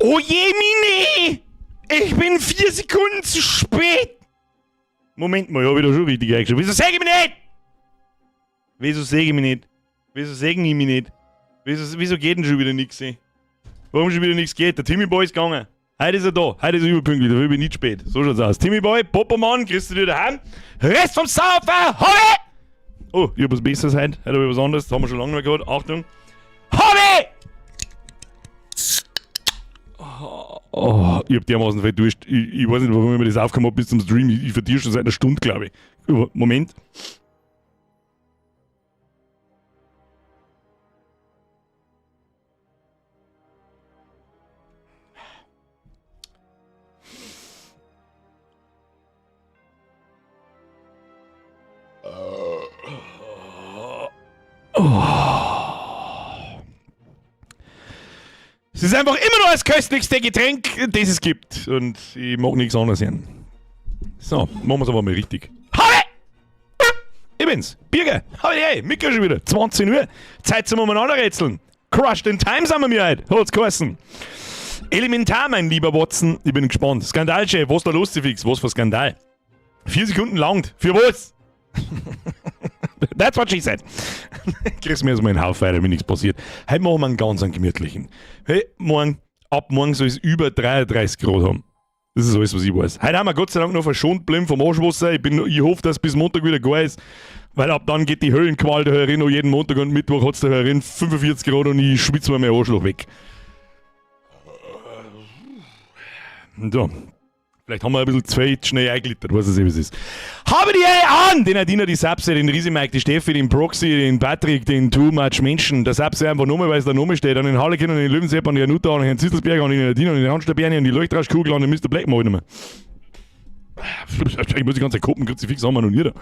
Oh je, mine! Ich bin 4 Sekunden zu spät! Moment mal, hab ich da schon richtig eingeschaut? Wieso seh ich mich nicht? Wieso seh ich mich nicht? Wieso seh ich mich nicht? Wieso geht denn schon wieder nichts? Warum schon wieder nichts geht? Der Timmy Boy ist gegangen. Heute ist er da. Heute ist er überpünktlich. Dafür bin ich nicht spät. So schaut's aus. Timmy Boy, Popomann, kriegst du dir daheim. Rest vom Saufer, Hobby! Oh, ich hab was Besseres heute. Heute hab ich was anderes. Das haben wir schon lange nicht mehr gehabt. Achtung. Hobby! Oh, ich hab dermaßen viel Durst. Ich weiß nicht, warum ich mir das aufgekommen hab bis zum Stream. Ich verdiere schon seit einer Stunde, glaube ich. Moment. Oh. Es ist einfach immer noch das köstlichste Getränk, das es gibt. Und ich mag nichts anderes hören. So, machen wir es aber mal richtig. Habe! Ich bin's, Birger. Habe die, Mika schon wieder. 20 Uhr. Zeit zum Umeinander-Rätseln. Crushed in Time sind wir mir heute. Hat's geheißen. Elementar, mein lieber Watson. Ich bin gespannt. Skandalchef, was da los, fix? Was für Skandal? 4 Sekunden langt. Für was? That's what she said. Kriegst mir erstmal einen Haufen weiter, wenn nichts passiert. Heute machen wir einen ganz einen gemütlichen. Hey, morgen, ab morgen soll es über 33 Grad haben. Das ist alles, was ich weiß. Heute haben wir Gott sei Dank noch verschont geblieben vom Arschwasser. Ich hoffe, dass bis Montag wieder gar ist. Weil ab dann geht die Höllenqual da herin und jeden Montag und Mittwoch hat es da herin 45 Grad und ich schwitze mir mein Arschloch weg. So. Vielleicht haben wir ein bisschen zu viel schnell einglittert, weiß ich nicht, wie es ist. Habe die Ehre an! Den Adina, die Sapse, den Riesi Mike, die Steffi, den Proxy, den Patrick, den Too Much Menschen, der Sapse einfach nur, weil es der Name steht, an den Harlekin, an den Löwensepp, an die Anuta, an den Herrn Zisselsberger, an den Nadine, an den Handstäberne, an die Leuchtraschkugel, an den Mr. Black, mach ich nicht mehr. Ich muss die ganze Zeit gucken, Kruzifix haben wir noch nie da.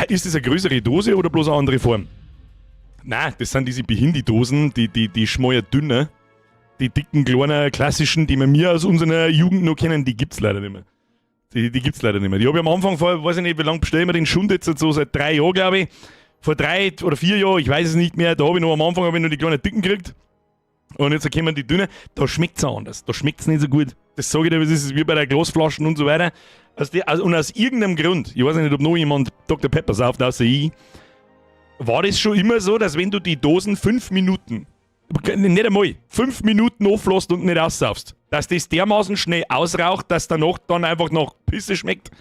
Ist das eine größere Dose oder bloß eine andere Form? Nein, das sind diese Behindi-Dosen, die schmalen dünner. Die dicken, kleinen, klassischen, die wir mir aus unserer Jugend noch kennen, die gibt's leider nicht mehr. Die gibt's leider nicht mehr. Die habe ich am Anfang vor, weiß ich nicht, wie lange bestellen wir den Schund jetzt so seit 3 Jahren, glaube ich. Vor 3 oder 4 Jahren, ich weiß es nicht mehr. Da habe ich noch am Anfang hab ich noch die kleinen dicken gekriegt. Und jetzt kommen die dünnen. Da schmeckt's auch anders. Da schmeckt's nicht so gut. Das sage ich dir, das ist wie bei der Glasflaschen und so weiter. Also die, also, und aus irgendeinem Grund, ich weiß nicht, ob noch jemand Dr. Pepper sauft, außer ich, war das schon immer so, dass wenn du die Dosen 5 Minuten, nicht einmal, 5 Minuten auflässt und nicht aussaufst, dass das dermaßen schnell ausraucht, dass danach dann einfach nach Pisse schmeckt.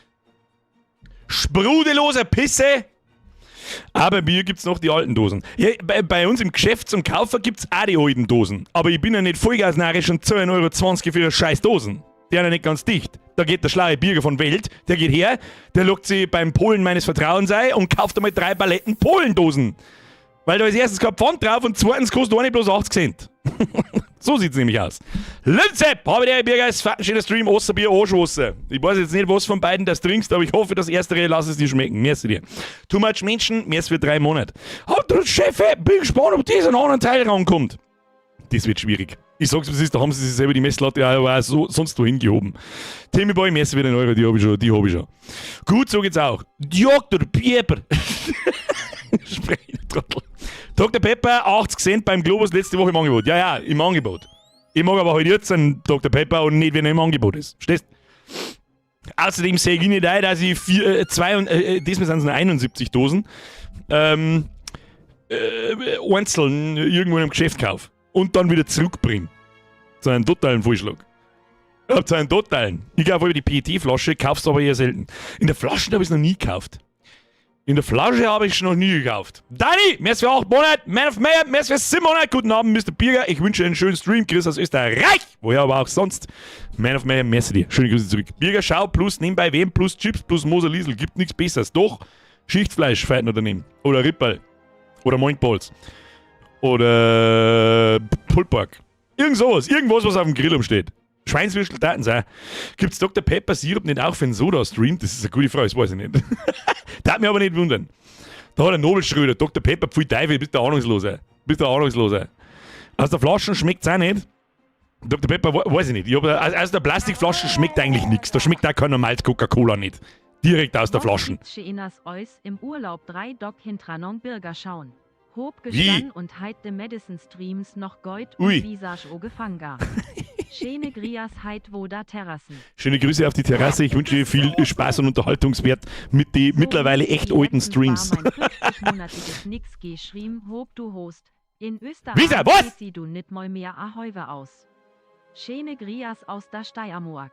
Sprudelose Pisse! Aber bei mir gibt es noch die alten Dosen. Ja, bei uns im Geschäft zum Kaufen gibt es auch die alten Dosen. Aber ich bin ja nicht vollgasnarisch und 2,20 Euro für scheiß Dosen. Die sind ja nicht ganz dicht. Da geht der schlaue Birger von Welt, der geht her, der lockt sich beim Polen meines Vertrauens ein und kauft einmal drei Paletten Polendosen. Weil da ist erstens kein Pfand drauf und zweitens kostet eine bloß 80 Cent. So sieht's nämlich aus. Lünzep, habe der Birger, ist ein schöner Stream, Osserbier, Arschwasser. Ich weiß jetzt nicht, was von beiden das trinkst, aber ich hoffe, das erstere, lass es dir schmecken. Merci dir. Too much Menschen, merci für 3 Monate. Oh, der Chef, bin gespannt, ob dieser anderen Teil rankommt. Das wird schwierig. Ich sag's, wie es ist, da haben sie sich selber die Messlatte auch so, sonst wohin gehoben. Timmy Boy, merci für den Euro, die hab ich schon, die hab ich schon. Gut, so geht's auch. Dr. Pepper. Sprech, Trottel. Dr. Pepper, 80 Cent beim Globus letzte Woche im Angebot. Ja, im Angebot. Ich mag aber halt jetzt einen Dr. Pepper und nicht, wenn er im Angebot ist. Verstehst? Außerdem sehe ich nicht ein, dass ich vier, zwei und, diesmal sind es nur 71 Dosen, einzeln irgendwo in einem Geschäft kaufe und dann wieder zurückbringe. Zu einem totalen Vollschlag. Ja, zu einem totalen. Ich kaufe über die PET-Flasche, kauf's aber eher selten. In der Flasche habe ich es noch nie gekauft. In der Flasche habe ich es noch nie gekauft. Dani, merci für 8 Monate. Man of Mayhem, merci für 7 Monate. Guten Abend, Mr. Birger. Ich wünsche einen schönen Stream. Chris aus Österreich. Woher aber auch sonst. Man of Mayhem, merci dir. Schöne Grüße zurück. Birger, schau, plus nebenbei WM, plus Chips, plus Moser Liesel. Gibt nichts Besseres. Doch, Schichtfleisch feit noch daneben. Oder Ripperl. Oder Moinkballs. Oder Pulled Pork. Irgend sowas. Irgendwas, was auf dem Grill umsteht. Schweinswürstel taten sein. Gibt's Dr. Pepper Sirup nicht auch für den Soda-Stream? Das ist eine gute Frage, das weiß ich nicht. Darf mich aber nicht wundern. Da hat der Nobel Schröder, Dr. Pepper, pfui Teufel, bist du Ahnungsloser. Bist du Ahnungsloser. Aus der Flasche schmeckt's auch nicht. Dr. Pepper, weiß ich nicht. Ich hab, aus der Plastikflasche schmeckt eigentlich nichts. Da schmeckt auch kein normales Coca-Cola nicht. Direkt aus der Flasche. Chinas Eus im Urlaub 3 Dog hintranon Birger schauen. Hob Wie? gespann und heit de Medicine Streams noch Goit Ui. und Visage o Gefanga. Schöne Grias heit wo da Terrassen. Schöne Grüße auf die Terrasse. Ich wünsche dir viel Spaß und Unterhaltungswert mit den So mittlerweile wie echt alten letztens war Streams. mein 50-monatiges Nix geschrieben, hob du host. In Wieso? Österreich Was? geht sie du nit mal mehr Ahäuwe aus. Schöne Grias aus der Steiermark.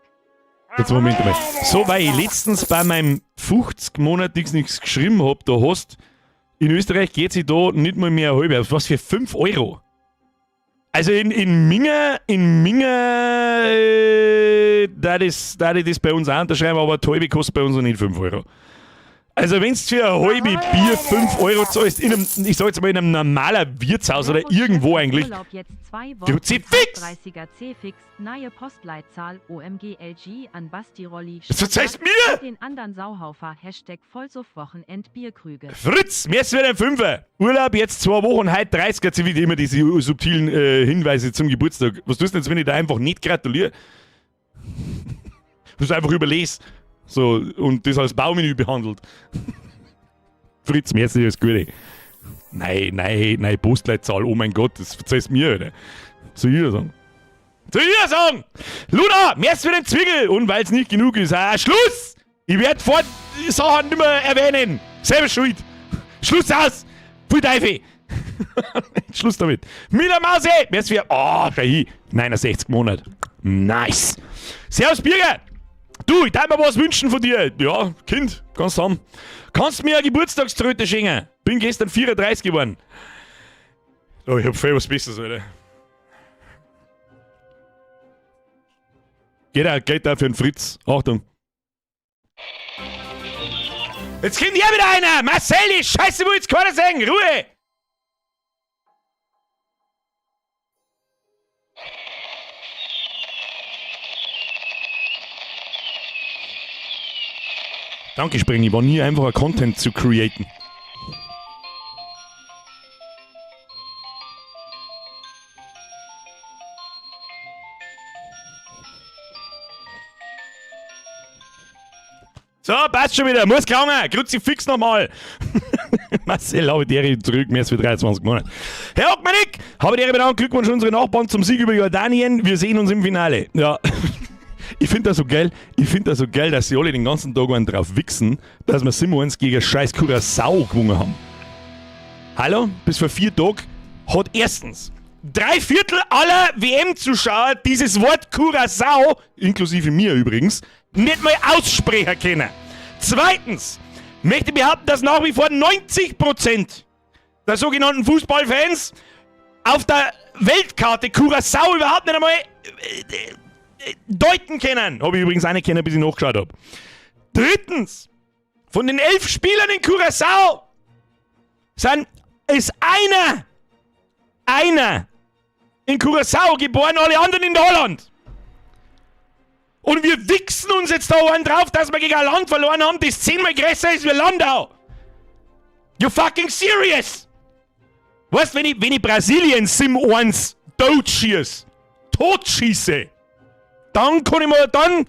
Jetzt Moment mal. So, weil ich letztens bei meinem 50 Monat nichts geschrieben hab, da hast, in Österreich geht sich da nicht mal mehr eine halbe. Was für 5 Euro? Also in Minga, da das, da ich das bei uns auch unterschreiben, aber die halbe kostet bei uns noch nicht 5 Euro. Also wenn du für ein halbe Bier 5 Euro zahlst, in einem, ich sag jetzt mal in einem normalen Wirtshaus oder Servus, irgendwo Chef, eigentlich, Urlaub jetzt zwei Du Wochen, zieh fix! 30er C fix, neue Postleitzahl OMGLG an Basti Rolli. Was verzeihst mir? Den anderen Sauhaufer, Hashtag Vollsuff-Wochenend Bierkrüge. Fritz, mir ist wieder ein Fünfer. Urlaub jetzt 2 Wochen, heute 30 jetzt wieder immer diese subtilen Hinweise zum Geburtstag. Was tust du denn jetzt, wenn ich da einfach nicht gratuliere? Du einfach überlese. So, und das als Baumenü behandelt. Fritz, mir ist alles Gute. Nein, nein, nein, Postleitzahl, oh mein Gott, das verzeihst mir, Alter. Soll ich sagen? Soll ich sagen? Luna, mehr für den Zwickel! Und weil's nicht genug ist, ah, Schluss! Ich werd vor Sachen nicht mehr erwähnen. Selber schuld. Schluss aus! Pfui Teufel! Schluss damit. Mila Mause! Mehr für. Oh, schau hin. 69 Monate. Nice. Servus, Birger! Du, ich darf mir was wünschen von dir. Ja, Kind, kannst haben. Kannst mir eine Geburtstagströte schenken? Bin gestern 34 geworden. Oh, ich hab voll was Besseres, Alter. Geht auch für den Fritz. Achtung. Jetzt kommt hier wieder einer! Marcel, die Scheiße, wo jetzt keiner sagen! Ruhe! Danke, Sprengi. War nie einfacher Content zu createn. So, passt schon wieder. Muss gegangen. Kruzifix nochmal. Marcel, habe die zurück, mehr als für 23 Monate. Herr Hockmanik, habe die Ehre, Glückwunsch unsere Nachbarn zum Sieg über Jordanien. Wir sehen uns im Finale. Ja. Ich finde das so geil, ich finde das so geil, dass sie alle den ganzen Tag einen drauf wichsen, dass wir 7-1 gegen scheiß Curaçao gewonnen haben. Hallo, bis vor 4 Tagen hat erstens 3/4 aller WM-Zuschauer dieses Wort Curaçao, inklusive mir übrigens, nicht mal aussprechen können. Zweitens möchte ich behaupten, dass nach wie vor 90% der sogenannten Fußballfans auf der Weltkarte Curaçao überhaupt nicht einmal deuten können. Hab ich übrigens auch nicht können, bis ich nachgeschaut hab. Drittens, von den 11 Spielern in Curaçao ist einer in Curaçao geboren, alle anderen in Holland. Und wir wichsen uns jetzt da einen drauf, dass wir gegen ein Land verloren haben, das 10-mal größer ist wie Landau. You fucking serious? Weißt, wenn ich Brasilien Sim 1 totschieß, totschieße, dann kann ich mal, dann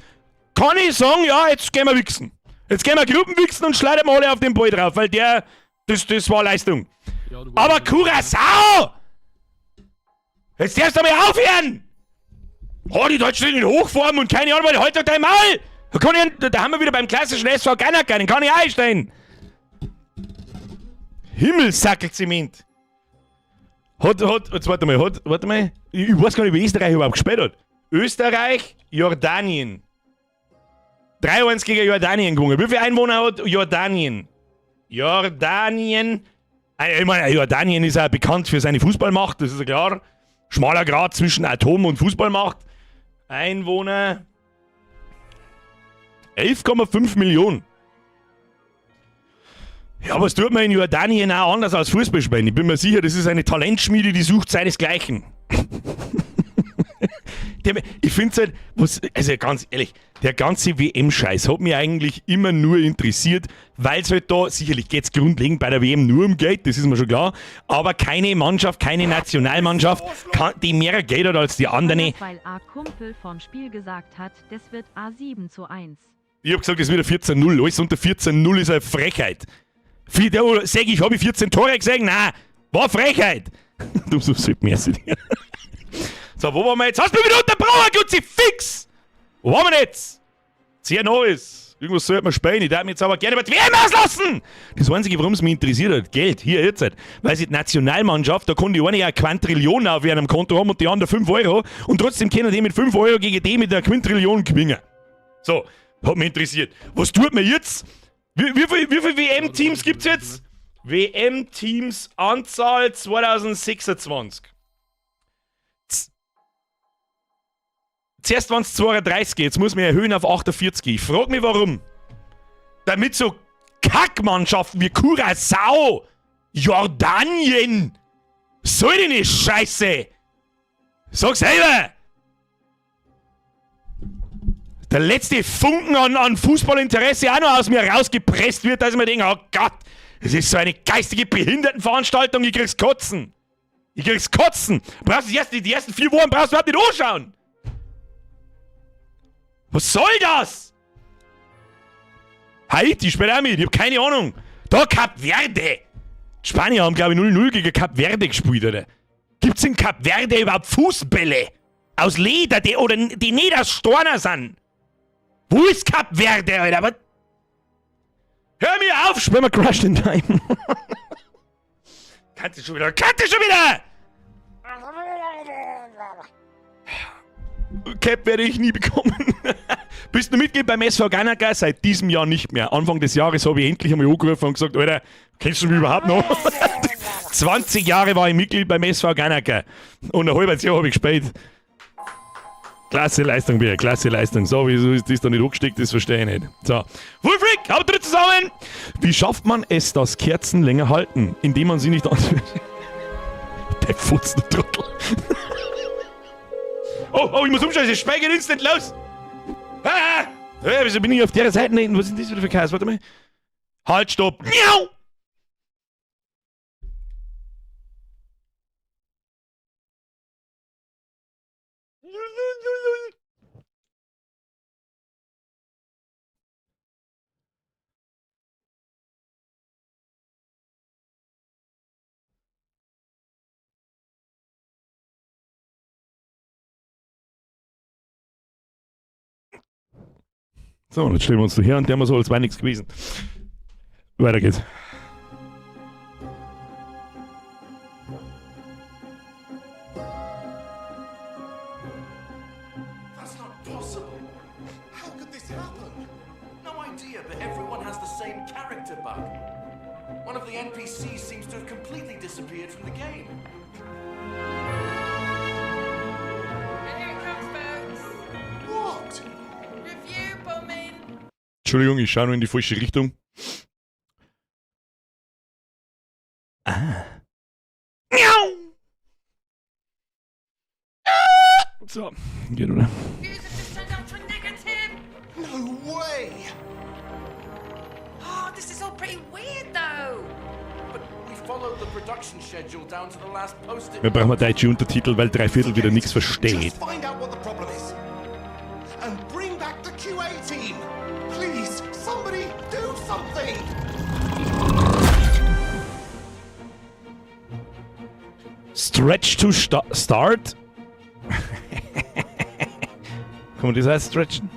kann ich sagen, ja, jetzt gehen wir wichsen. Jetzt gehen wir Gruppen wichsen und schleudern wir alle auf den Ball drauf, weil das war Leistung. Ja, du Aber warst- Curaçao! Jetzt darfst du mal aufhören! Oh, die Deutschen sind in Hochform und keine Ahnung, halt doch dein Maul! Da kann ich, da haben wir wieder beim klassischen SV Ganacker, den kann ich einstellen. Himmelsackelzement. Hat, hat, jetzt warte mal, hat, warte mal. Ich weiß gar nicht, wie Österreich überhaupt gespielt hat. Österreich, Jordanien. 3-1 gegen Jordanien gewonnen. Wie viele Einwohner hat Jordanien? Jordanien. Ich meine, Jordanien ist ja bekannt für seine Fußballmacht, das ist ja klar. Schmaler Grat zwischen Atom- und Fußballmacht. Einwohner 11,5 Millionen. Ja, was tut man in Jordanien auch anders als Fußball spielen? Ich bin mir sicher, das ist eine Talentschmiede, die sucht seinesgleichen. Ich find's halt, was, also ganz ehrlich, der ganze W M-Scheiß hat mich eigentlich immer nur interessiert, weil's halt da, sicherlich geht's grundlegend bei der WM nur um Geld, das ist mir schon klar, aber keine Mannschaft, keine Nationalmannschaft, kann, die mehr Geld hat als die anderen. Anders, weil A Kumpel vorm Spiel gesagt hat, das wird A7:1. Ich hab gesagt, es wird ein 14-0, alles unter 14-0 ist eine Frechheit. Vier, der, oder, sag ich, hab ich 14 Tore gesehen? Nein, war Frechheit. Du so süd, merci. So, wo waren wir jetzt? Hast du mich wieder unterbrochen? ein Kruzifix! Wo waren wir jetzt? Sehr neues. Irgendwas sollte man spielen. Ich darf mich jetzt aber gerne über die WM auslassen! Das Einzige, warum es mich interessiert hat, Geld, hier jetzt halt. Weil sie die Nationalmannschaft, da kann die eine ja eine Quantrillion auf ihrem Konto haben und die andere 5 Euro. Und trotzdem können die mit 5 Euro gegen die mit einer Quintillion gewinnen. So, hat mich interessiert. Was tut man jetzt? Wie viel WM-Teams gibt's jetzt? WM-Teams Anzahl 2026. Zuerst waren es 32, jetzt muss man erhöhen auf 48. Ich frag mich, warum. Damit so Kackmannschaften wie Curaçao, Jordanien, soll denn die Scheiße? Sag selber! Der letzte Funken an Fußballinteresse auch noch aus mir rausgepresst wird, dass ich mir denke, oh Gott, das ist so eine geistige Behindertenveranstaltung, ich krieg's Kotzen. Ich krieg's Kotzen. Brauchst die ersten 4 Wochen brauchst du überhaupt nicht anschauen. Was soll das? Haiti spielt auch mit, ich hab keine Ahnung. Da Kap Verde. Die Spanier haben, glaub ich, 0-0 gegen Kap Verde gespielt, oder? Gibt's in Kap Verde überhaupt Fußbälle? Aus Leder, die, oder die nicht aus Storner sind? Wo ist Kap Verde, Alter? Was? Hör mir auf, spiel mal Crushed in Time. Kannst du schon wieder, kannst du schon wieder! Cap werde ich nie bekommen. Bist du Mitglied beim SV Ganacker? Seit diesem Jahr nicht mehr. Anfang des Jahres habe ich endlich einmal angerufen und gesagt, Alter, kennst du mich überhaupt noch? 20 Jahre war ich Mitglied beim SV Ganacker. Und ein halbes Jahr habe ich gespielt. Klasse Leistung, Bär, klasse Leistung. So, wieso ist das da nicht angesteckt, das verstehe ich nicht. So. Wulfric, haut drin zusammen! Wie schafft man es, dass Kerzen länger halten, indem man sie nicht anzündet? Der Furzen-Trottel. Oh, oh, ich muss umstellen, es steigt instant los! Ah! Ja, wieso bin ich auf der Seite hinten? Was ist denn das wieder für Chaos? Warte mal. Halt, stopp! Miau! So, und jetzt stellen wir uns da her und der haben wir so, als wäre nichts gewesen. Weiter geht's. That's not possible. How could this happen? No idea, but everyone has the same character bug. One of the NPCs seems to have completely disappeared from the game. And here it comes, folks. What? Review bombing. Entschuldigung, ich schaue nur in die falsche Richtung. Ah. Miau! So, geht, oder? Views have just turned ultra negative. No way! Oh, this is all pretty weird, though. But we followed the production schedule down to the last post-it. Wir brauchen deutsche Untertitel, weil 3/4 wieder nichts versteht. Just find out what the problem is. And bring back the QA team. Please, somebody do something. Stretch to start? Kann man das auch stretchen?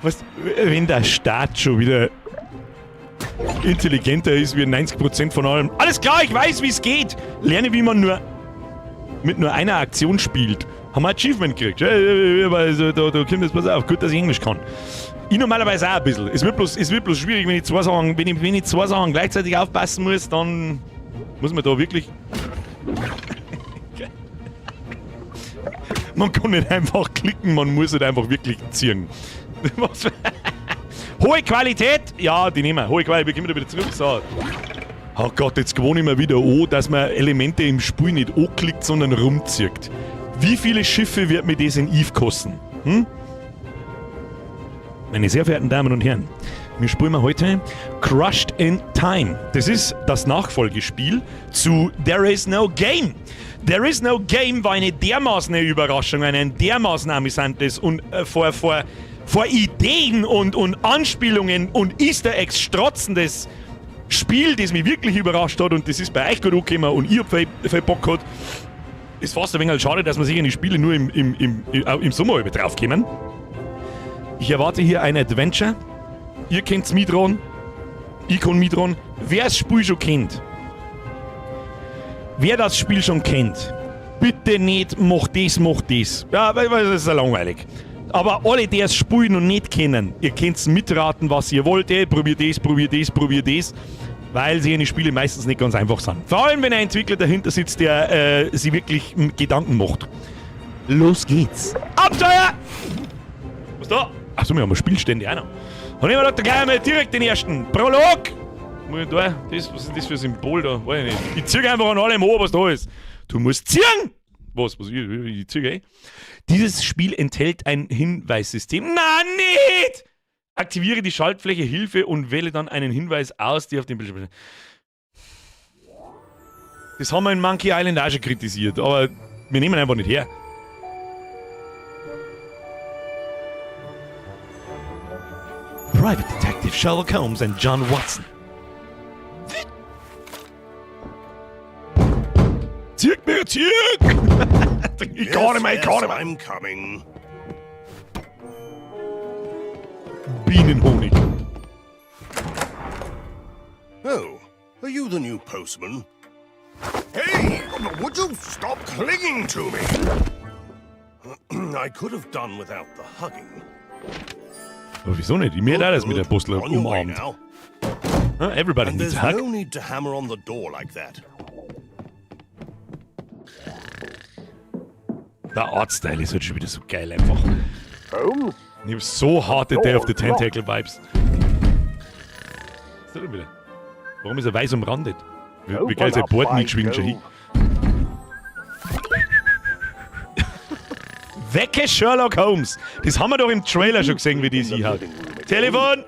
Was, wenn der Staat schon wieder intelligenter ist wie 90% von allem. Alles klar, ich weiß, wie's geht. Lerne, wie man nur mit nur einer Aktion spielt. Haben wir Achievement gekriegt. Ja, ja, ja, also, da kommt jetzt pass auf. Gut, dass ich Englisch kann. Ich normalerweise auch ein bisschen. Es wird bloß schwierig, wenn ich zwei Sachen, wenn ich, wenn ich zwei Sachen gleichzeitig aufpassen muss, dann muss man da wirklich. Man kann nicht einfach klicken, man muss halt einfach wirklich ziehen. Was? Hohe Qualität! Ja, die nehmen wir. Hohe Qualität, wir kommen da wieder zurück. So. Oh Gott, jetzt gewohne ich mir wieder an, dass man Elemente im Spiel nicht anklickt, sondern rumzieht. Wie viele Schiffe wird mir das in Eve kosten? Hm? Meine sehr verehrten Damen und Herren, wir spielen heute Crushed in Time. Das ist das Nachfolgespiel zu There Is No Game. There Is No Game war eine dermaßen Überraschung, ein dermaßen amüsantes und vor Ideen und Anspielungen und Easter Eggs strotzendes Spiel, das mich wirklich überrascht hat und das ist bei euch gut angekommen und ich hab viel, viel Bock gehabt. Ist fast ein wenig schade, dass man sich in die Spiele nur im Sommer über draufkommen. Ich erwarte hier ein Adventure. Ihr kennt's mitdran. Ich kann mitdran. Wer das Spiel schon kennt, wer das Spiel schon kennt, bitte nicht, mach das, mach das. Ja, weil das ist ja langweilig. Aber alle, die das Spiel noch nicht kennen, ihr könnt's mitraten, was ihr wollt. Ey, probiert das, probiert das, probiert das. Weil sie in die Spiele meistens nicht ganz einfach sind. Vor allem, wenn ein Entwickler dahinter sitzt, der sich wirklich Gedanken macht. Los geht's. Abenteuer! Was da? Achso, wir haben Spielstände auch noch. Und ich mir gedacht, da gleich mal direkt den ersten. Prolog! Muss ich da? Das, was ist das für ein Symbol da? Weiß ich nicht. Ich zieh einfach an allem an, was da ist. Du musst ziehen! Was? Was? Ich zieh, ey. Dieses Spiel enthält ein Hinweissystem. Na, nicht! Aktiviere die Schaltfläche Hilfe und wähle dann einen Hinweis aus, die auf dem Bildschirm. Das haben wir in Monkey Island auch schon kritisiert, aber wir nehmen einfach nicht her. Private Detective Sherlock Holmes and John Watson. Zirk mir, zirk! Ich kann nicht mehr, ich kann nicht mehr. I'm coming. Bienenhonig. Oh, are you the new postman? Hey, would you stop clinging to me? I could have done without the hugging. Aber wieso nicht? Ich mir da das mit der Postler On your way umarmt. now. Huh? Everybody And needs there's a hug. no need to hammer on the door like that. Der Artstyle ist halt schon wieder so geil einfach. Holmes? Ich hab so harte Day of the Tentacle Vibes. Was ist das denn wieder? Warum ist er weiß umrandet? Wie geil sein Bord mitschwingt schon hin. Wecke Sherlock Holmes! Das haben wir doch im Trailer schon gesehen, wie die sich hat. Telefon!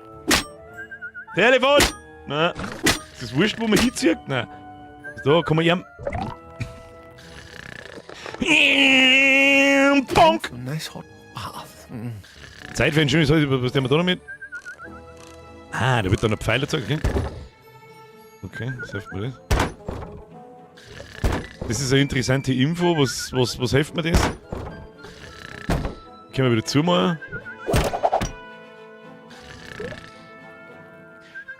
Telefon! Na, ist das wurscht, wo man hinzieht? Nein. So, kann man ihm. Bonk! Nice hot bath. Zeit für ein schönes Haus. Was nehmen wir da noch mit? Ah, da wird dann ein Pfeil dazu, okay. Okay, was hilft mir das? Das ist eine interessante Info. Was hilft mir das? Können wir wieder zumachen?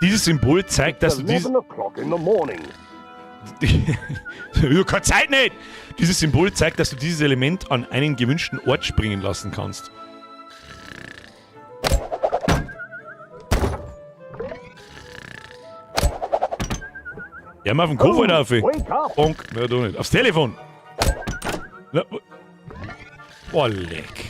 Dieses Symbol zeigt, dass du dieses... o'clock in the morning. Ich hab keine Zeit nicht! Dieses Symbol zeigt, dass du dieses Element an einen gewünschten Ort springen lassen kannst. Ja, mal auf den Koffer drauf. Wake up! Bonk. Na, doch nicht. Aufs Telefon. Na, oh, leck.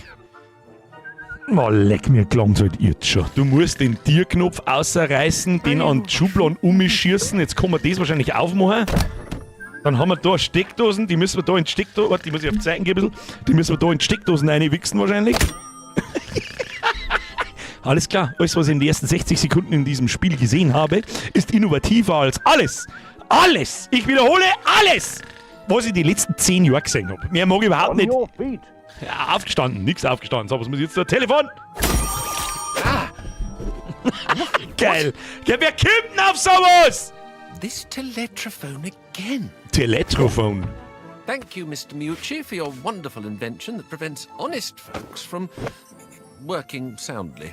Oh, leck, mir klang's halt jetzt schon. Du musst den Tierknopf außerreißen, den an die Schubladen umschießen. Jetzt kann man das wahrscheinlich aufmachen. Dann haben wir da Steckdosen, die müssen wir da in die Steckdosen. Warte, die muss ich auf die Seiten geben ein bisschen. Die müssen wir da in die Steckdosen reinwichsen wahrscheinlich. Alles klar, alles, was ich in den ersten 60 Sekunden in diesem Spiel gesehen habe, ist innovativer als alles. Alles! Ich wiederhole, alles! Was ich die letzten 10 Jahre gesehen habe. Mehr mag ich überhaupt On nicht. your feet. Ja, aufgestanden, nix aufgestanden. So, was muss ich jetzt da? Telefon! Ah. Geil! Ja, wer kommt denn auf sowas? This teletrophone again. Teletrophone. Thank you, Mr. Meucci, for your wonderful invention that prevents honest folks from working soundly.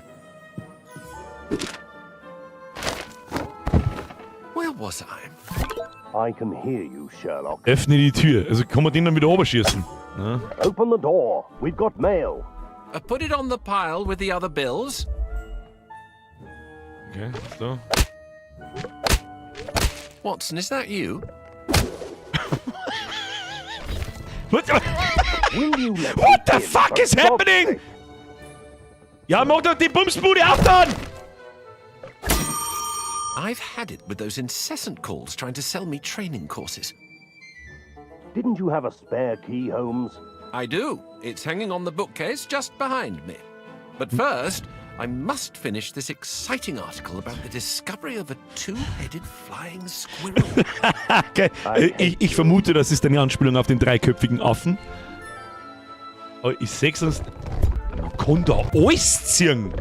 Where was I? I can hear you, Sherlock. Öffne die Tür. Also kann man den dann wieder oberschießen. Ne? Open the door. We've got mail. Put it on the pile with the other bills. Okay, so. Watson, is that you? What, Will you let what me the in, fuck for is God's happening? sake? Ja, mach doch die Bumsbude auf dann! I've had it with those incessant calls trying to sell me training courses. Didn't you have a spare key, Holmes? I do. It's hanging on the bookcase just behind me. But first, I must finish this exciting article about the discovery of a two-headed flying squirrel. Okay. Ich vermute, das ist eine Anspielung auf den dreiköpfigen Affen. Aber ich seh's sonst. Man kann da alles ziehen.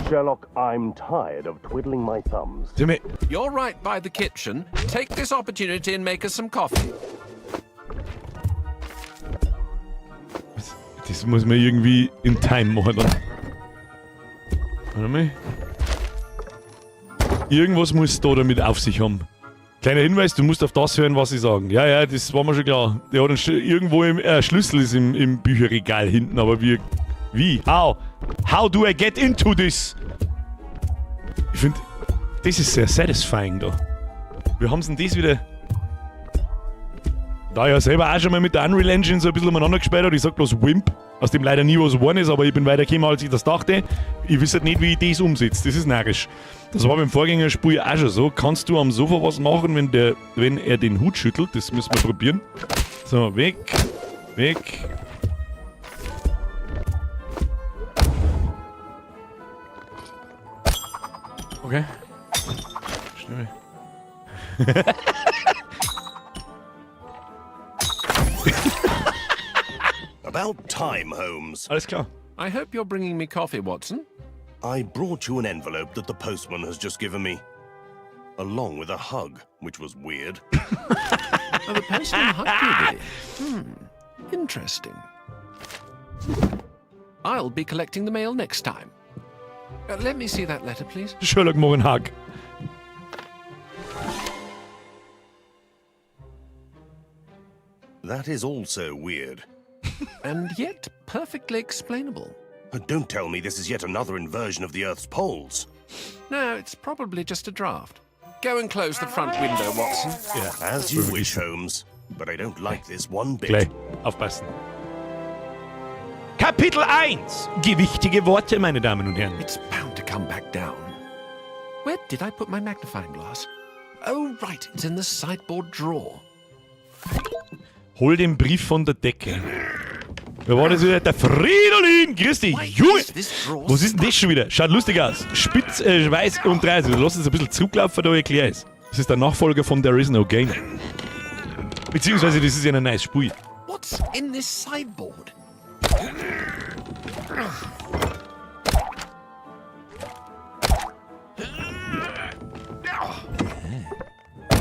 Sherlock, I'm tired of twiddling my thumbs. Sag mal, You're right by the kitchen. Take this opportunity and make us some coffee. Das muss man irgendwie in Time machen dann. Warte mal. Irgendwas muss da damit auf sich haben. Kleiner Hinweis, du musst auf das hören, was sie sagen. Ja, ja, das war mir schon klar. Der hat einen Sch irgendwo im Schlüssel ist im Bücherregal hinten, aber wie? Wie? How? How do I get into this? Ich finde, das ist sehr satisfying da. Wir haben denn das wieder? Da ich ja selber auch schon mal mit der Unreal Engine so ein bisschen umeinander gespielt habe, ich sag bloß Wimp, aus dem leider nie was geworden ist, aber ich bin weitergekommen, als ich das dachte. Ich wüsste halt nicht, wie ich das umsetze. Das ist narrisch. Das war beim Vorgängerspiel auch schon so. Kannst du am Sofa was machen, wenn er den Hut schüttelt? Das müssen wir probieren. So, weg, weg. Okay. Schnell. About time, Holmes. Alles klar. I hope you're bringing me coffee, Watson. I brought you an envelope that the postman has just given me. Along with a hug, which was weird. Oh, the postman hugged you, did he? Interesting. I'll be collecting the mail next time. Let me see that letter, please. Sherlock mach einen Hug. That is also weird. And yet perfectly explainable. Don't tell me this is yet another inversion of the Earth's poles. No, it's probably just a draft. Go and close the front window, Watson. Ja. As you wish, Holmes. But I don't like this one bit. Gleich. Aufpassen. Kapitel 1. Gewichtige Worte, meine Damen und Herren. It's bound to come back down. Where did I put my magnifying glass? Oh, right, it's in the sideboard drawer. Hol den Brief von der Decke. Wer war das wieder? Der Fridolin! Grüß dich, Why Junge! is this drawer Was ist denn das schon wieder? Schaut lustig aus. Spitz, weiß und 30. Lass uns ein bisschen zurücklaufen, da erklär ich's. Das ist der Nachfolger von There Is No Game. Beziehungsweise, das ist ja ein neues Spiel. What's in this sideboard?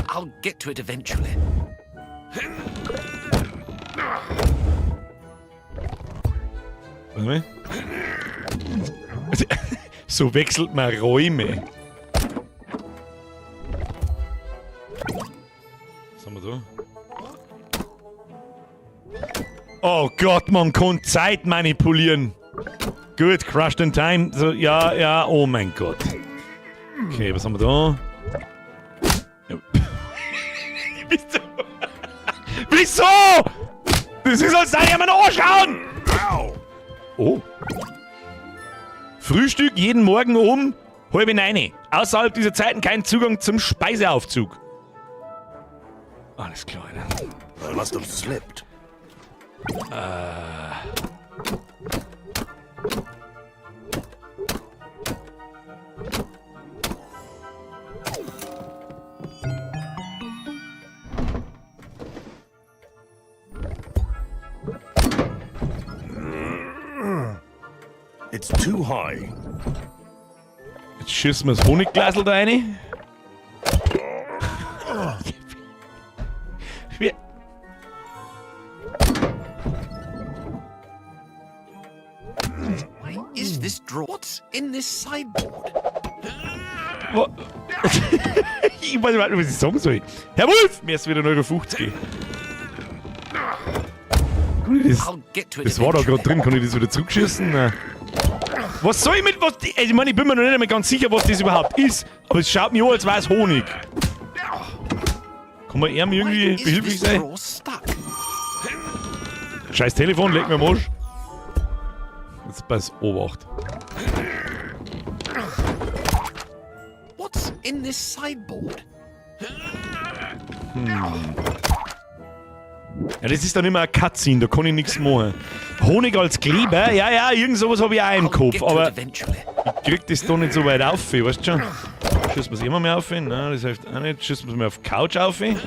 I'll get to it eventually. Warte mal. So wechselt man Räume. Was haben wir da? Oh Gott, man kann Zeit manipulieren. Gut, Crushed in Time. So, ja, ja, oh mein Gott. Okay, was haben wir da? Ja. Wieso? Wieso? Das ist, als sei ich mir anschauen! Oh. Frühstück jeden Morgen um 8:30. Außerhalb dieser Zeiten kein Zugang zum Speiseaufzug. Alles klar, Alter. I must have slipped. It's too high. Jetzt schießen wir das Honigglasl da rein. Wie- Why is this drawer? What's in this sideboard? Ich weiß nicht, was ich sagen soll. Herr Wolf, mir ist wieder 1,50 Euro. Kann ich das, I'll get to it das war da eventually. gerade drin, kann ich das wieder zurückschießen? Nein. Was soll ich mit was? Also ich meine, ich bin mir noch nicht einmal ganz sicher, was das überhaupt ist. Aber es schaut mir an, als wäre es Honig. Kann man ihm Why irgendwie is behilflich this sein? drawer stuck? Scheiß Telefon, leg mir am Arsch. Jetzt pass Obacht. What's in this sideboard? Ja, das ist dann immer ein Cutscene, da kann ich nichts machen. Honig als Kleber? Ja, ja, irgend sowas habe ich auch im I'll Kopf, get to aber it eventually. ich krieg das da nicht so weit auf, weißt du schon? Schießen wir's immer mehr auf? Nein, das hilft auch nicht. Schießen wir's mal auf die Couch auf? Nein.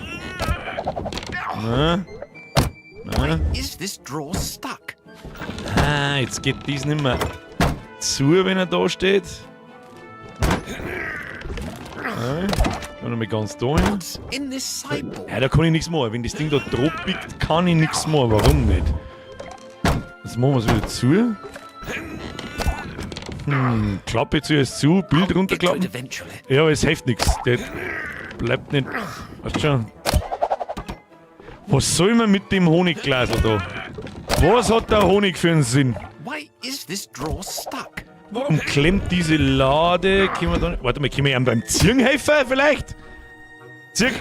Nein. Is this drawer stuck? Ah, jetzt geht dies nicht mehr zu, wenn er da steht. Noch mal ganz da hin. What's in this sideboard? Ja, da kann ich nichts machen. Wenn das Ding da drauf biegt, kann ich nichts machen. Warum nicht? Jetzt machen wir es wieder zu. Klappe zuerst zu, Bild I'll get to runterklappen. it eventually. Ja, aber es hilft nichts. Der bleibt nicht. Weißt schon. Was soll man mit dem Honigglasl da? Was hat der Honig für einen Sinn? Why is this drawer stuck? Warum klemmt diese Lade? Können wir da nicht, warte mal, können wir ihm beim Ziehen helfen vielleicht? Zieh!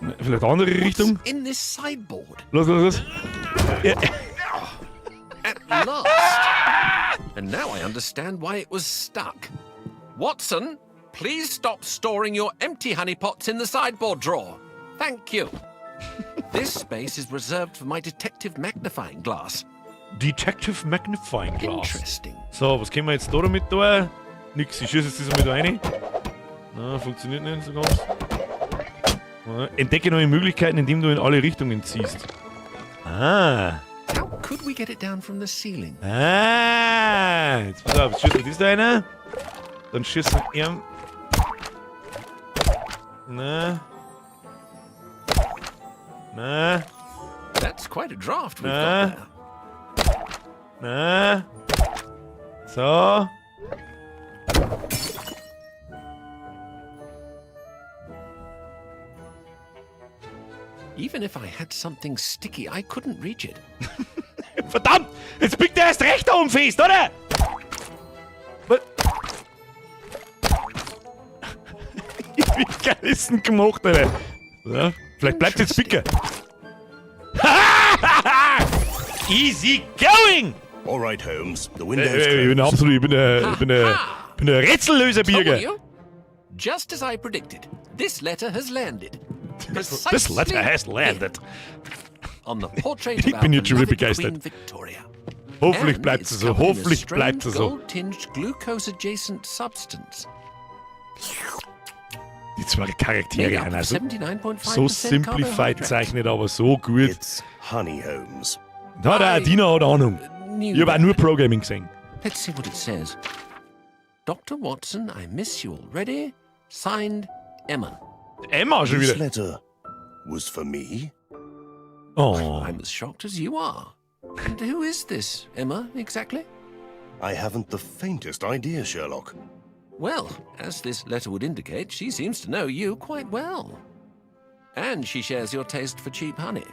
Ne, vielleicht andere Richtung? What's in this sideboard? Los, los, los. Ja. At last. And now I understand why it was stuck. Watson, please stop storing your empty honeypots in the sideboard drawer. Thank you. This space is reserved for my detective magnifying glass. Detective Magnifying Glass. Interesting. So, was können wir jetzt da damit tun? Nix, ich schieße jetzt das einmal da rein. Na, funktioniert nicht so ganz. Na, entdecke neue Möglichkeiten, indem du in alle Richtungen ziehst. Ah. How could we get it down from the ceiling? Ah. Jetzt pass auf, jetzt schießen wir das da rein. Dann schießen wir ihm. Na. Na. That's quite a draft we've got there. Na. So. Even if I had something sticky, I couldn't reach it. Verdammt! Jetzt biegt er erst recht da oben fest, oder? Was? Wie geil ist denn gemacht, Alter? Ja, vielleicht bleibt jetzt bicker. Easy going! All right, Holmes. The window's Ich bin closed. absolut, ich bin der Rätsellöser, Told Birger. you. Just as I predicted, this letter has landed. This letter has landed. On the portrait Ich of bin our jetzt schon wieder beloved begeistert. Queen Victoria. Hoffentlich And bleibt it's es so, covered in a hoffentlich strange bleibt es so. Gold-tinged glucose-adjacent substance. Die zwei Charaktere Made up sind of also 79.5% so simplified carbohydrate. zeichnet, aber so gut. It's honey, Holmes. Da hat auch Dina hat Ahnung. Knew Ich habe auch that. nur Programming gesehen. Let's see what it says. Dr. Watson, I miss you already. Signed, Emma. Emma schon This wieder. letter was for me? Oh. I'm as shocked as you are. And who is this, Emma, exactly? I haven't the faintest idea, Sherlock. Well, as this letter would indicate, she seems to know you quite well. And she shares your taste for cheap honey.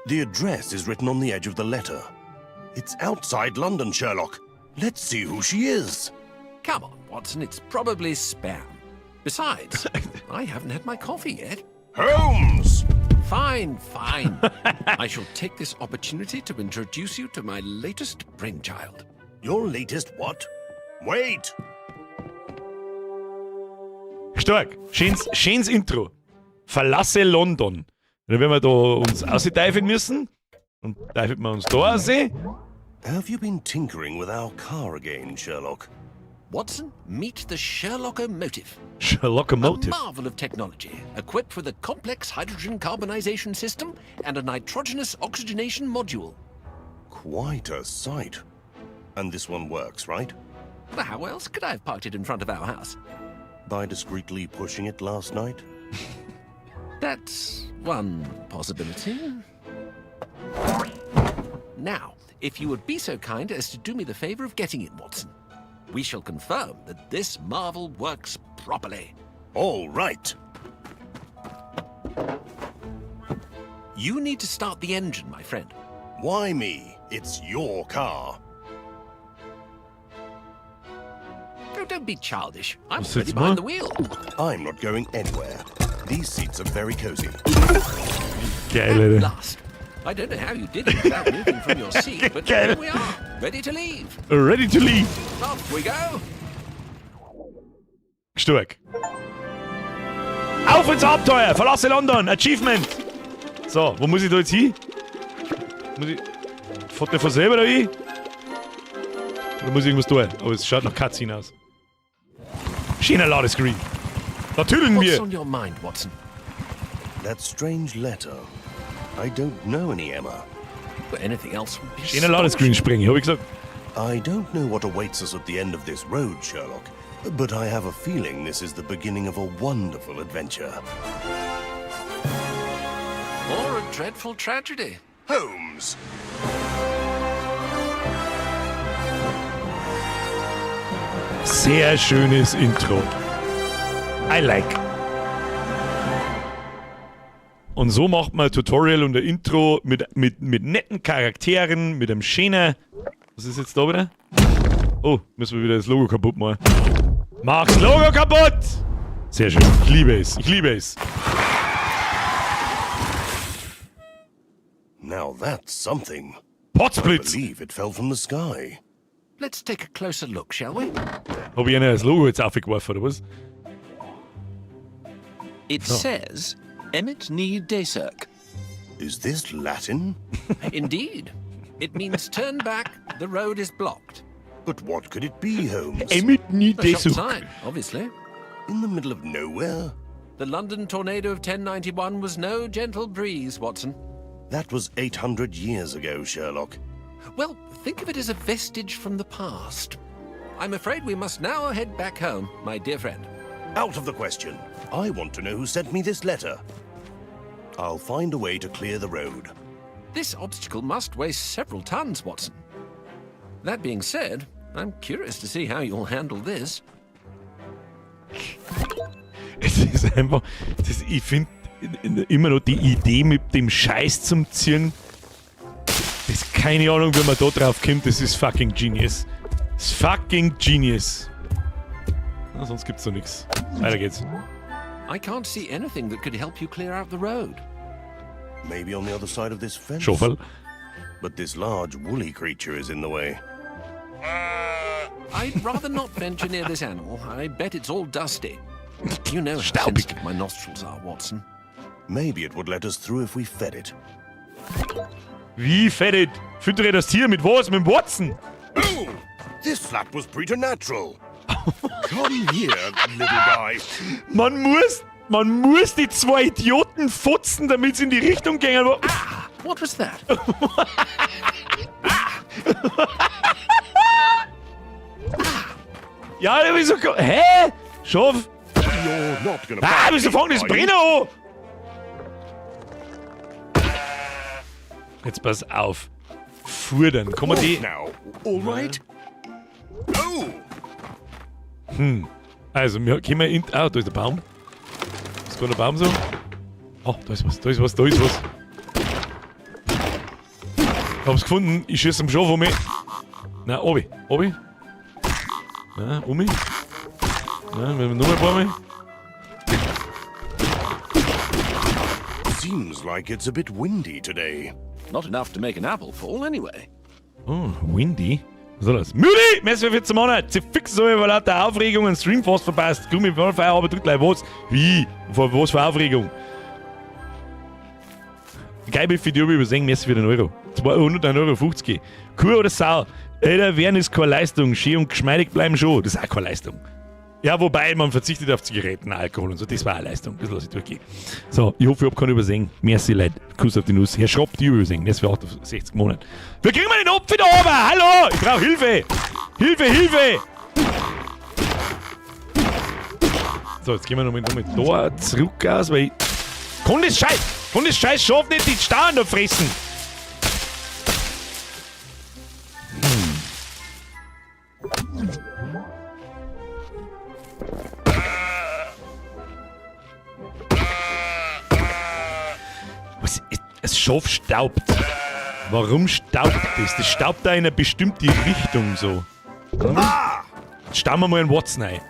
The address is written on the edge of the letter. It's outside London, Sherlock. Let's see who she is. Come on, Watson, it's probably spam. Besides, I haven't had my coffee yet. Holmes! Fine, fine. I shall take this opportunity to introduce you to my latest brainchild. Your latest what? Wait! Stark. Schönes, schönes Intro. Verlasse London. Dann werden wir da uns austeifeln müssen. Und teifelt wir uns da raus. Have you been tinkering with our car again, Sherlock? Watson, meet the Sherlockomotive. Sherlockomotive. A marvel of technology, equipped with a complex hydrogen carbonization system and a nitrogenous oxygenation module. Quite a sight. And this one works, right? How else could I have parked it in front of our house? By discreetly pushing it last night? That's one possibility. Now, if you would be so kind as to do me the favor of getting it, Watson, we shall confirm that this marvel works properly. All right. You need to start the engine, my friend. Why me? It's your car. Oh, don't be childish. I'm What's already it, behind huh? the wheel. I'm not going anywhere. These seats are very cozy. Geil, At Alter. last. I don't know how you did it without moving from your seat, but Geil. here we are, ready to leave. Ready to leave. Off we go. Stark. Auf ins Abenteuer! Verlasse London! Achievement! So, wo muss ich da jetzt hin? Muss ich. Fährt der von selber da hin? Oder muss ich irgendwas tun? Aber es schaut nach Cutscene aus. Schöner Ladescreen. Da tüdeln What's wir. on your mind, Watson? That strange letter. I don't know any Emma. Well, anything else would be Schöner Ladescreen springen, hab ich gesagt. I don't know what awaits us at the end of this road, Sherlock, but I have a feeling this is the beginning of a wonderful adventure. Or a dreadful tragedy. Holmes! Sehr schönes Intro. I like. Und so macht man ein Tutorial und ein Intro mit netten Charakteren, mit einem schönen. Was ist jetzt da wieder? Oh, müssen wir wieder das Logo kaputt machen. Mach's Logo kaputt! Sehr schön. Ich liebe es. Ich liebe es. Now that's something. I Potzblitz! believe it fell from the sky. Let's take a closer look, shall we? Hab ich einer das Logo jetzt aufgeworfen, oder was? It says Emmet ni Desirk. Is this Latin? Indeed. It means turn back, the road is blocked. But what could it be, Holmes? Emmet ni A shop Desuk. sign, obviously. In the middle of nowhere? The London tornado of 1091 was no gentle breeze, Watson. That was 800 years ago, Sherlock. Well, think of it as a vestige from the past. I'm afraid we must now head back home, my dear friend. Out of the question. I want to know who sent me this letter. I'll find a way to clear the road. This obstacle must weigh several tons, Watson. That being said, I'm curious to see how you'll handle this. Es ist einfach, ich finde immer noch die Idee mit dem Scheiß zum Ziehen, das ist keine Ahnung, wie man da drauf kommt, das ist fucking genius. Das ist fucking genius. Na, sonst gibt's doch nichts. Weiter geht's. I can't see anything that could help you clear out the road. Maybe on the other side of this fence. Schofel. But this large woolly creature is in the way. I'd rather not venture near this animal. I bet it's all dusty. You know how Staubig. sensitive my nostrils are, Watson. Maybe it would let us through if we fed it. Wie fettet? Füttere das Tier mit was? Mit dem Watson? Oh! This slap was preternatural. Come here, little guy. Man muss die zwei Idioten fotzen, damit sie in die Richtung gehen. What was that? Ja, wieso? Hä? Schaf? You're not gonna. Ah, bite wieso me, fangen das are you? Brenner an? Jetzt pass auf. Fudern. Kann man die. Now, all right? Oh! Also, wir können in. Ah, da ist der Baum. Ist gerade der Baum so? Oh, da ist was, da ist was, da ist was. Ich hab's gefunden. Ich schieße am Schaf um mich. Na, obi. Obi. Na, um mich. Na, wenn wir noch ein paar Mal. Seems like it's a bit windy today. Not enough to make an apple fall, anyway. Oh, windy. Was soll das? Müdi! Merci für 14 Monate. Sie fix so über lauter Aufregung und Stream fast verpasst. Gummi, Feierabend, drückt gleich was. Wie? Vor was für Aufregung? Geil, für die übersehen, merci für den Euro. 201,50 Euro. Kuh oder Sau? Älter werden ist keine Leistung. Schön und geschmeidig bleiben schon. Das ist auch keine Leistung. Ja, wobei man verzichtet auf Zigaretten, Alkohol und so. Das war eine Leistung. Das lasse ich durchgehen. So, ich hoffe, ich hab keinen übersehen. Merci, Leute. Kuss auf die Nuss. Herr Schropp, die übersehen. Das für 68 Monate. Wir kriegen wir den Opfer da oben? Hallo! Ich brauche Hilfe! Hilfe, Hilfe! So, jetzt gehen wir nochmal noch mal da zurück aus, weil ich. Kann das Scheiß Schaf nicht die Stauen da fressen? Was ist, das Schaf staubt. Warum staubt das? Das staubt da in eine bestimmte Richtung so. Ah! Jetzt stauen wir mal einen Watson ein.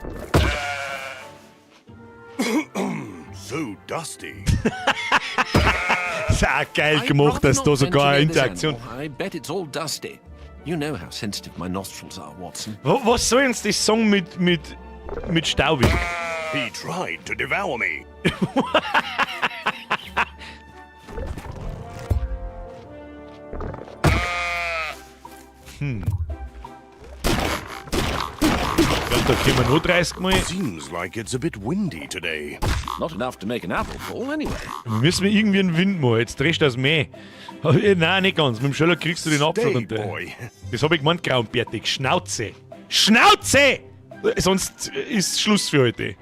So dusty. Das ist auch geil I'd gemacht, rather dass not da sogar eine venture near this Interaktion. animal. I bet it's all dusty. You know how sensitive my nostrils are, Watson. Was soll uns das Song mit Staubig? He tried to devour me. Ich glaub, Da können wir nur 30 Mal. Seems like it's a bit windy today. Not enough to make an apple fall, anyway. Müssen wir irgendwie einen Wind machen. Jetzt drehst du das mehr. Nein, nicht ganz. Mit dem Sherlock kriegst du den Apfel Stay, runter. boy. Das hab ich gemeint, grauenbärtig. Schnauze! Schnauze! Sonst ist Schluss für heute.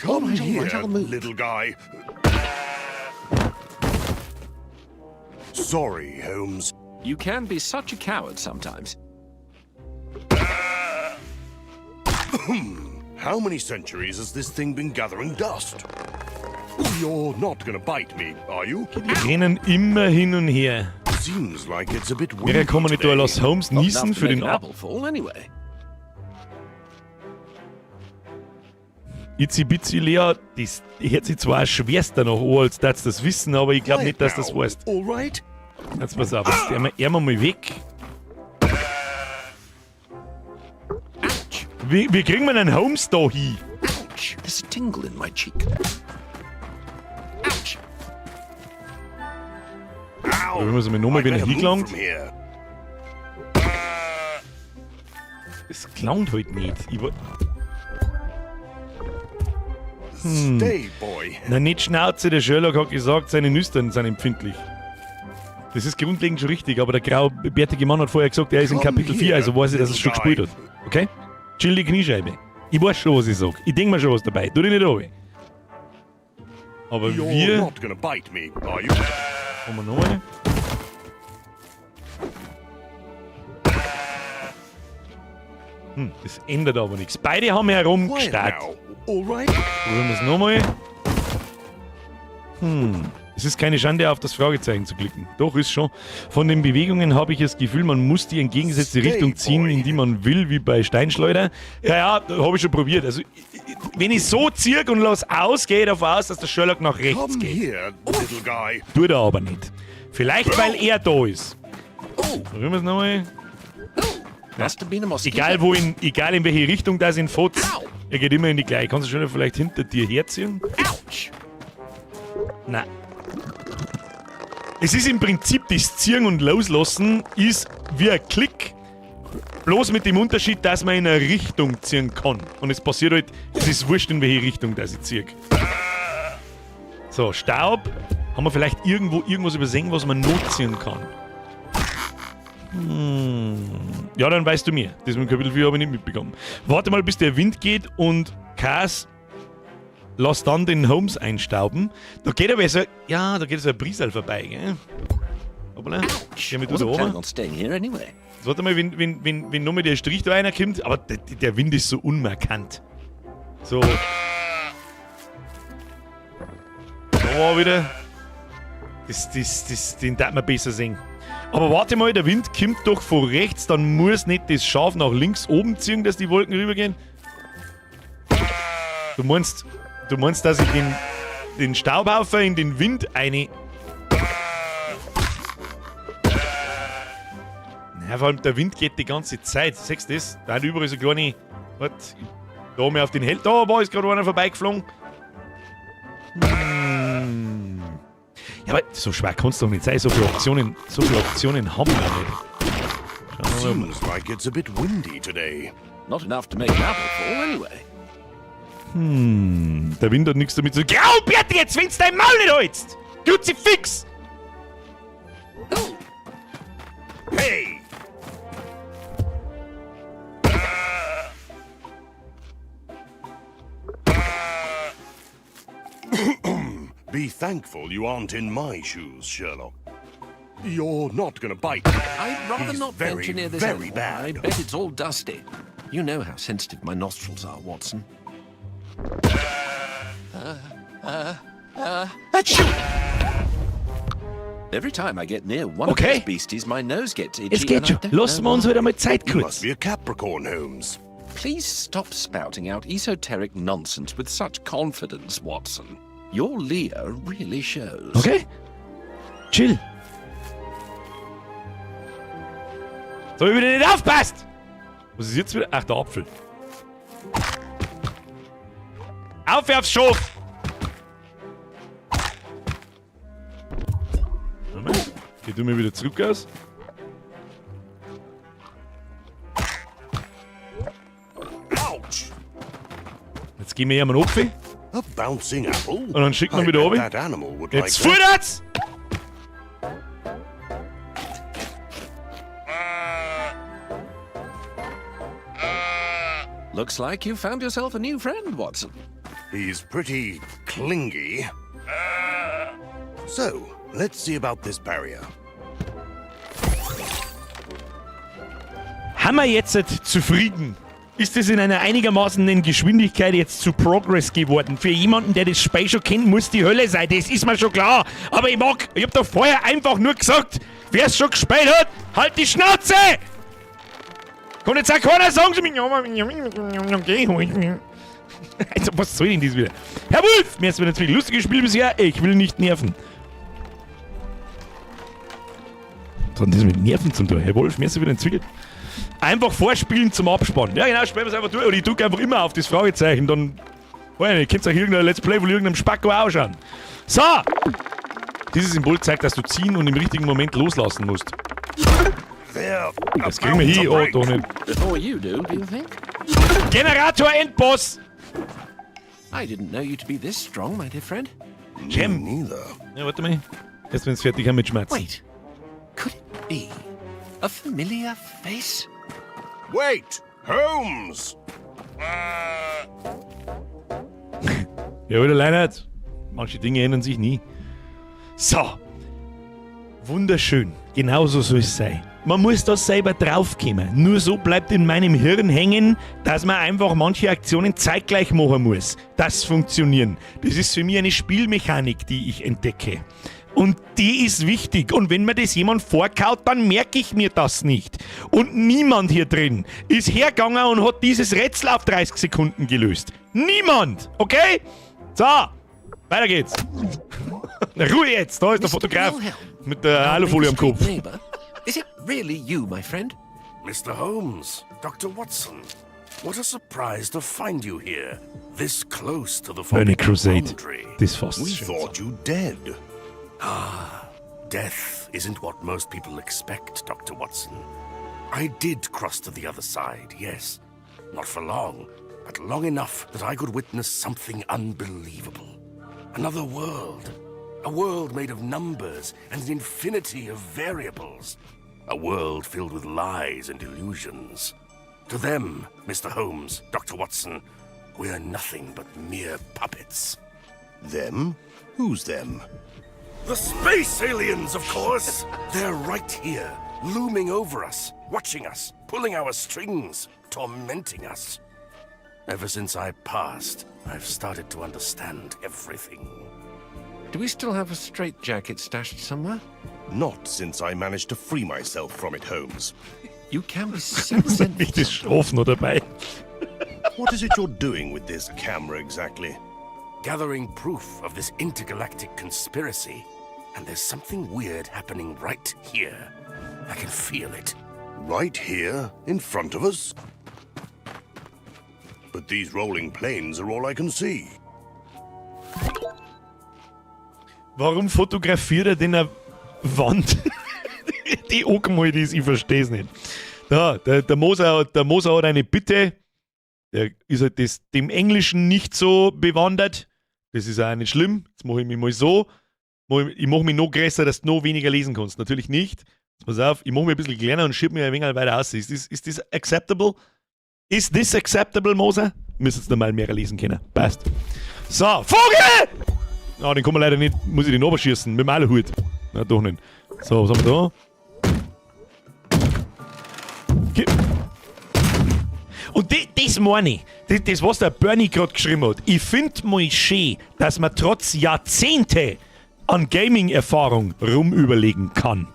Come All right, all here, right, I'll move. little guy. Sorry, Holmes. You can be such a coward sometimes. How many centuries has this thing been gathering dust? You're not gonna bite me, are you? Die rennen immer hin und her. Seems like it's a bit windy Wir kommen nicht da today. lass Holmes Not niesen enough to für make den an Ab. apple fall, anyway. Itzi Bitzi Lea, das hört sich zwar schwerst danach an, als dass das wissen, aber ich glaube Quiet nicht, dass das now, weißt. All right? Jetzt pass auf, jetzt gehen wir mal weg. Ouch! Wie kriegen wir einen Holmes da hin? Ouch! There's a tingle in my cheek. Ouch! Ow! Wenn wir es mal nochmal I'd wieder better move hingelangt. from here. Das klangt halt nicht. Ich Stay, boy. Na, nicht Schnauze, der Sherlock hat gesagt, seine Nüstern sind empfindlich. Das ist grundlegend schon richtig, aber der graubärtige Mann hat vorher gesagt, er ist in Come Kapitel 4, here, also weiß ich, dass er es schon little gespielt hat. Okay? Chill die Kniescheibe. Ich weiß schon, was ich sag. Ich denk mir schon was dabei. Tu dich nicht runter. Aber You're wir... not gonna bite me, are you? Haben wir noch eine? Das ändert aber nichts. Beide haben Quiet herumgestarrt. now, all right? Probieren wir es nochmal. Es ist keine Schande, auf das Fragezeichen zu klicken. Doch, ist schon. Von den Bewegungen habe ich das Gefühl, man muss die entgegengesetzte Stay, Richtung ziehen, boy. in die man will, wie bei Steinschleuder. Ja, ja, habe ich schon probiert. Also, wenn ich so ziehe und lass aus, gehe ich davon aus, dass der Sherlock nach rechts Come geht. here, little guy. Tut er aber nicht. Vielleicht, weil er da ist. Oh! Probieren wir es nochmal. Must have been a mosquito. Egal, egal in welche Richtung das ihn fotzt, Au. er geht immer in die gleiche. Kannst du schon vielleicht hinter dir herziehen? Ouch! Nein. Es ist im Prinzip das Ziehen und Loslassen ist wie ein Klick, bloß mit dem Unterschied, dass man in eine Richtung ziehen kann. Und es passiert halt, es ist wurscht, in welche Richtung das ich ziehe. So, Staub. Haben wir vielleicht irgendwo irgendwas übersehen, was man not ziehen kann? Ja, dann weißt du mehr. Das mit dem Kapitel 4 habe ich nicht mitbekommen. Warte mal, bis der Wind geht und Cass lass dann den Holmes einstauben. Da geht aber so, ja, da geht so ein Briesel vorbei, gell? Hoppala. Ouch! Geh mal I du da wasn't planning oben. on staying here anyway. Jetzt warte mal, wenn nochmal der Strich da einer kommt, aber der Wind ist so unmarkant. So. Da war wieder. Den darf man besser sehen. Aber warte mal, der Wind kommt doch von rechts, dann muss nicht das Schaf nach links oben ziehen, dass die Wolken rübergehen. Du meinst, dass ich den Staubhaufen in den Wind eine. Na, vor allem der Wind geht die ganze Zeit. Siehst du das? Da hat überall so kleine. Warte, da haben wir auf den Held. Da war ist gerade einer vorbeigeflogen. Ja, aber so schwer kann's doch nicht sein. So viele Optionen haben wir nicht. Schauen wir mal. Seems like it's a bit windy today. Not enough to make an apple fall, anyway. Der Wind hat nichts damit zu tun. Grauberti, jetzt, wenn's dein Maul nicht hältst! Kruzifix! Hey! Be thankful you aren't in my shoes, Sherlock. You're not gonna bite. I'd rather He's not very, venture near this very animal. bad. I bet it's all dusty. You know how sensitive my nostrils are, Watson. Achoo! Every time I get near one Okay. of those beasties, my nose gets itchy. Es geht and I schon. don't Lassen know wir uns why. halt einmal Zeit You kurz. must be a Capricorn, Holmes. Please stop spouting out esoteric nonsense with such confidence, Watson. Your Leo really shows. Okay? Chill. So, wie wieder nicht aufpasst! Was ist jetzt wieder? Ach, der Apfel. Auf aufs Schof! Moment. Geh du mir wieder zurück aus. Jetzt geben wir ihm einen Apfel. A bouncing apple? Und dann schicken wir I wieder bet runter. that animal would Jetzt like that. futtert's! Looks like you've found yourself a new friend, Watson. He's pretty clingy. So, let's see about this barrier. Haben wir jetzt zufrieden? Ist es in einer einigermaßen Geschwindigkeit jetzt zu Progress geworden? Für jemanden, der das Spiel schon kennt, muss die Hölle sein. Das ist mir schon klar. Aber ich hab doch vorher einfach nur gesagt, wer es schon gespielt hat, halt die Schnauze! Kann jetzt auch keiner sagen zu mir, geh halt. Also, was soll denn das wieder? Herr Wolf, mir ist wieder ein lustiges Spiel bisher. Ich will nicht nerven. Was hat denn das mit Nerven zum tun? Herr Wolf, mir ist wieder ein Zwickel. Einfach vorspielen zum Abspann. Ja, genau, spielen wir es einfach durch. Oder ich drücke einfach immer auf das Fragezeichen, dann. Weiß ich nicht, könnt ihr euch irgendein Let's Play von irgendeinem Spacko ausschauen. So! Dieses Symbol zeigt, dass du ziehen und im richtigen Moment loslassen musst. They're Das kriegen wir about to hin. Oh, break. doch nicht. Before you do, do you think? Generator Endboss! I didn't know you to be this strong, my dear friend. Jam. Me neither. Ja, warte mal. Erst wenn es fertig haben mit Schmerzen. Wait, could it be a familiar face? Wait! Holmes! Ja, oder Leinert? Manche Dinge ändern sich nie. So. Wunderschön. Genauso soll es sein. Man muss da selber draufkommen. Nur so bleibt in meinem Hirn hängen, dass man einfach manche Aktionen zeitgleich machen muss. Das funktionieren. Das ist für mich eine Spielmechanik, die ich entdecke. Und die ist wichtig. Und wenn mir das jemand vorkaut, dann merke ich mir das nicht. Und niemand hier drin ist hergegangen und hat dieses Rätsel auf 30 Sekunden gelöst. Niemand! Okay? So, weiter geht's. Ruhe jetzt, da ist der Mr. Fotograf Wilhelm, mit der our Alufolie am Baker Kopf. Street neighbor. Is it really you, my friend? Mr. Holmes, Dr. Watson, what a surprise to find you here, this close to the Burning Forbidden Crusade. Boundary. Das fasst We schön thought you dead. Ah, death isn't what most people expect, Dr. Watson. I did cross to the other side, yes. Not for long, but long enough that I could witness something unbelievable. Another world. A world made of numbers and an infinity of variables. A world filled with lies and illusions. To them, Mr. Holmes, Dr. Watson, we're nothing but mere puppets. Them? Who's them? The space aliens, of course! They're right here, looming over us, watching us, pulling our strings, tormenting us. Ever since I passed, I've started to understand everything. Do we still have a straitjacket stashed somewhere? Not since I managed to free myself from it, Holmes. You can be so resentful. Nicht das Schroff noch dabei. What is it you're doing with this camera exactly? Gathering proof of this intergalactic conspiracy. And there's something weird happening right here. I can feel it. Right here? In front of us? But these rolling plains are all I can see. Warum fotografiert er denn eine Wand, die angemalt ist? Ich verstehe es nicht. Da, der Moser hat eine Bitte. Der ist halt das, dem Englischen nicht so bewandert. Das ist auch nicht schlimm. Jetzt mache ich mich mal so. Ich mache mich noch größer, dass du noch weniger lesen kannst. Natürlich nicht. Jetzt pass auf, ich mache mich ein bisschen kleiner und schieb mich ein wenig weiter aus. Ist das acceptable? Is this acceptable, Moser? Müssen jetzt normal mehr lesen können. Passt. So, Vogel! Ah, den kann man leider nicht. Muss ich den schießen mit dem Aluhut. Na, doch nicht. So, was haben wir da? Okay. Und das meine ich. Das, was der Bernie gerade geschrieben hat. Ich finde mal schön, dass man trotz Jahrzehnte an Gaming-Erfahrung rumüberlegen kann.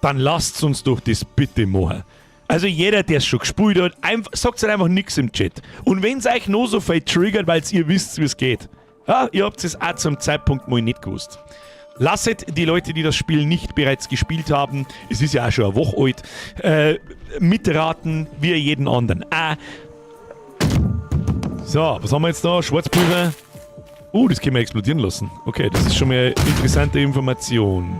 Dann lasst uns doch das bitte machen. Also jeder, der es schon gespielt hat, einfach, sagt halt einfach nichts im Chat. Und wenn es euch noch so viel triggert, weil ihr wisst, wie es geht. Ja, ihr habt es auch zum Zeitpunkt mal nicht gewusst. Lasset die Leute, die das Spiel nicht bereits gespielt haben, es ist ja auch schon eine Woche alt, mitraten, wie jeden anderen. Ah. So, was haben wir jetzt da? Schwarzpulver. Das können wir explodieren lassen. Okay, das ist schon mal eine interessante Information.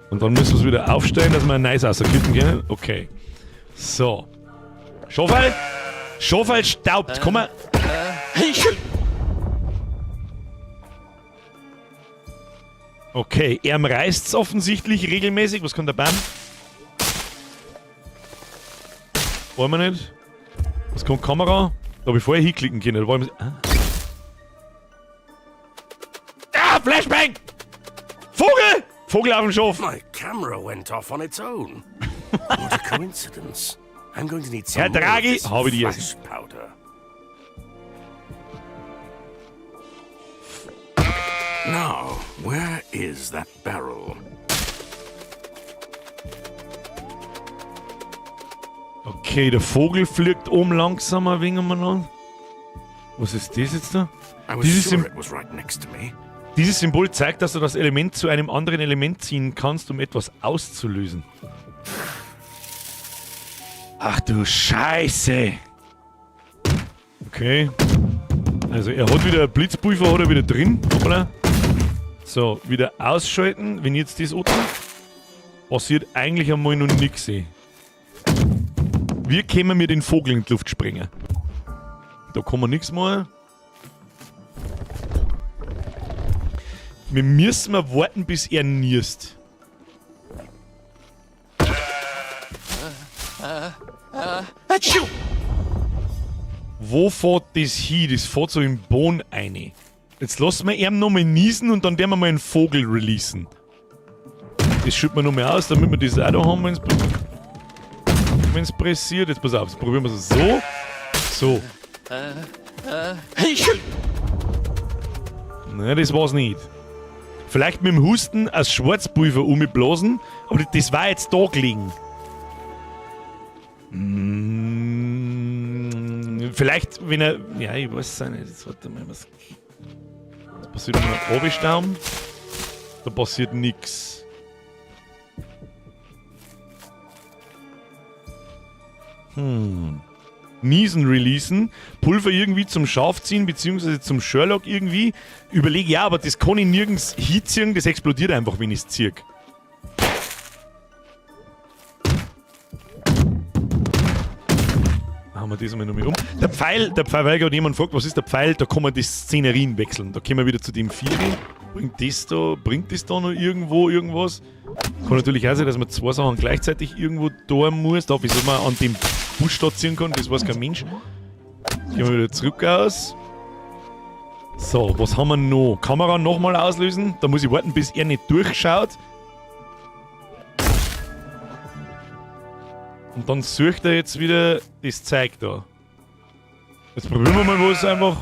Und dann müssen wir es wieder aufstellen, dass wir ein neues rauskippen können. Okay. So. Schaufel! Schafal staubt. Komm mal. Okay, er reißt's offensichtlich regelmäßig. Was kommt der Bam? Wollen wir nicht? Was kommt Kamera? Da hab ich vorher hinklicken können. Da wollen wir. Ah. Ah, Flashbang! Vogel! Vogel auf dem Schaf! My camera went off on its own. What a coincidence. I'm going to need some Herr more of Draghi, this habe die flash powder. Now, where is that barrel? Okay, der Vogel fliegt oben langsam ein wenig umeinander. Was ist das jetzt da? I was Dieses, sure Sym it was right next to me. Dieses Symbol zeigt, dass du das Element zu einem anderen Element ziehen kannst, um etwas auszulösen. Ach du Scheiße! Okay. Also er hat wieder Blitzpulver hat er wieder drin. Hoppala. So, wieder ausschalten. Wenn ich jetzt das anziehe, passiert eigentlich einmal noch nix. Ey. Wir können mir den Vogel in die Luft sprengen. Da kann man nichts machen. Wir müssen mal warten, bis er niest. Wo fährt das hin? Das fährt so im Boden rein. Jetzt lassen wir ihn nochmal niesen und dann werden wir mal einen Vogel releasen. Das schütten wir nochmal aus, damit wir das auch da haben, wenn's pressiert. Jetzt pass auf, jetzt probieren wir es so. So. Nein, das war's nicht. Vielleicht mit dem Husten als Schwarzpulver umblasen, aber das war jetzt da gelegen. Vielleicht, wenn er. Ja, ich weiß es auch nicht. Jetzt warte mal, was. Was passiert, wenn wir runterstauben? Da passiert nix. Niesen releasen, Pulver irgendwie zum Schaf ziehen, beziehungsweise zum Sherlock irgendwie. Überlege, ja, aber das kann ich nirgends hinziehen, das explodiert einfach, wenn ich's ziehe. Haben wir das mal nochmal um. Der Pfeil, weil gerade jemand fragt, was ist der Pfeil, da kann man die Szenerien wechseln. Da können wir wieder zu dem Vieri. Bringt das da noch irgendwo irgendwas? Kann natürlich auch sein, dass man zwei Sachen gleichzeitig irgendwo da muss. Da, wieso man an dem Busch da ziehen kann, das weiß kein Mensch. Gehen wir wieder zurück aus. So, was haben wir noch? Kamera nochmal auslösen. Da muss ich warten, bis er nicht durchschaut. Und dann sucht er jetzt wieder das Zeug da. Jetzt probieren wir mal was einfach.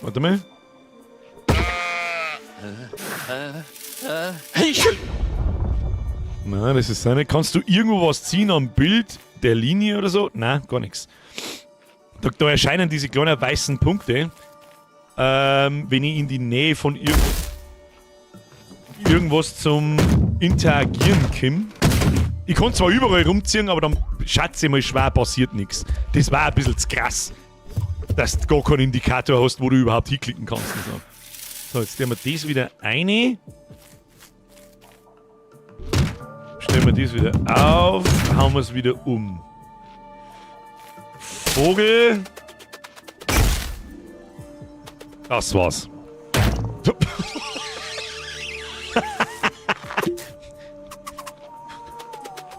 Warte mal. Nein, das ist seine. Kannst du irgendwo was ziehen am Bild der Linie oder so? Nein, gar nichts. Da erscheinen diese kleinen weißen Punkte, wenn ich in die Nähe von irgendwas zum Interagieren komme. Ich kann zwar überall rumziehen, aber dann schätze ich mal schwer, passiert nichts. Das war ein bisschen zu krass, dass du gar keinen Indikator hast, wo du überhaupt hinklicken kannst. Und so. So, jetzt stellen wir das wieder rein. Stellen wir das wieder auf, hauen wir es wieder um. Vogel. Das war's.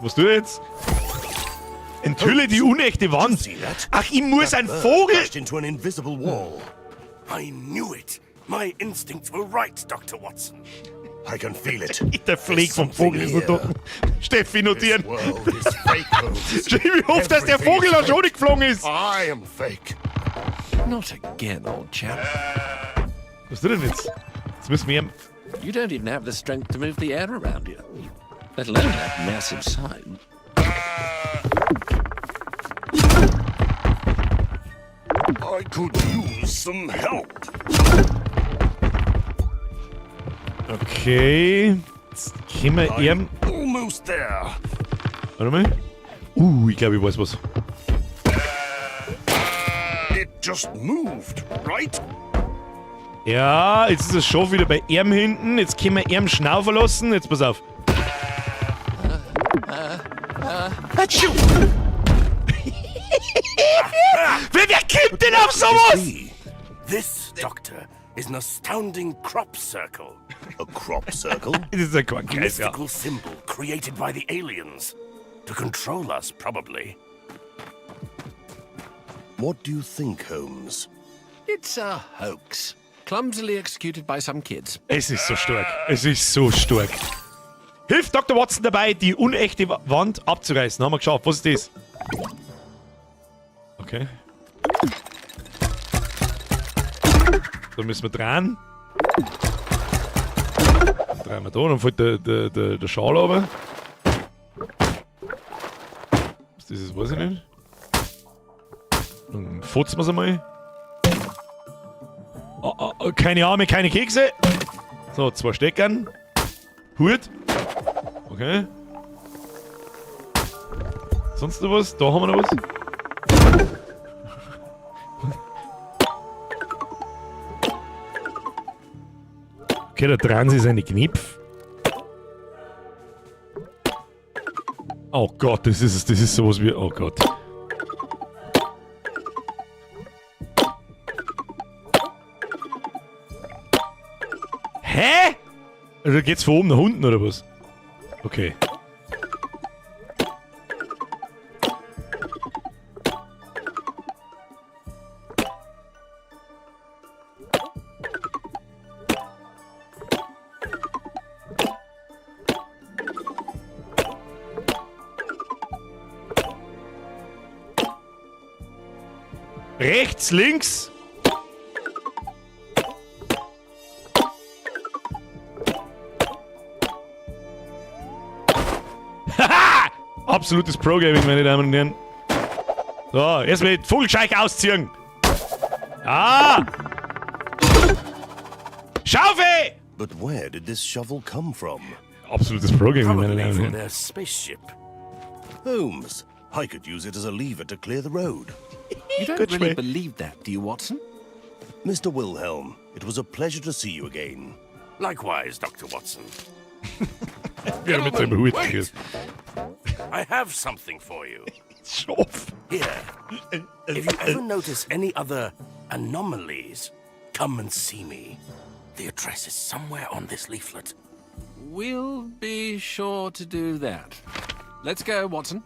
Was du jetzt? Enthülle die unechte Wand. Ach, ich muss ein Vogel. Crashed into an invisible wall. I knew it. My instincts were right, Dr. Watson. I can feel it. Der Flieg vom Vogel ist noch da. Steffi notieren. This world is fake, Holmes. Ich hoffe, dass der Vogel da schon nicht geflogen ist. I am fake. Not again, old chap. Was tut denn jetzt? Jetzt müssen wir ihm. You don't even have the strength to move the air around you, let alone that massive sign. I could use some help. Okay. Jetzt können wir ihm. I'm almost there. Warte mal. Ich glaube, ich weiß was. It just moved, right? Ja, jetzt ist es schon wieder bei ihm hinten. Jetzt können wir ihm Schnaufen lassen. Jetzt pass auf. Hatschu! Wer kippt denn auf sowas? See, this, Doctor, is an astounding crop circle. A crop circle? Das ist ja kein A Kreis, ja. mystical symbol created by the aliens. To control us, probably. What do you think, Holmes? It's a hoax. Clumsily executed by some kids. Es ist so stark. Es ist so stark. Hilft Dr. Watson dabei, die unechte Wand abzureißen. Haben wir geschafft. Was ist das? Okay. Da müssen wir dran. Dann drehen wir da, dann fällt der Schal runter. Was das ist, weiß ich nicht. Dann futzen wir es einmal. Oh, oh, oh, keine Arme, keine Kekse. So, zwei Steckern. Hut. Okay. Sonst noch was? Da haben wir noch was. Okay, da drehen sie seine Knipf. Oh Gott, das ist sowas wie. Oh Gott. Hä? Also geht's von oben nach unten oder was? Okay. Rechts, links. Haha! Absolutes Pro-Gaming, meine Damen und Herren. So, erstmal den Vogelscheich ausziehen. Ah! Schaufel! But where did this shovel come from? Absolutes Pro-Gaming, meine Probably Damen und from Herren. their spaceship. Holmes, I could use it as a lever to clear the road. You don't Good really Schmäh. believe that, do you, Watson? Mr. Wilhelm, it was a pleasure to see you again. Likewise, Dr. Watson. Ja, mit seinem Hut. Wait. I have something for you. Schaf. Here. If you ever notice any other anomalies, come and see me. The address is somewhere on this leaflet. We'll be sure to do that. Let's go, Watson.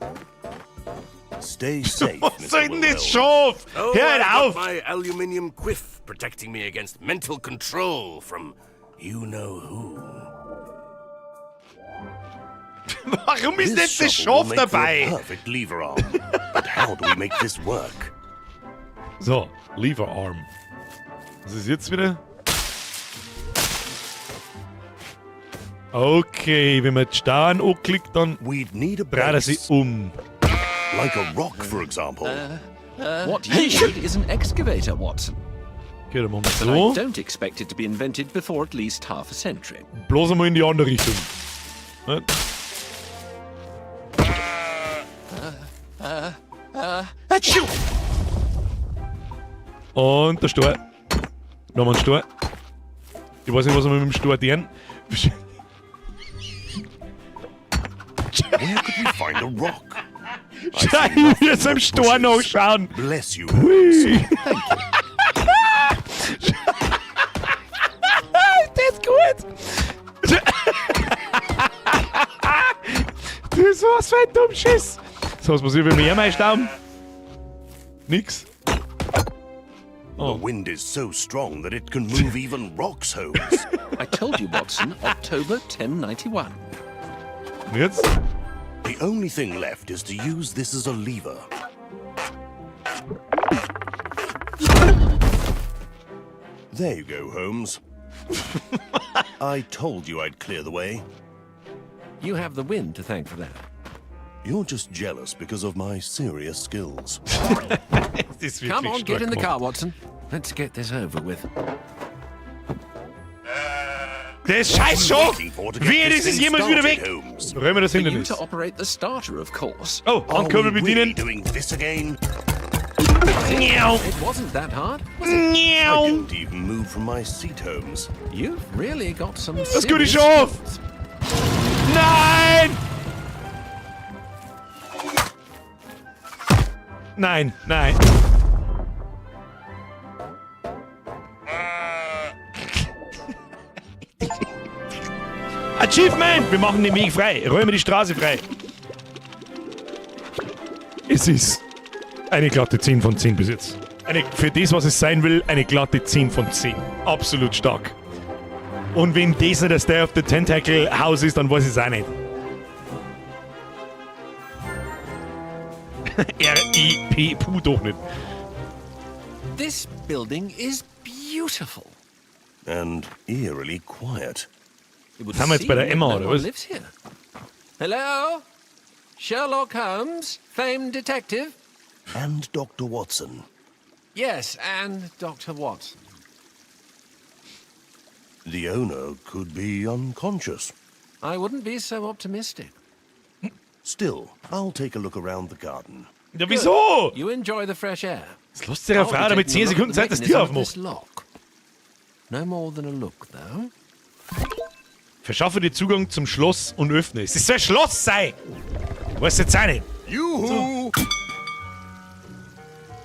Stay safe, Was Mr. soll denn das Wilhelm. Schaf? Oh, Hör I've got auf! my aluminium quiff protecting me against mental control from you know who. Warum ist This denn das shovel Schaf will make for a dabei? perfect lever arm. But how do we make this work? So, Lever Arm. Was ist jetzt wieder? Okay, wenn man die Stein anklickt, dann We'd need a dreht er base, sich um. like a rock, for example. What you need is an excavator, Watson. Okay, dann machen wir But I so. don't expect it to be invented before at least half a century. Bloß einmal in die andere Richtung. Ne? Hatschu! Und der Stor. Nochmal ein Stor. Ich weiß nicht, was wir mit dem Stor tun. Where could we find a rock? Schau, ich will jetzt im Stor nachschauen. Bless you, Holmes. Hui. Ist das gut? Das ist was für ein Dummschiss. So, was passiert, wenn wir hier einstauben? Nix. The wind is so strong that it can move even rocks, Holmes. I told you, Watson, October 1091. Und jetzt? The only thing left is to use this as a lever. There you go, Holmes. I told you I'd clear the way. You have the wind to thank for that. You're just jealous because of my serious skills. Das ist wirklich Come on, get stark in the gemacht. car, Watson. Let's get this over with. Das scheiß Schaf! Waiting for to get Wehe, this das ist thing jemals wieder started, weg! Holmes. Räumen wir das For you Hindernis. to operate the starter, of course. Oh, Are we Handkurbel really bedienen. doing this again? Miau. It wasn't that hard, was it? I Miau. didn't even move from my seat, Holmes. You've really got some Das gute serious Schaf! skills. Nein! Nein, nein. Achievement! Wir machen den Weg frei. Räume die Straße frei. Es ist eine glatte 10 von 10 bis jetzt. Für das, was es sein will, eine glatte 10 von 10. Absolut stark. Und wenn das nicht das Day of the Tentacle House ist, dann weiß ich es auch nicht. R-I-P, Puh, doch nicht. This building is beautiful. And eerily quiet. It would Sind wir jetzt bei der seem Emma, that oder no one was? lives here. Hello? Sherlock Holmes, famed detective? And Dr. Watson. Yes, and Dr. Watson. The owner could be unconscious. I wouldn't be so optimistic. Still, I'll take a look around the garden. Ja, wieso? You enjoy the fresh air. Das lässt sich eine I'll be Frau damit taking 10 a look Sekunden at the Zeit, das Tür mechanism of aufmacht. this lock. No more than a look, though. Verschaffe dir Zugang zum Schloss und öffne es. Es soll ein Schloss sein! Weißt du jetzt auch nicht. Juhu!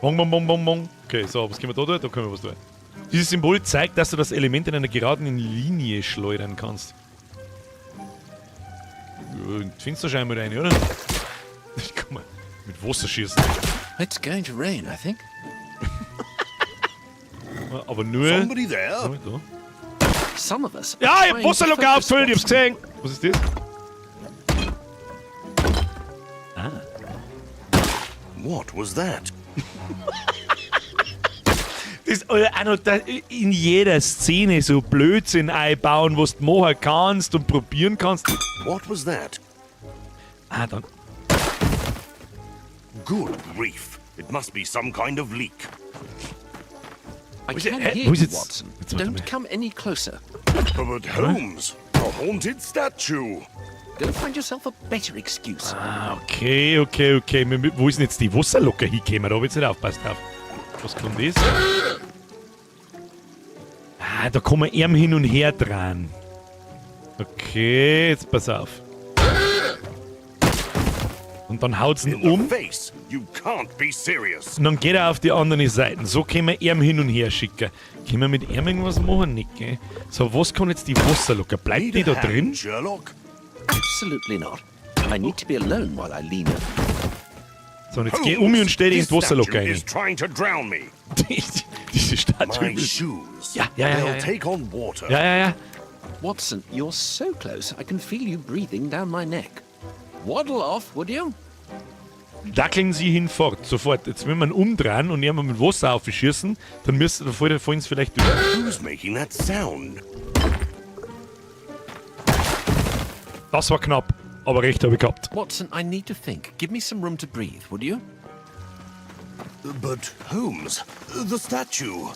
Bong, bong, bong, bong, bong. Okay, so, was können wir da tun? Da können wir was tun. Dieses Symbol zeigt, dass du das Element in einer geraden Linie schleudern kannst. Ja, in die Fensterscheibe rein, oder? Guck mal, mit Wasser schießen. It's going to rain, I think. Aber nur. Somebody there? Da. Some of us. are Ja, ich hab trying to Wasserlocker focus, aufgefüllt, ich hab's Watson. gesehen. Was ist das? What was that? Das, oder auch noch da, in jeder Szene so Blödsinn einbauen, was du machen kannst und probieren kannst. What was that? Ah, dann. Good grief. It must be some kind of leak. I Wo ist- can hä? hear Wo ist you, jetzt- Watson. Jetzt warte Don't mal. come any closer. But Holmes, a haunted statue. Go find yourself a better excuse. Ah, okay. Wo ist denn jetzt die Wasserlocke hingekommen? Da hab ich jetzt nicht aufgepasst drauf. Was kann das? Ah, da kann man Arm hin und her dran. Okay, jetzt pass auf. Und dann haut's ihn In the um. face. You can't be serious. Und dann geht er auf die andere Seite. So können wir ihn hin und her schicken. Können wir mit ihm irgendwas machen? Nicht, gell? So, was kann jetzt die Wasserlocke? Bleibt Need die a da hand, drin? Sherlock? Absolutely not. I need to be alone while I lean over. So, und jetzt geh um mich und stell dich in This die Wasserlocke statue rein. is trying to drown me. Diese Statue. My shoes. Ja, They'll ja. take on water. Ja. Watson, you're so close, I can feel you breathing down my neck. Waddle off, would you? Dackeln Sie hinfort, sofort. Jetzt, wenn wir ihn umdrehen und ihn mit Wasser aufschießen, dann müssen dann fallen sie vielleicht durch. Who's making that sound? Das war knapp, aber recht habe ich gehabt. Watson, I need to think. Give me some room to breathe, would you? But Holmes, the statue.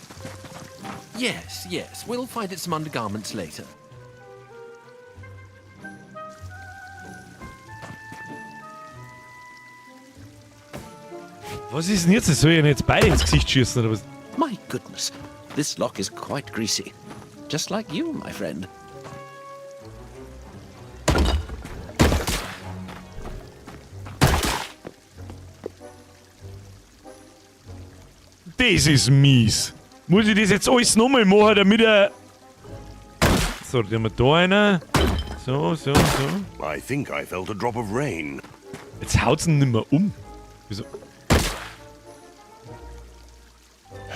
Yes. We'll find it some undergarments later. Was ist denn jetzt? Soll ich ihnen jetzt beide ins Gesicht schießen oder was? My goodness, this lock is quite greasy. Just like you, my friend. Das ist mies. Muss ich das jetzt alles nochmal machen, damit er. So, dann haben wir da einer. So, so, so. I think I felt a drop of rain. Jetzt haut's ihn nimmer um. Wieso?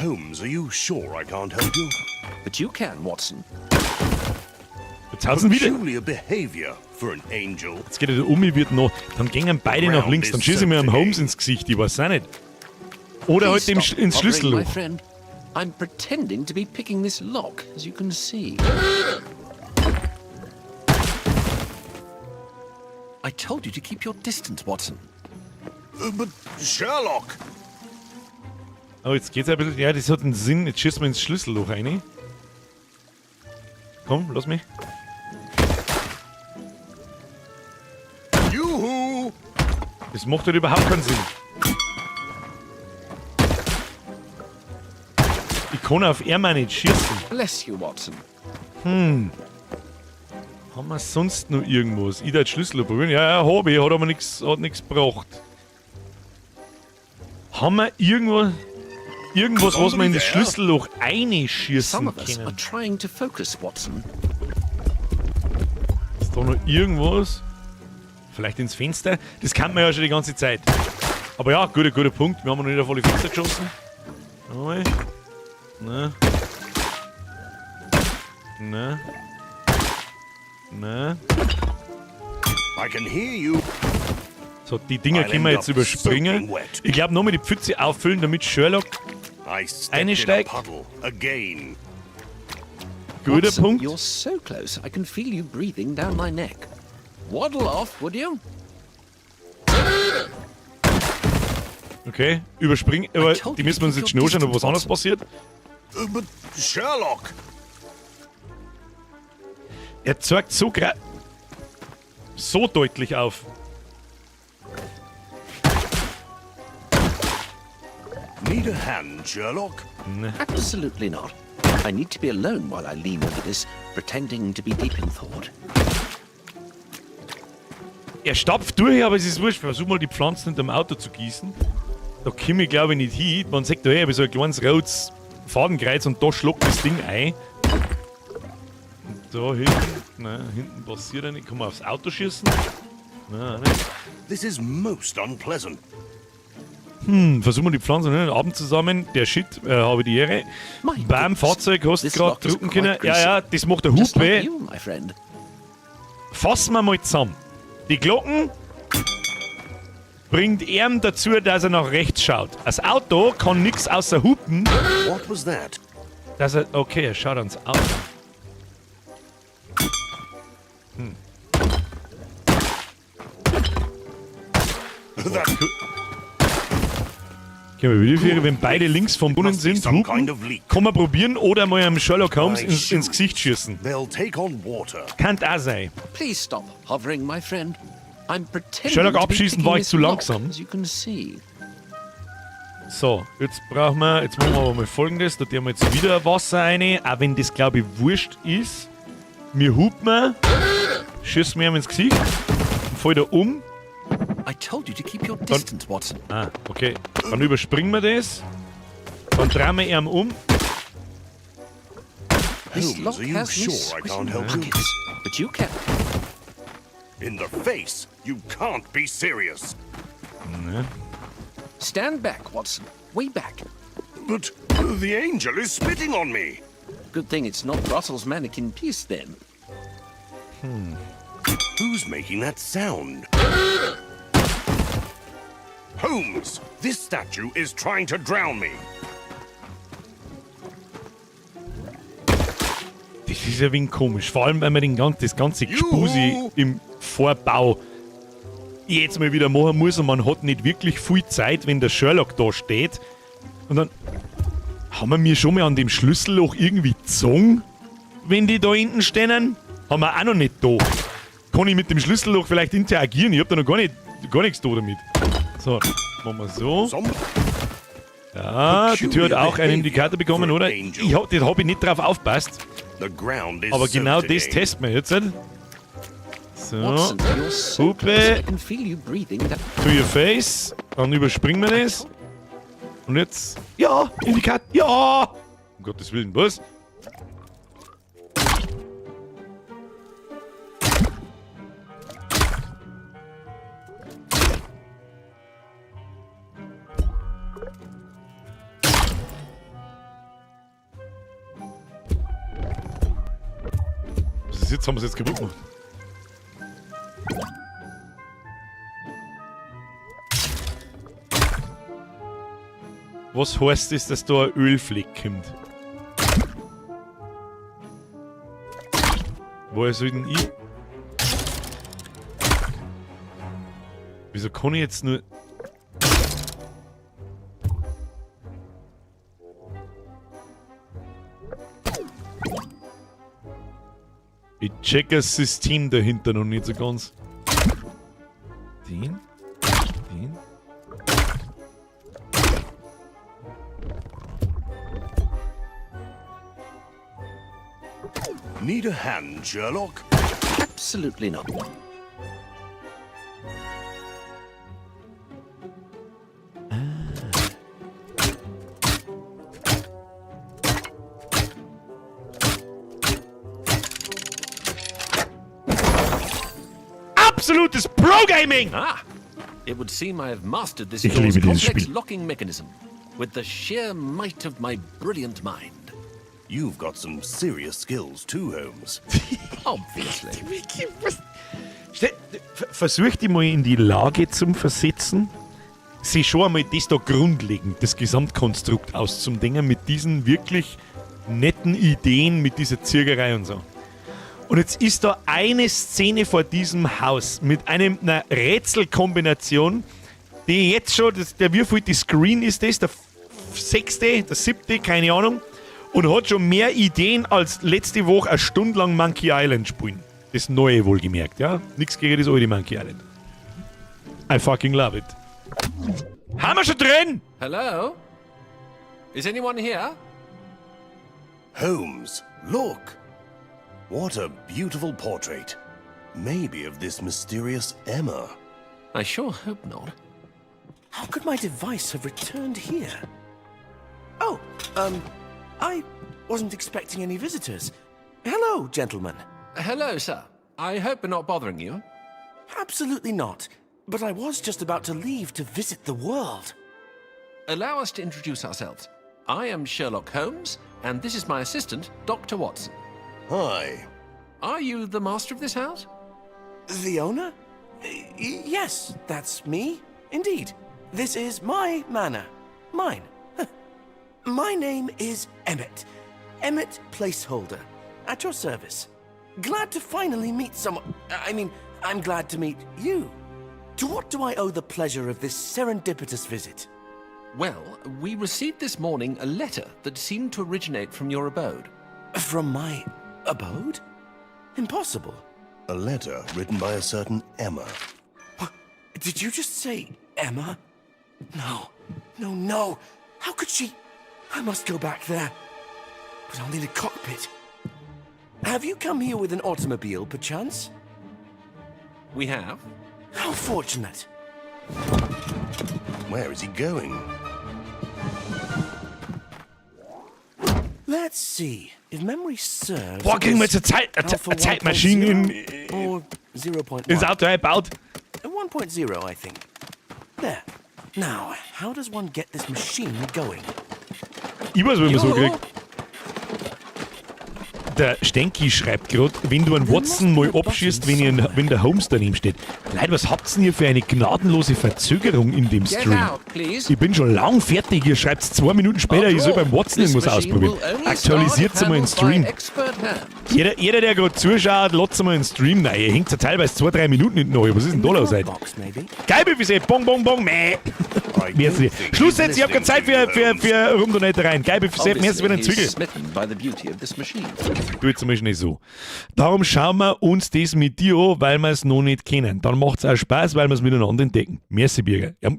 Holmes, are you sure I can't help you? But you can, Watson. Jetzt haut's ihn wieder. Peculiar behavior for an angel. Jetzt geht er um, ich wird noch. Dann gingen beide nach links, dann schieße ich mir am Holmes ins Gesicht, ich weiß auch nicht. Oder halt Please dem stop ins hovering, my Schlüsselloch. friend. I'm pretending to be picking this lock, as you can see. I told you to keep your distance, Watson. But Sherlock! Oh, jetzt geht's ein bisschen. Ja, das hat einen Sinn. Jetzt schießen wir ins Schlüsselloch rein. Komm, lass mich. Juhu! Das macht halt überhaupt keinen Sinn. Ich kann auf ihn auch nicht schießen. Bless you, Watson. Haben wir sonst noch irgendwas? Ich da das Schlüssel probieren? Ja, hab ich, hat aber nichts, hat nichts gebracht. Haben wir irgendwo, irgendwas, was wir in das Somebody there? Schlüsselloch einschießen Some of us are können? trying to focus, Watson. Ist da noch irgendwas? Vielleicht ins Fenster? Das kann man ja schon die ganze Zeit. Aber ja, guter, guter Punkt. Wir haben noch nicht auf alle Fenster geschossen. Nochmal. Ne. Ne. Ne. I can hear you. So, die Dinger I'll können wir end jetzt up überspringen. soaking wet. Ich glaube, nochmal die Pfütze auffüllen, damit Sherlock. I stepped in a Einsteigt. puddle again. Guter Watson, Punkt. You're so close, I can feel you breathing down my neck. Waddle off, would you? Okay, überspringen. Aber told die you müssen wir uns to jetzt keep schnell your anschauen, ob was distance, anderes passiert. But Sherlock, Er zeigt so so deutlich auf. need a hand, Sherlock? Absolutely not. I need to be alone while I lean over this, pretending to be deep in thought. Er stapft durch, aber es ist wurscht. Versuch mal die Pflanzen hinterm Auto zu gießen. Da komme ich glaube ich nicht hin. Man sieht da eh so ein kleines rotes Fadenkreuz und da schlägt das Ding ein. Und da hinten, nein, hinten passiert ja nicht. Kann man aufs Auto schießen? Nein, auch nicht. This is most unpleasant. Versuchen wir die Pflanzen ne? Abend zusammen. Der Shit, habe ich die Ehre. My Beim goodness, Fahrzeug hast du this gerade lock is drucken können. quite Ja, ja, greasy. das macht der Just Hupe. like you, my friend. Fassen wir mal zusammen. Die Glocken bringt ihm dazu, dass er nach rechts schaut. Das Auto kann nichts außer hupen. What was that? Dass er, okay, er schaut ans Auto. That Können wir wieder führen, wenn beide links vom Brunnen Must be sind, some hupen, kind of leak. kann man probieren oder mal einem Sherlock Holmes My ins shoes. Gesicht schießen. They'll take on water. Kann auch sein. Please stop hovering, my friend. I'm pretending Sherlock to be abschießen picking war ich this zu lock, langsam. as you can see. So, jetzt brauchen wir, jetzt machen wir aber mal folgendes, da tun wir jetzt wieder Wasser rein, auch wenn das glaube ich wurscht ist. Wir hupen, schießen wir ihm ins Gesicht, fällt er um. I told you to keep your distance, Watson. Ah, okay. Dann überspringen wir das. Dann drehen wir ihn um. This Holmes, lock are you has me sure I sweating can't help you? buckets, but you can. In the face? You can't be serious. Stand back, Watson. Way back. But the angel is spitting on me. Good thing it's not Brussels mannequin piece then. Who's making that sound? Holmes, this statue is trying to drown me. Das ist ja wenig komisch. Vor allem, weil man das ganze Gespusi Juhu. im Vorbau jetzt mal wieder machen muss und man hat nicht wirklich viel Zeit, wenn der Sherlock da steht. Und dann haben wir mir schon mal an dem Schlüsselloch irgendwie gezogen, wenn die da hinten stehen? Haben wir auch noch nicht da. Kann ich mit dem Schlüsselloch vielleicht interagieren? Ich hab da noch gar nichts da damit. So, machen wir so. Some Ja, die Tür hat auch einen Indikator bekommen, oder? Das hab ich nicht drauf aufpasst. the ground is Aber genau soaked das again. testen wir jetzt. So, Watson, you're so Hupe. close. I can feel you breathing down. to your face. Dann überspringen wir das. Und jetzt. Ja, Indikator. Ja! Um Gottes Willen, was? Was ist jetzt? Haben wir es jetzt kaputt gemacht? Was heißt das, dass da ein Ölfleck kommt? Woher soll denn ich? Wieso kann ich jetzt nur... Ich check das System dahinter noch nicht so ganz. Den? Den? Need a hand, Sherlock? Absolutely not. Absolutes Pro-Gaming! Ah, it would seem I have mastered this Ich door's liebe dieses complex Spiel. locking mechanism with the sheer might of my brilliant mind. You've got some serious skills too, Holmes. Obviously. Versuch dich mal in die Lage zum Versetzen, sich schon einmal das da grundlegend, das Gesamtkonstrukt auszudenken mit diesen wirklich netten Ideen, mit dieser Zirgerei und so. Und jetzt ist da eine Szene vor diesem Haus mit einer Rätselkombination, die jetzt schon, der wievielte Screen ist das, der sechste, der siebte, keine Ahnung, und hat schon mehr Ideen als letzte Woche eine Stunde lang Monkey Island spielen. Das neue wohlgemerkt, ja? Nichts gegen das alte Monkey Island. I fucking love it. Haben wir schon drin? Hello? Is anyone here? Holmes, look! What a beautiful portrait. Maybe of this mysterious Emma. I sure hope not. How could my device have returned here? Oh, I wasn't expecting any visitors. Hello, gentlemen. Hello, sir. I hope we're not bothering you. Absolutely not. But I was just about to leave to visit the world. Allow us to introduce ourselves. I am Sherlock Holmes, and this is my assistant, Dr. Watson. Hi. Are you the master of this house? The owner? Yes, that's me. Indeed. This is my manor. Mine. My name is Emmett. Emmett Placeholder. At your service. Glad to finally meet someone. I mean, I'm glad to meet you. To what do I owe the pleasure of this serendipitous visit? Well, we received this morning a letter that seemed to originate from your abode. From my abode? Impossible. A letter written by a certain Emma. What? Did you just say Emma? No, no, no. How could she? I must go back there. But I'll need a cockpit. Have you come here with an automobile, perchance? We have. How fortunate. Where is he going? Let's see. If memory serves. Boah, kriegen wir jetzt Alpha eine Zeitmaschine 1.0 or 0.1. ins Auto eingebaut? 1.0, I think. There. Now, how does one get this machine going? Ich weiß, wie man so Juhu. kriegt. Der Stenki schreibt gerade, wenn du einen Watson mal abschießt, wenn der Holmes daneben steht. Leute, was habt ihr denn hier für eine gnadenlose Verzögerung in dem Get Stream? out, please. Ich bin schon lang fertig, ihr schreibt 2 Minuten später, ich soll beim Watson This irgendwas machine ausprobieren. will only Aktualisiert start einmal den if Stream. handled by expert hands. Jeder, der gerade zuschaut, lasst mal den Stream rein. Ihr hängt ja teilweise 2, 3 Minuten hinten nach. Was ist denn da los heute? Box, maybe. Geil, wie Bong, bong, bong, meh. Merci. Schluss jetzt, ich hab keine Zeit für Rumdonatereien. Geil, merci für den Obviously, Zwiegel. he's smitten by the beauty of this machine. Du jetzt mal schnell so. Darum schauen wir uns das mit dir an, weil wir es noch nicht kennen. Dann macht es auch Spaß, weil wir es miteinander entdecken. Merci, Birger. Ja, da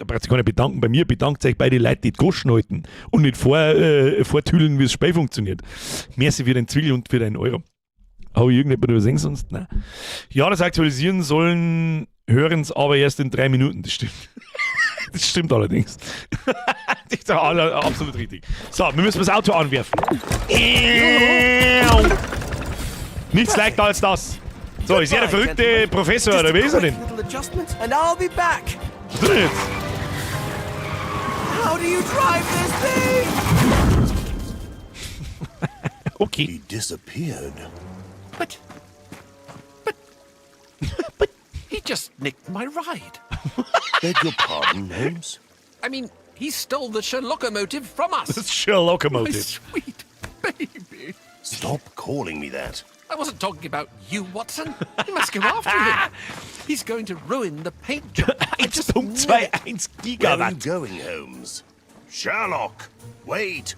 braucht sich keiner bedanken. Bei mir bedankt euch bei den Leuten, die die Goschen halten und nicht vortüdeln, wie das Spiel funktioniert. Merci für den Zwiegel und für deinen Euro. Habe ich irgendjemand übersehen sonst? Nein. Ja, das aktualisieren sollen, hören es aber erst in 3 Minuten. Das stimmt. Das stimmt allerdings. Das ist absolut richtig. So, wir müssen das Auto anwerfen. Nichts leichter als das. So, ist er der verrückte Professor oder wer ist er denn? Little adjustment and I'll be back. Was tut er jetzt? How do you drive this thing? Okay. He disappeared. But he just nicked my ride. Beg your pardon, Holmes? I mean, he stole the Sherlockomotive from us. Das Sherlockomotive. My sweet baby. Stop calling me that. I wasn't talking about you, Watson. You must go after him. He's going to ruin the paint job. I just know it. 1.21 Where are you Gigawatt. going, Holmes? Sherlock! Wait!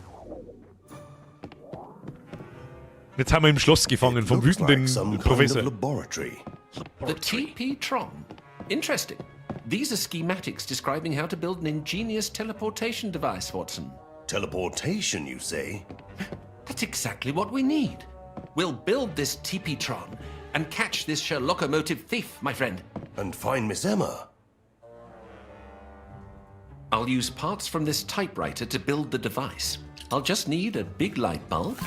Jetzt haben wir im Schloss gefangen vom Looks wütenden like some kind Professor. of laboratory. The TP-Tron. Interesting. These are schematics describing how to build an ingenious teleportation device, Watson. Teleportation, you say? That's exactly what we need. We'll build this TP-Tron and catch this Sherlockomotive thief, my friend. And find Miss Emma. I'll use parts from this typewriter to build the device. I'll just need a big light bulb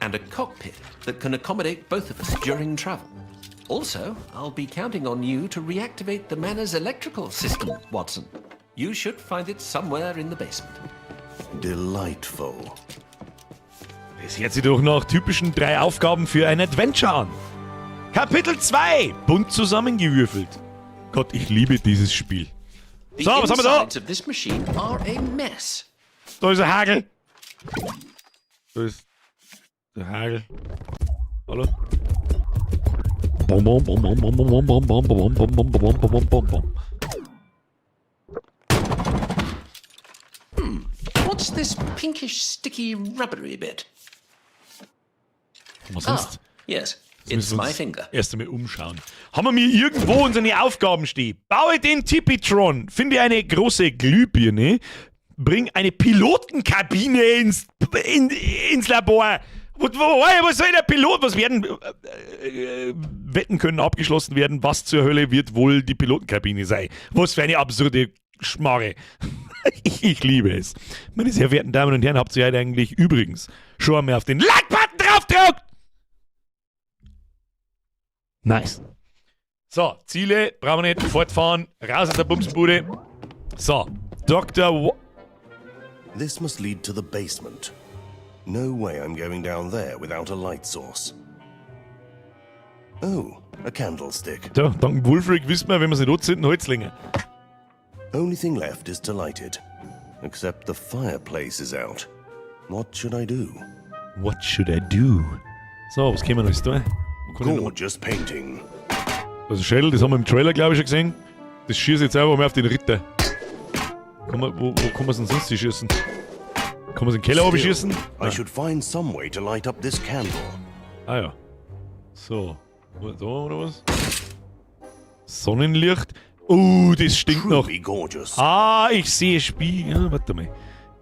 and a cockpit that can accommodate both of us during travel. Also, I'll be counting on you to reactivate the manor's electrical system, Watson. You should find it somewhere in the basement. Delightful. Das hört sich doch nach typischen drei Aufgaben für ein Adventure an. Kapitel 2. Bunt zusammengewürfelt. Gott, ich liebe dieses Spiel. The So, was haben wir da? insides of this machine are a mess. Da ist ein Hagel. Da ist der Hagel. Hallo? Bom, bom, bom, bom, bom, bom, bom, bom, bom, bom, bom, bom, bom, bom, bom, bom. What's this pinkish, sticky, rubbery bit? Was sonst? Ah, yes. Jetzt It's müssen wir my uns finger. erst einmal umschauen. Haben wir mir irgendwo unsere Aufgaben stehen? Baue den Tipitron, finde eine große Glühbirne, bring eine Pilotenkabine ins Labor. Was soll der Pilot? Was werden Wetten können abgeschlossen werden? Was zur Hölle wird wohl die Pilotenkabine sein? Was für eine absurde Schmarre. Ich liebe es. Meine sehr verehrten Damen und Herren, habt ihr heute eigentlich übrigens schon einmal auf den Like-Button draufgedrückt? Nice. So, Ziele brauchen wir nicht. Fortfahren. Raus aus der Bumsbude. So, Dr. Wa This must lead to the basement. No way I'm going down there without a light source. Oh, a candlestick. Da, dank Wulfric wissen wir, wenn wir es nicht anzünden, halt's länger. Only thing left is to light it. Except the fireplace is out. What should I do? What should I do? So, was können wir noch alles tun? Wo kann ich noch? Gorgeous painting. Das ist ein Schädel, das haben wir im Trailer, glaube ich, schon gesehen. Das schießt jetzt einfach mal auf den Ritter. Wo kann man denn sonst schießen? Kann man es in den Keller Still, schießen? I should find some way to light up this candle. Ah ja. So. Da oder was? Sonnenlicht. Oh, das stinkt noch. Truly gorgeous. Ah, ich sehe Spiegel. Ja, warte mal.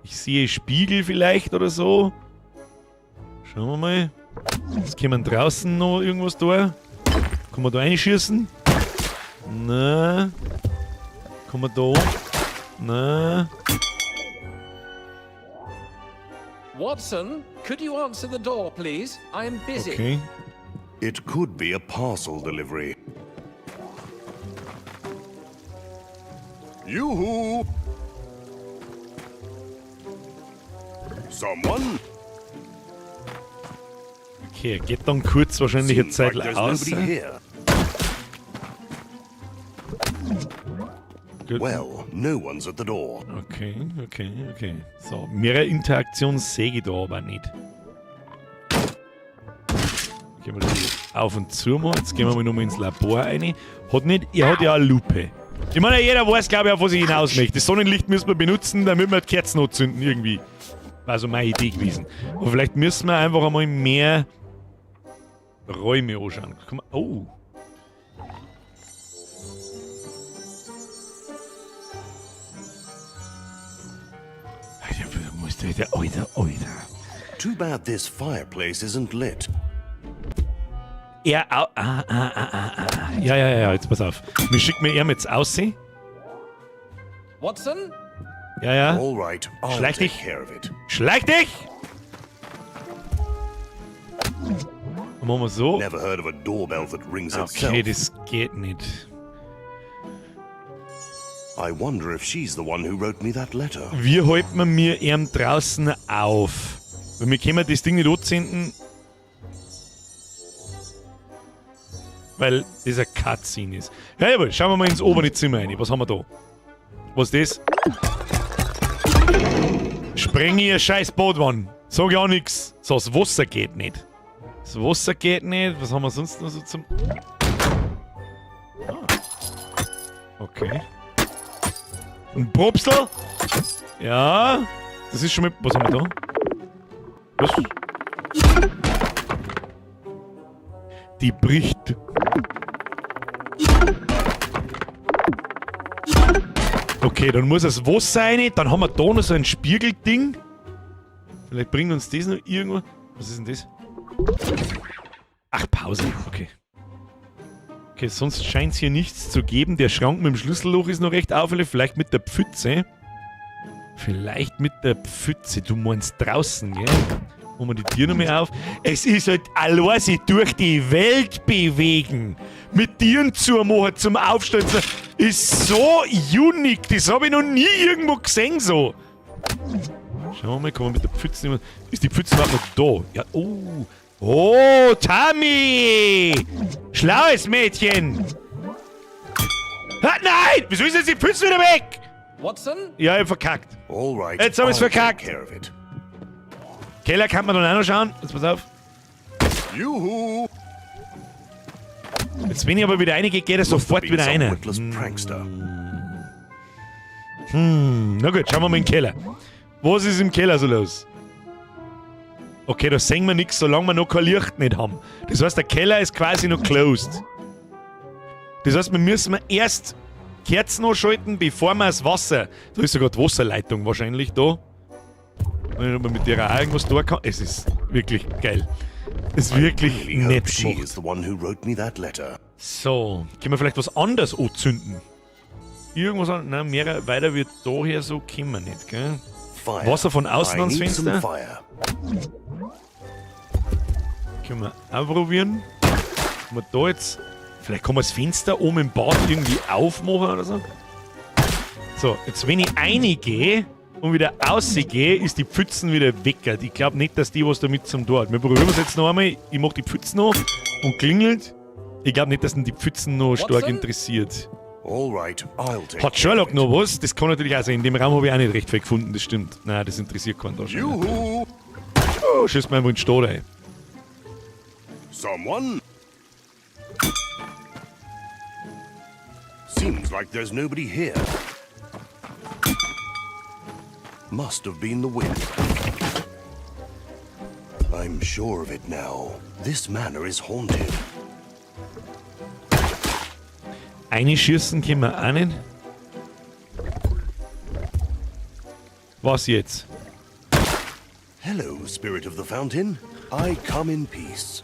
Ich sehe Spiegel vielleicht oder so. Schauen wir mal. Jetzt können wir draußen noch irgendwas da. Kann man da reinschießen? Na. Kann man da? Na. Watson, could you answer the door, please? I am busy. Okay. It could be a parcel delivery. Yoo-hoo! Someone? Okay, geht dann kurz wahrscheinlich eine Seems Zeit like there's aus. nobody here. Gut. Well, no one's at the door. Okay. So, mehrere Interaktionen sehe ich da aber nicht. Gehen wir das auf und zu mal. Jetzt gehen wir mal nochmal ins Labor rein. Hat nicht, er hat ja eine Lupe. Ich meine, jeder weiß, glaube ich, auf was ich hinaus möchte. Das Sonnenlicht müssen wir benutzen, damit wir die Kerzen anzünden irgendwie. War so meine Idee gewesen. Aber vielleicht müssen wir einfach einmal mehr Räume anschauen. Komm, oh. Alter, Alter, Alter. Too bad this fireplace isn't lit. Er, au, ah, ah, ah, ah, ah. Ja, jetzt pass auf. Wir schicken mir ihn jetzt aussehen. Watson? Ja. All right, I'll Schleich take dich. care of it. Schleich dich! Dann machen wir so. Never heard of a doorbell that rings Okay, itself. das geht nicht. I wonder if she's the one who wrote me that letter. Wie halten wir mir ihn draußen auf? Weil wir können das Ding nicht anzünden. Weil das eine Cutscene ist. Ja, jawohl, schauen wir mal ins obere Zimmer rein. Was haben wir da? Was ist das? Spreng ihr scheiß Badwanne. Sag ja nix. So, das Wasser geht nicht. Das Wasser geht nicht. Was haben wir sonst noch so zum... Ah. Okay. Ein Propsel? Ja. Das ist schon mal... Was haben wir da? Was? Die bricht. Okay, dann muss das Wasser rein. Dann haben wir da noch so ein Spiegelding. Vielleicht bringt uns das noch irgendwo. Was ist denn das? Ach, Pause. Okay. Okay, sonst scheint es hier nichts zu geben. Der Schrank mit dem Schlüsselloch ist noch recht auffällig. Vielleicht mit der Pfütze. Vielleicht mit der Pfütze. Du meinst draußen, gell? Machen wir die Tür noch mal auf. Es ist halt allein sich durch die Welt bewegen. Mit Tieren zu machen, zum Aufstellen. Ist so unique. Das habe ich noch nie irgendwo gesehen so. Schauen wir mal, kann man mit der Pfütze nicht mehr. Ist die Pfütze überhaupt noch da? Ja, oh. Oh, Tammy! Schlaues Mädchen! Ah, nein! Wieso ist jetzt die Pfütze wieder weg? Watson? Ja, ich hab verkackt. All right. Jetzt hab ich's I'll take verkackt. care of it. Keller kann man dann auch noch schauen. Jetzt pass auf. Juhu! Jetzt, wenn ich aber wieder reingehe, geht er sofort Been wieder some rein. witless prankster. Na gut, schauen wir mal in den Keller. Was ist im Keller so los? Okay, da sehen wir nichts, solange wir noch kein Licht nicht haben. Das heißt, der Keller ist quasi noch closed. Das heißt, wir müssen erst Kerzen anschalten, bevor wir das Wasser. Da ist sogar die Wasserleitung wahrscheinlich da. Wenn man mit der auch irgendwas da kann. Es ist wirklich geil. Es ist wirklich Really hope nett she gemacht. is the one who wrote me that letter. So, können wir vielleicht was anderes anzünden? Irgendwas anderes? Nein, mehr weiter wird daher so kommen wir nicht, gell? Fire. Wasser von außen I ans need some Fenster? fire. Können wir auch probieren. Können wir da jetzt. Vielleicht kann man das Fenster oben im Bad irgendwie aufmachen oder so. So, jetzt wenn ich reingehe und wieder rausgehe, ist die Pfützen wieder weg. Ich glaube nicht, dass die was damit zum Tor hat. Wir probieren es jetzt noch einmal. Ich mache die Pfützen noch und klingelt. Ich glaube nicht, dass ihn die Pfützen noch stark Watson? interessiert. All right, I'll take Hat care Sherlock of it. noch was? Das kann natürlich auch sein. In dem Raum habe ich auch nicht recht viel gefunden, das stimmt. Nein, das interessiert keinen da schon. Juhu! Oh, schießt mir einfach in den Stall rein. Someone? Seems like there's nobody here. Must have been the wind. I'm sure of it now. This manor is haunted. Einschießen können wir auch nicht. Was jetzt? Hello, spirit of the fountain. I come in peace.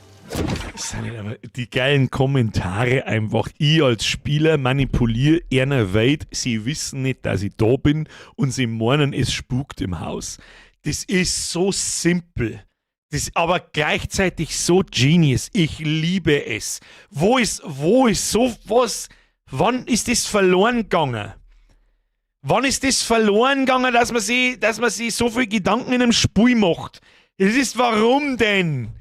Das sind nicht aber die geilen Kommentare einfach. Ich als Spieler manipuliere einer Welt. Sie wissen nicht, dass ich da bin und sie meinen, es spukt im Haus. Das ist so simpel. Das ist aber gleichzeitig so genius. Ich liebe es. Wo ist so was? Wann ist das verloren gegangen? Wann ist das verloren gegangen, dass man sich so viel Gedanken in einem Spiel macht? Es ist, warum denn?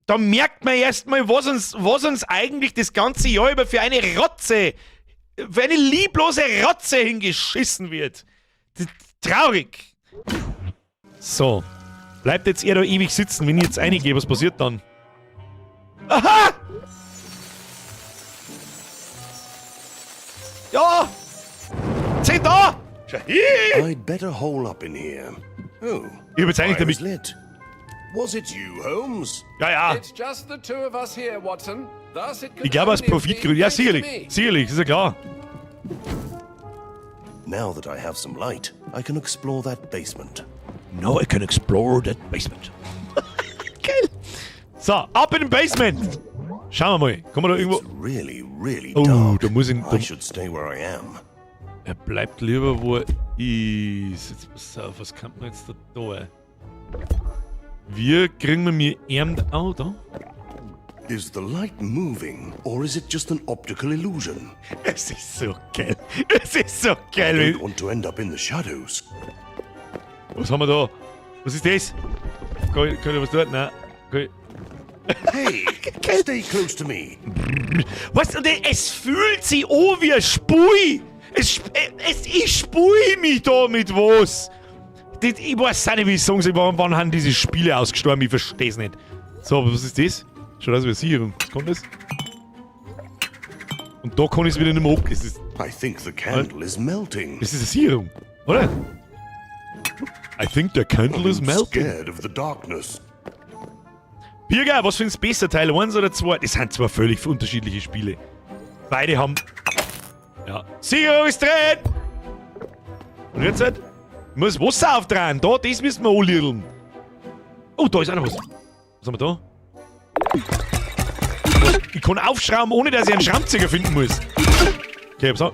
Da merkt man erstmal, was uns eigentlich das ganze Jahr über für eine Rotze, für eine lieblose Rotze hingeschissen wird. Traurig. So. Bleibt jetzt er da ewig sitzen, wenn ich jetzt reingehe, was passiert dann? Aha! Ja! Zehn da! Schau hier! I'd better hole up in here. Oh, Ich hab jetzt eigentlich fire is damit. lit. Was it you, Holmes? Ja. It's just the two of us here, Watson. Thus it can Ich glaube aus only have been Profitgründen. Ja, thanks to sicherlich. me. Sicherlich, ist ja klar. Now that I have some light, I can explore that basement. Now I can explore that basement. Geil. So, ab in den Basement. Schauen wir mal. Kommen wir da irgendwo. It's really, really Oh, dark. da muss ich- I should stay where I am. Er bleibt lieber, wo er ist. Jetzt pass auf, was kann man jetzt da tun? Wir kriegen wir mir ihm. Oh, da. Is the light moving, or is it just an optical illusion? Es ist so geil. Es ist so I geil. don't want to end up in the shadows. Was haben wir da? Was ist das? Kann ich was tun? Nein. Kann ich. Hey, stay close to me. Was? Und es fühlt sich an wie ein Spui. Ich spui mich da mit was. Das, ich weiß auch nicht, wie ich sagen soll, wann haben diese Spiele ausgestorben? Ich versteh's nicht. So, aber was ist das? Schaut aus wie eine Sicherung. Was kann das? Und da kann ich es wieder nicht mehr ab. Das ist, I think the candle is melting. Das ist eine Sicherung, oder? I think the candle is I'm melting. scared of the darkness. Birger, was findest du besser, Teil 1 oder 2? Das sind zwar völlig unterschiedliche Spiele. Beide haben. Ja. Sicherung ist drin! Und jetzt halt? Ich muss Wasser aufdrehen. Da, das müssen wir anliedeln. Oh, da ist auch noch was. Was haben wir da? Ich kann aufschrauben, ohne dass ich einen Schraubzieher finden muss. Okay, pass auf.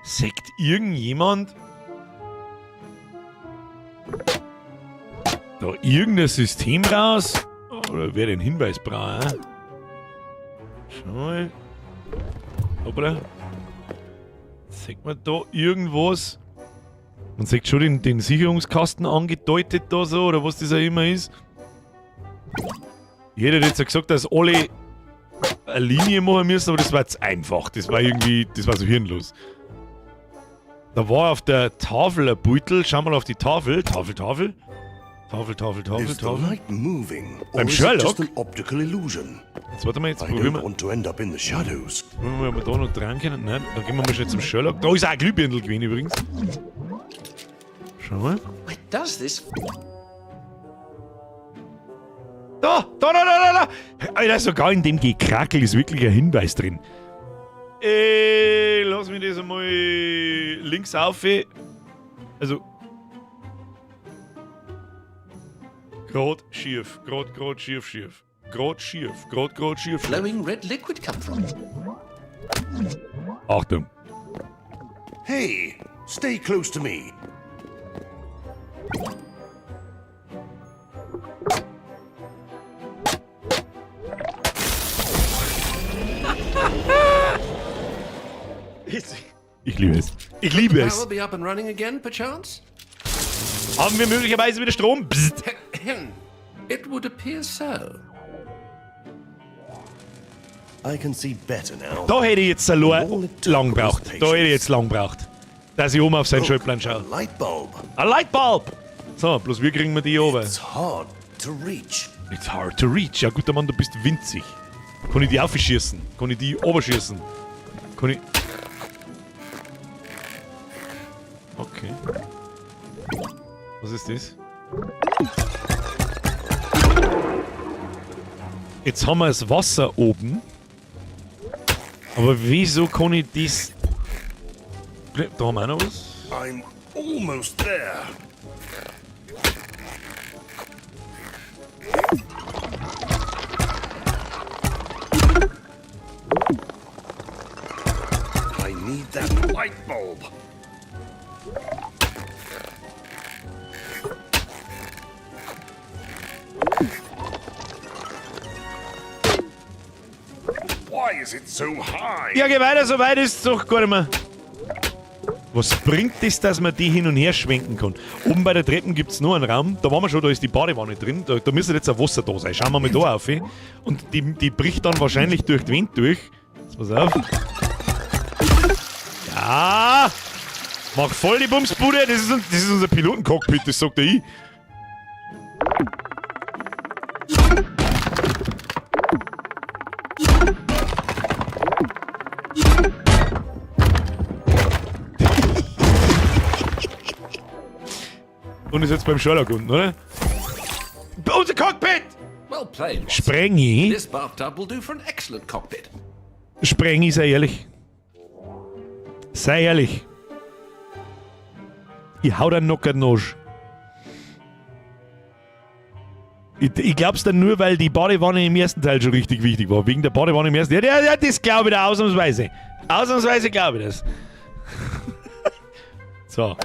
Sagt irgendjemand da irgendein System raus? Oder wer den Hinweis braucht? Äh? Schau mal. Hoppala. Sieht man da irgendwas? Man sieht schon den Sicherungskasten angedeutet da so, oder was das auch immer ist. Ich hätte jetzt ja gesagt, dass alle eine Linie machen müssen, aber das war jetzt einfach. Das war irgendwie, das war so hirnlos. Da war auf der Tafel ein Beutel. Schau mal auf die Tafel. Tafel, Tafel. Tafel, Tafel, Tafel, Is the Tafel. light moving, or Beim is it Sherlock? just an optical illusion? Jetzt warte mal, jetzt I probieren don't wir. want to end up in the shadows. Probieren wir mal, ob wir da noch dran können. Nein, da gehen wir mal schnell zum Sherlock. Da ist auch ein Glühbirndl gewesen übrigens. Schau mal. Where does this Da, da, da, da, da, da. Alter, sogar in dem Gekrackel ist wirklich ein Hinweis drin. Lass mich das einmal links auf. Also. Grad schief, grad, grad schief, schief. Grad schief, grad, grad schief, schief. glowing red liquid come from? Achtung. Hey, stay close to me. Ich liebe es. Ich liebe es. Power be up and running again, perchance? Haben wir möglicherweise wieder Strom? Psst. It would appear so. I can see better now. Da hätte ich jetzt allein lang braucht. Da hätte ich jetzt lang braucht. Dass ich oben auf seinen Look, Schaltplan a schaue. light bulb. A Lightbulb! So, bloß wir kriegen wir die oben. It's hard to reach. It's hard to reach. Ja, guter Mann, du bist winzig. Kann ich die aufschießen? Kann ich die oberschießen? Kann ich. Okay. Was ist das? Jetzt haben wir das Wasser oben. Aber wieso kann ich das. Da haben wir auch noch was. I'm almost there. I need that light bulb. Why is it so high? Ja, geh weiter, so weit ist es doch gar nicht mehr. Was bringt das, dass man die hin und her schwenken kann? Oben bei der Treppen gibt es nur einen Raum, da waren wir schon, da ist die Badewanne drin, da müsste jetzt ein Wasser da sein. Schauen wir mal da auf. Und die bricht dann wahrscheinlich durch die Wand durch. Jetzt pass auf. Ja! Mach voll die Bumsbude, das ist unser Pilotencockpit, das sagt der ich. Und ist jetzt beim Sherlock unten, oder? Unser Cockpit! Well played, Watson. Sprengi? This bathtub will do for an excellent cockpit. Sprengi, sei ehrlich. Sei ehrlich. Ich hau dir noch keinen Arsch. Ich glaub's dann nur, weil die Badewanne im ersten Teil schon richtig wichtig war. Wegen der Badewanne im ersten Teil. Ja, ja, das glaube ich da ausnahmsweise. Ausnahmsweise glaube ich das. So.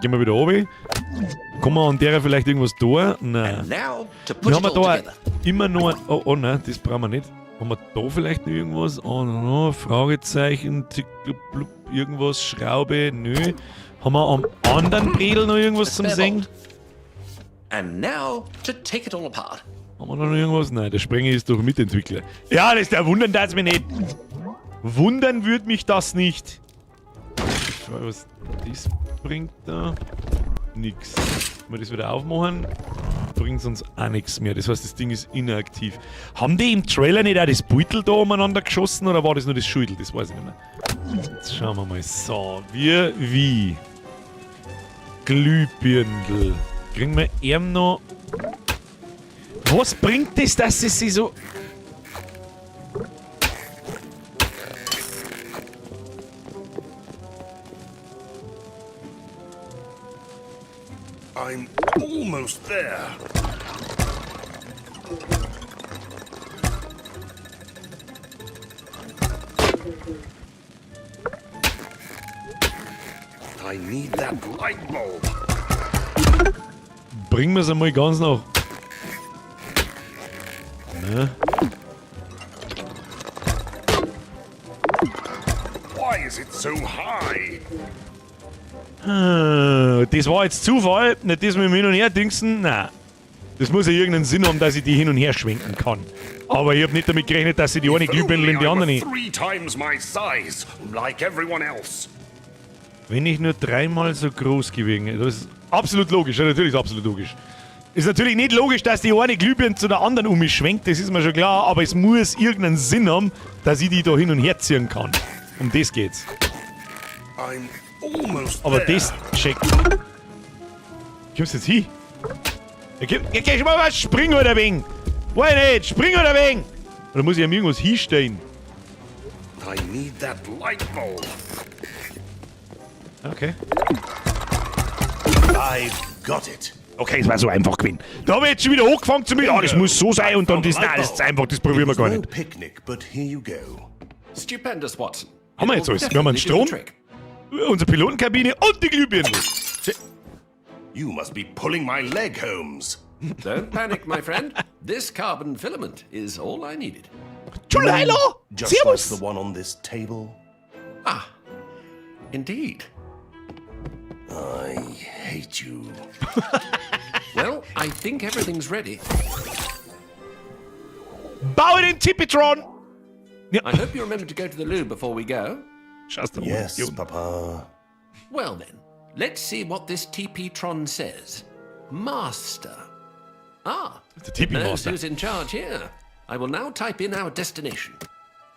Gehen wir wieder oben. Kann man an der vielleicht irgendwas tun? Nein. Now to put Wir it haben all da together. immer nur. Oh, oh nein, das brauchen wir nicht. Haben wir da vielleicht noch irgendwas? Oh, no, Fragezeichen, tick, blub, blub, irgendwas, Schraube, nö. Haben wir am anderen Bredel noch irgendwas zum Spare Sehen? bolt. And now to take it all apart. Haben wir da noch irgendwas? Nein, der Sprenger ist doch Mitentwickler. Ja, das ist der wundern darf's mich nicht. Wundern würde mich das nicht. Ich frage, was das bringt da? Nix. Wenn wir das wieder aufmachen, bringt uns auch nichts mehr. Das heißt, das Ding ist inaktiv. Haben die im Trailer nicht auch das Beutel da umeinander geschossen oder war das nur das Schüttel? Das weiß ich nicht mehr. Jetzt schauen wir mal. So, wir wie? Glühbirndl. Kriegen wir ihm noch. Was bringt das, dass es sich so. I'm almost there. I need that light bulb. Bringen wir es einmal ganz nach. Ne? Why is it so high? Das war jetzt Zufall, nicht das mit dem Hin- und Her-Dingsen. Nein. Das muss ja irgendeinen Sinn haben, dass ich die hin und her schwenken kann. Aber ich habe nicht damit gerechnet, dass ich die eine If Glühbirne only in die I were andere nicht. 3 times my size, like everyone else. Wenn ich nur 3-mal so groß gewesen wäre. Das ist absolut logisch, ja, natürlich ist absolut logisch. Ist natürlich nicht logisch, dass die eine Glühbirne zu der anderen umschwenkt, das ist mir schon klar, aber es muss irgendeinen Sinn haben, dass ich die da hin und her ziehen kann. Um das geht's. I'm almost Aber there. das checkt. Kommst du jetzt hin? Ja, geh, geh schon mal was, spring oder wegen! Why nicht? Spring oder wegen! Oder muss ich ihm irgendwas hinstellen? I need that light bulb. Okay. I've got it. Okay, es war so einfach gewesen. Da hab ich jetzt schon wieder angefangen zu mir. Ah, das muss so sein und dann das. Nein, das ist einfach, das probieren wir gar No nicht. picnic, but here you go. Stupendous, Watson. Haben wir jetzt alles? Wir haben einen Definitely do the Strom, trick. unsere Pilotenkabine und die Glühbirne. You must be pulling my leg, Holmes. Don't panic, my friend. This carbon filament is all I needed. Tschulailo! Just like Servus! the one on this table. Ah, indeed. I hate you. Well, I think everything's ready. Baue den Tipitron! I hope you remember to go to the loo before we go. Schaust du mal. Yes, Jo. Papa. Well then, let's see what this TP-Tron says. Master. Ah, The TP knows Master. who's in charge here. I will now type in our destination.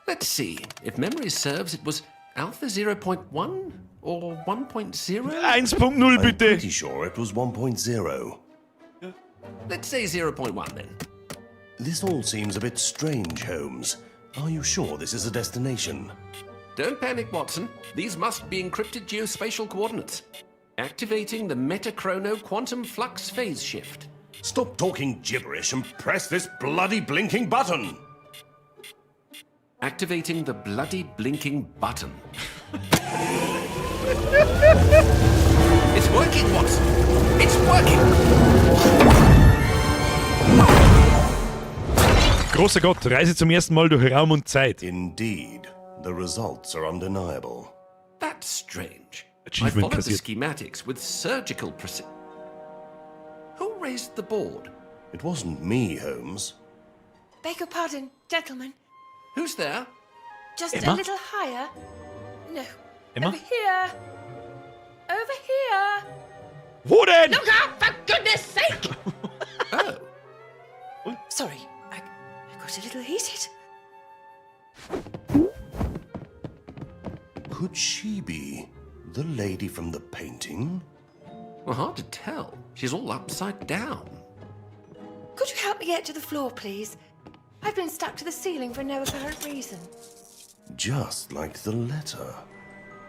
Let's see. If memory serves, it was Alpha 0.1 or 1.0? 1.0 I'm bitte. pretty sure it was 1.0. Let's say 0.1 then. This all seems a bit strange, Holmes. Are you sure this is a destination? Don't panic, Watson. These must be encrypted geospatial coordinates. Activating the metachrono quantum flux phase shift. Stop talking gibberish and press this bloody blinking button! Activating the bloody blinking button. It's working, Watson. It's working. Großer Gott, Reise zum ersten Mal durch Raum und Zeit. Indeed, the results are undeniable. That's strange. I Achievement followed the kassiert. schematics with surgical precision. Who raised the board? It wasn't me, Holmes. Beg your pardon, gentlemen. Who's there? Just Emma? a little higher. No. Emma? Over here. Over here. Wo denn? Look out, for goodness sake! Oh, Sorry, I got a little heated. Could she be the lady from the painting? well, hard to tell. She's all upside down. Could you help me get to the floor, please? I've been stuck to the ceiling for no apparent reason. Just like the letter.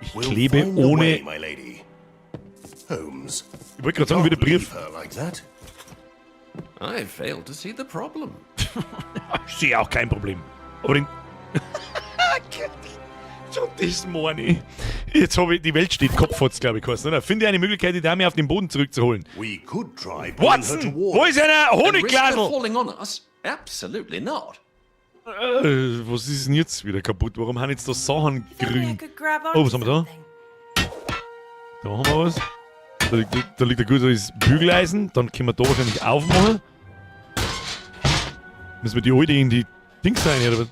Ich We'll klebe find a way, ohne. my lady. Holmes. Ich wollte gerade sagen, wie der can't Brief. leave her like that. I fail to see the problem. Ich sehe auch kein Problem. Aber den. Schon das meine ich. Jetzt habe ich. Die Welt steht Kopf, hat's, glaube ich, geheißen, oder? Finde eine Möglichkeit, die Dame auf den Boden zurückzuholen. We could try pulling her Watson! towards. Wo ist einer And risk her Honigladel? falling on us? Absolutely not. Was ist denn jetzt wieder kaputt? Warum haben jetzt da Sachen If only I grün? could grab Oh, onto was haben wir da? something. Da haben wir was. Da liegt ein gutes Bügeleisen. Dann können wir da wahrscheinlich aufmachen. Müssen wir die alte in die Dings rein, oder was?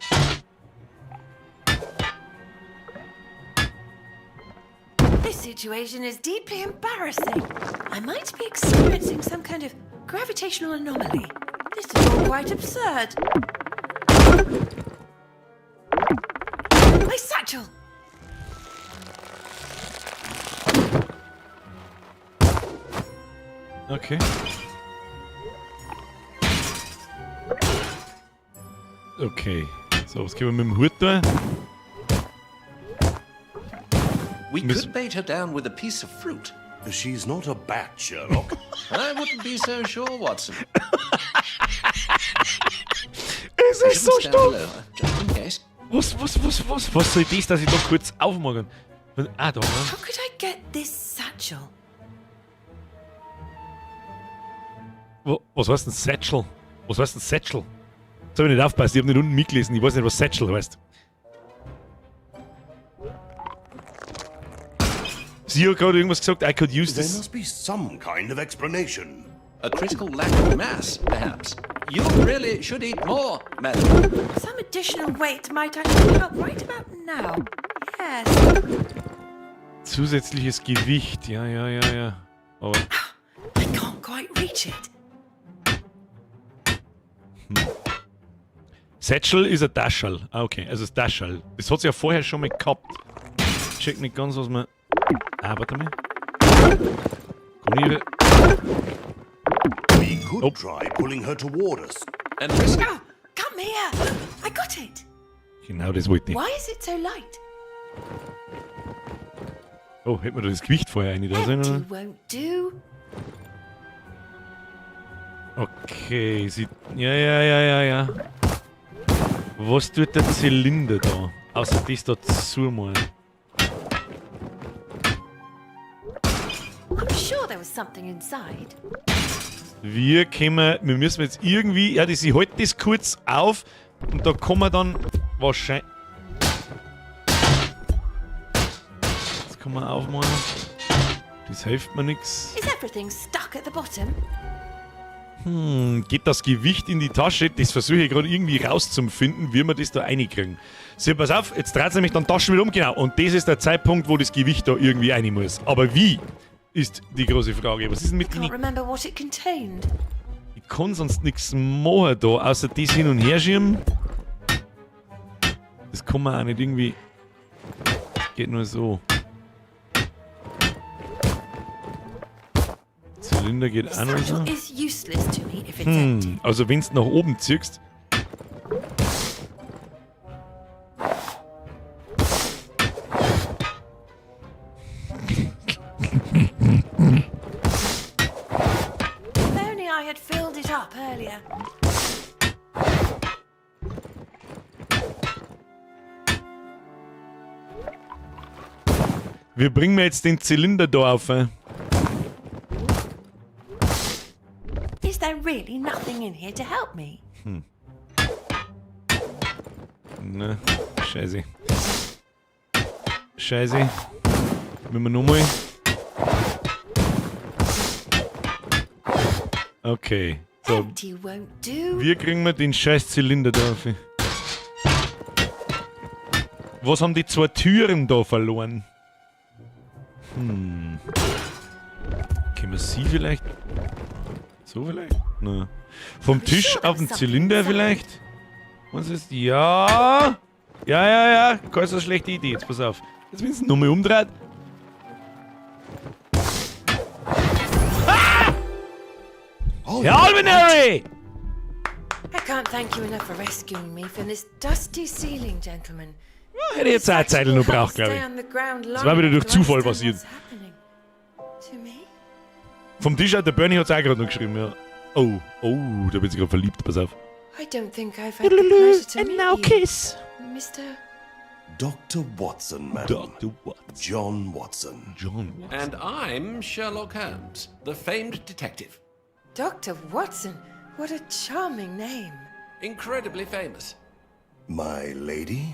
This situation is deeply embarrassing. I might be experiencing some kind of gravitational anomaly. This is all quite absurd. My satchel! Okay. Okay. So, was können wir mit dem Hut da? We Miss- could bait her down with a piece of fruit. She's not a bat, Sherlock. I wouldn't be so sure, Watson. Es I ist so shouldn't stand stumpf! below her, just in case. Was soll das, dass ich da kurz aufmachen? Ah, da, ne? How could I get this satchel. Was heißt denn Satchel? Was heißt denn Satchel? Jetzt hab ich nicht aufgepasst, ich hab nicht unten mitgelesen, ich weiß nicht, was Satchel heißt. Sie hat gerade irgendwas gesagt, I could use There this. must be some kind of explanation. A critical lack of mass, perhaps. You really should eat more, madam. Some additional weight might actually help right about now. Yes. Zusätzliches Gewicht, ja. Aber I can't quite reach it. Satchel ist ein Tascherl. Ah, okay, also das Tascherl. Das hat's ja vorher schon mal gehabt. Check nicht ganz, was man. Ah, warte mal. Kann ich. We could Oh. try pulling her toward us. And risk Oh, come here. I got it. Genau, das wollte ich. Why is it so light? Oh, hätten wir da das Gewicht vorher rein da Empty sollen, won't do. Okay, sie. Ja. Was tut der Zylinder da? Außer das da zumachen. I'm sure there was something inside. Wir müssen jetzt irgendwie, ja, das, ich halte das kurz auf und da kommen wir dann wahrscheinlich. Das kann man aufmachen. Das hilft mir nichts. Is everything stuck at the bottom? Geht das Gewicht in die Tasche? Das versuche ich gerade irgendwie rauszufinden, wie wir das da reinkriegen. So, pass auf, jetzt dreht nämlich dann Taschen wieder um, genau. Und das ist der Zeitpunkt, wo das Gewicht da irgendwie rein muss. Aber wie, ist die große Frage. Was ist denn mit Can't den... remember what it contained. Ich kann sonst nichts machen da, außer das hin und her schieben. Das kann man auch nicht irgendwie. Geht nur so. Zylinder geht The auch noch so. satchel is useless to me if it's empty. Also wenn du nach oben ziehst. If only I had filled it up earlier. Wie bringen wir jetzt den Zylinder da auf? Ey? Is there really nothing in here to help me? Ne, scheiße. Scheiße. Müssen wir nochmal. Okay. So, Empty won't do. wie kriegen wir den scheiß Zylinder da auf? Was haben die zwei Türen da verloren? Können wir sie vielleicht? So vielleicht? Na. Vom Tisch auf den Zylinder vielleicht? Was ist? Ja! Ja. Keine so schlechte Idee. Jetzt pass auf. Jetzt, wenn es nochmal umdreht. Ah! Oh, Herr Albanary! I can't thank you enough for rescuing me from this dusty ceiling, gentlemen. Hätte ich jetzt auch eine Zeit noch braucht, glaube ich. Das war wieder durch Zufall passiert. Vom Tisch hat der Bernie hat's auch gerade noch geschrieben, ja. Oh, da bin ich gerade verliebt, pass auf. I don't think I've had the pleasure to meet you, kiss. Mr. Dr. Watson, madam. Dr. Watson. John Watson. John Watson. And I'm Sherlock Holmes, the famed detective. Dr. Watson. What a charming name. Incredibly famous. My lady?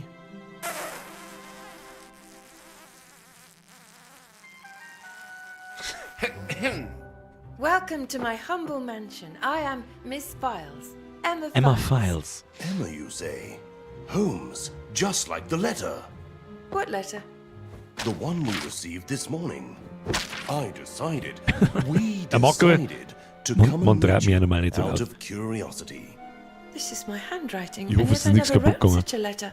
Welcome to my humble mansion. I am Miss Files. Emma, Emma Files. Files. Emma, you say? Holmes, just like the letter. What letter? The one we received this morning. I decided, we Der Marco- decided to Man- come man and dreht meet mich you einmal nicht so out laut. of curiosity. This is my handwriting. Ich hoffe, and es yet ist I nichts never kaputt wrote gegangen. such a letter.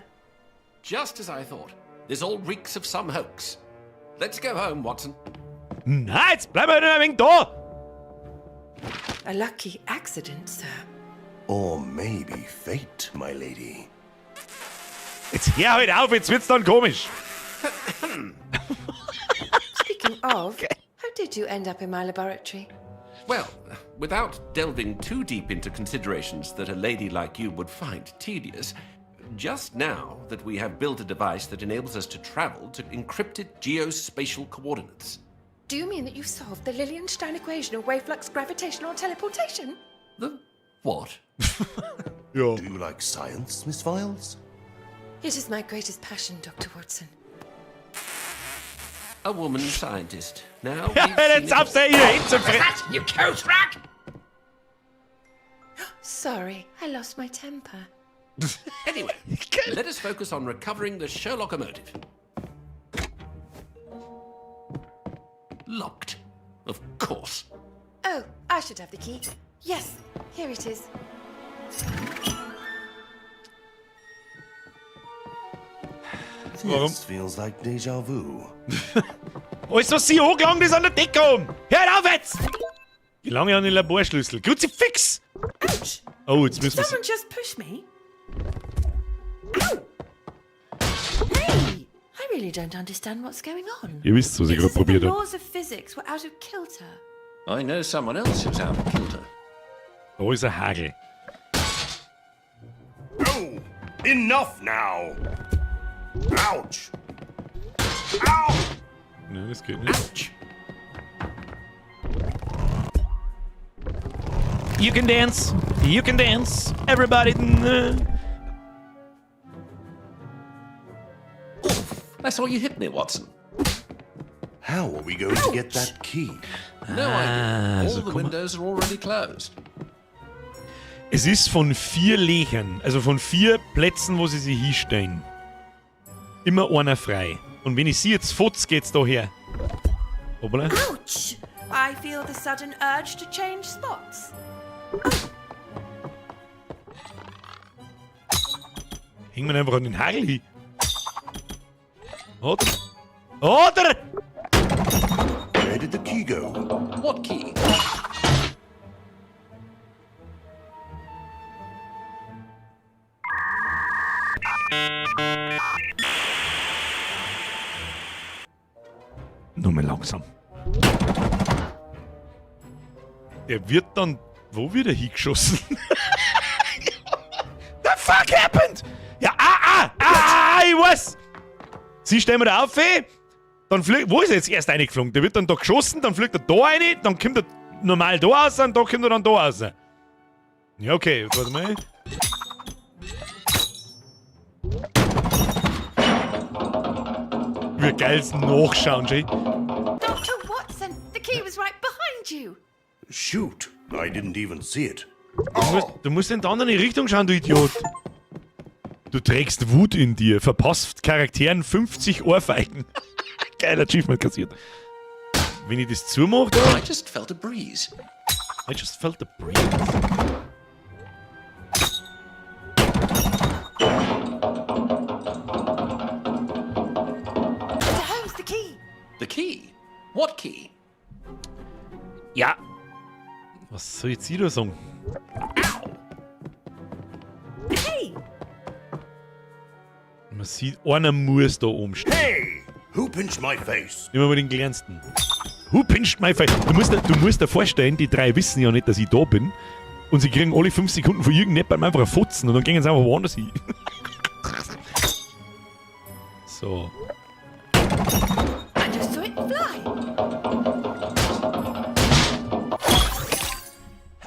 Just as I thought. This all reeks of some hoax. Let's go home, Watson. Na, jetzt bleiben wir noch ein wenig da! A lucky accident, sir. Or maybe fate, my lady. Jetzt hör halt auf, jetzt wird's dann komisch. Speaking of, how did you end up in my laboratory? Well, without delving too deep into considerations that a lady like you would find tedious, just now that we have built a device that enables us to travel to encrypted geospatial coordinates. Do you mean that you solved the Lilienstein equation of waveflux gravitational teleportation? The what? Ja. Do you like science, Miss Files? It is my greatest passion, Dr. Watson. A woman scientist. Now we've Ja, seen jetzt it all. habt ihr ihr Hände That, you coat rack! Sorry, I lost my temper. Anyway, let us focus on recovering the Sherlockomotive. Locked. Of course. Oh, I should have the key. Yes, here it is. Warum? This feels like deja vu. Alles, was sie angelangt ist, an der Decke oben. Hört auf jetzt! Gelange an den Laborschlüssel. Kruzifix! Ouch! Oh, jetzt müssen wir. Someone just pushed me. Ow! Hey! I really don't understand what's going on. Ihr wisst, was ich It's gerade as if the probiert habe. laws of physics were out of kilter. I know someone else who's out of kilter. Da ist ein Hagel. Oh! Enough now! Ouch! Ow! Nein, das geht nicht. Ouch! You can dance, you can dance, everybody. I saw you hit me, Watson. How are we going to get that key? No idea. All so the come on. windows are already closed. Es ist von vier Lechern, also von vier Plätzen, wo sie sich hinstellen, immer einer frei. Und wenn ich sie jetzt futz, geht's da her. Hoppala. Ouch! I feel the sudden urge to change spots. Hängen wir einfach an den Hagel hin. Oder? Oder? Where did the key go? What key? Nur mal langsam. Der wird dann. Wo wird er hingeschossen? The fuck happened? Ja, ah, ah, ah, ich weiß! Sie stellen wir da auf, eh? Dann fliegt. Wo ist er jetzt erst reingeflogen? Der wird dann da geschossen, dann fliegt er da rein, dann kommt er normal da raus und da kommt er dann da raus. Ja, okay, warte mal. Wie geil's nachschauen, Jay. Dr. Watson, the key was right behind you. Shoot! I didn't even see it. Du musst in die andere Richtung schauen, du Idiot. Du trägst Wut in dir, verpasst Charakteren 50 Ohrfeigen. Geil Achievement kassiert. Wenn ich das zumache, da. I just felt a breeze. I just felt the breeze. Dr. Holmes, the key. The key? What key? Ja. Was soll jetzt ich da sagen? Hey! Man sieht, einer muss da oben stehen. Hey! Who pinched my face? Nehmen wir mal den kleinsten. Who pinched my face? Du musst dir vorstellen, die drei wissen ja nicht, dass ich da bin. Und sie kriegen alle 5 Sekunden von irgendjemandem einfach einen Fotzen und dann gehen sie einfach woanders hin. So. I just saw it fly.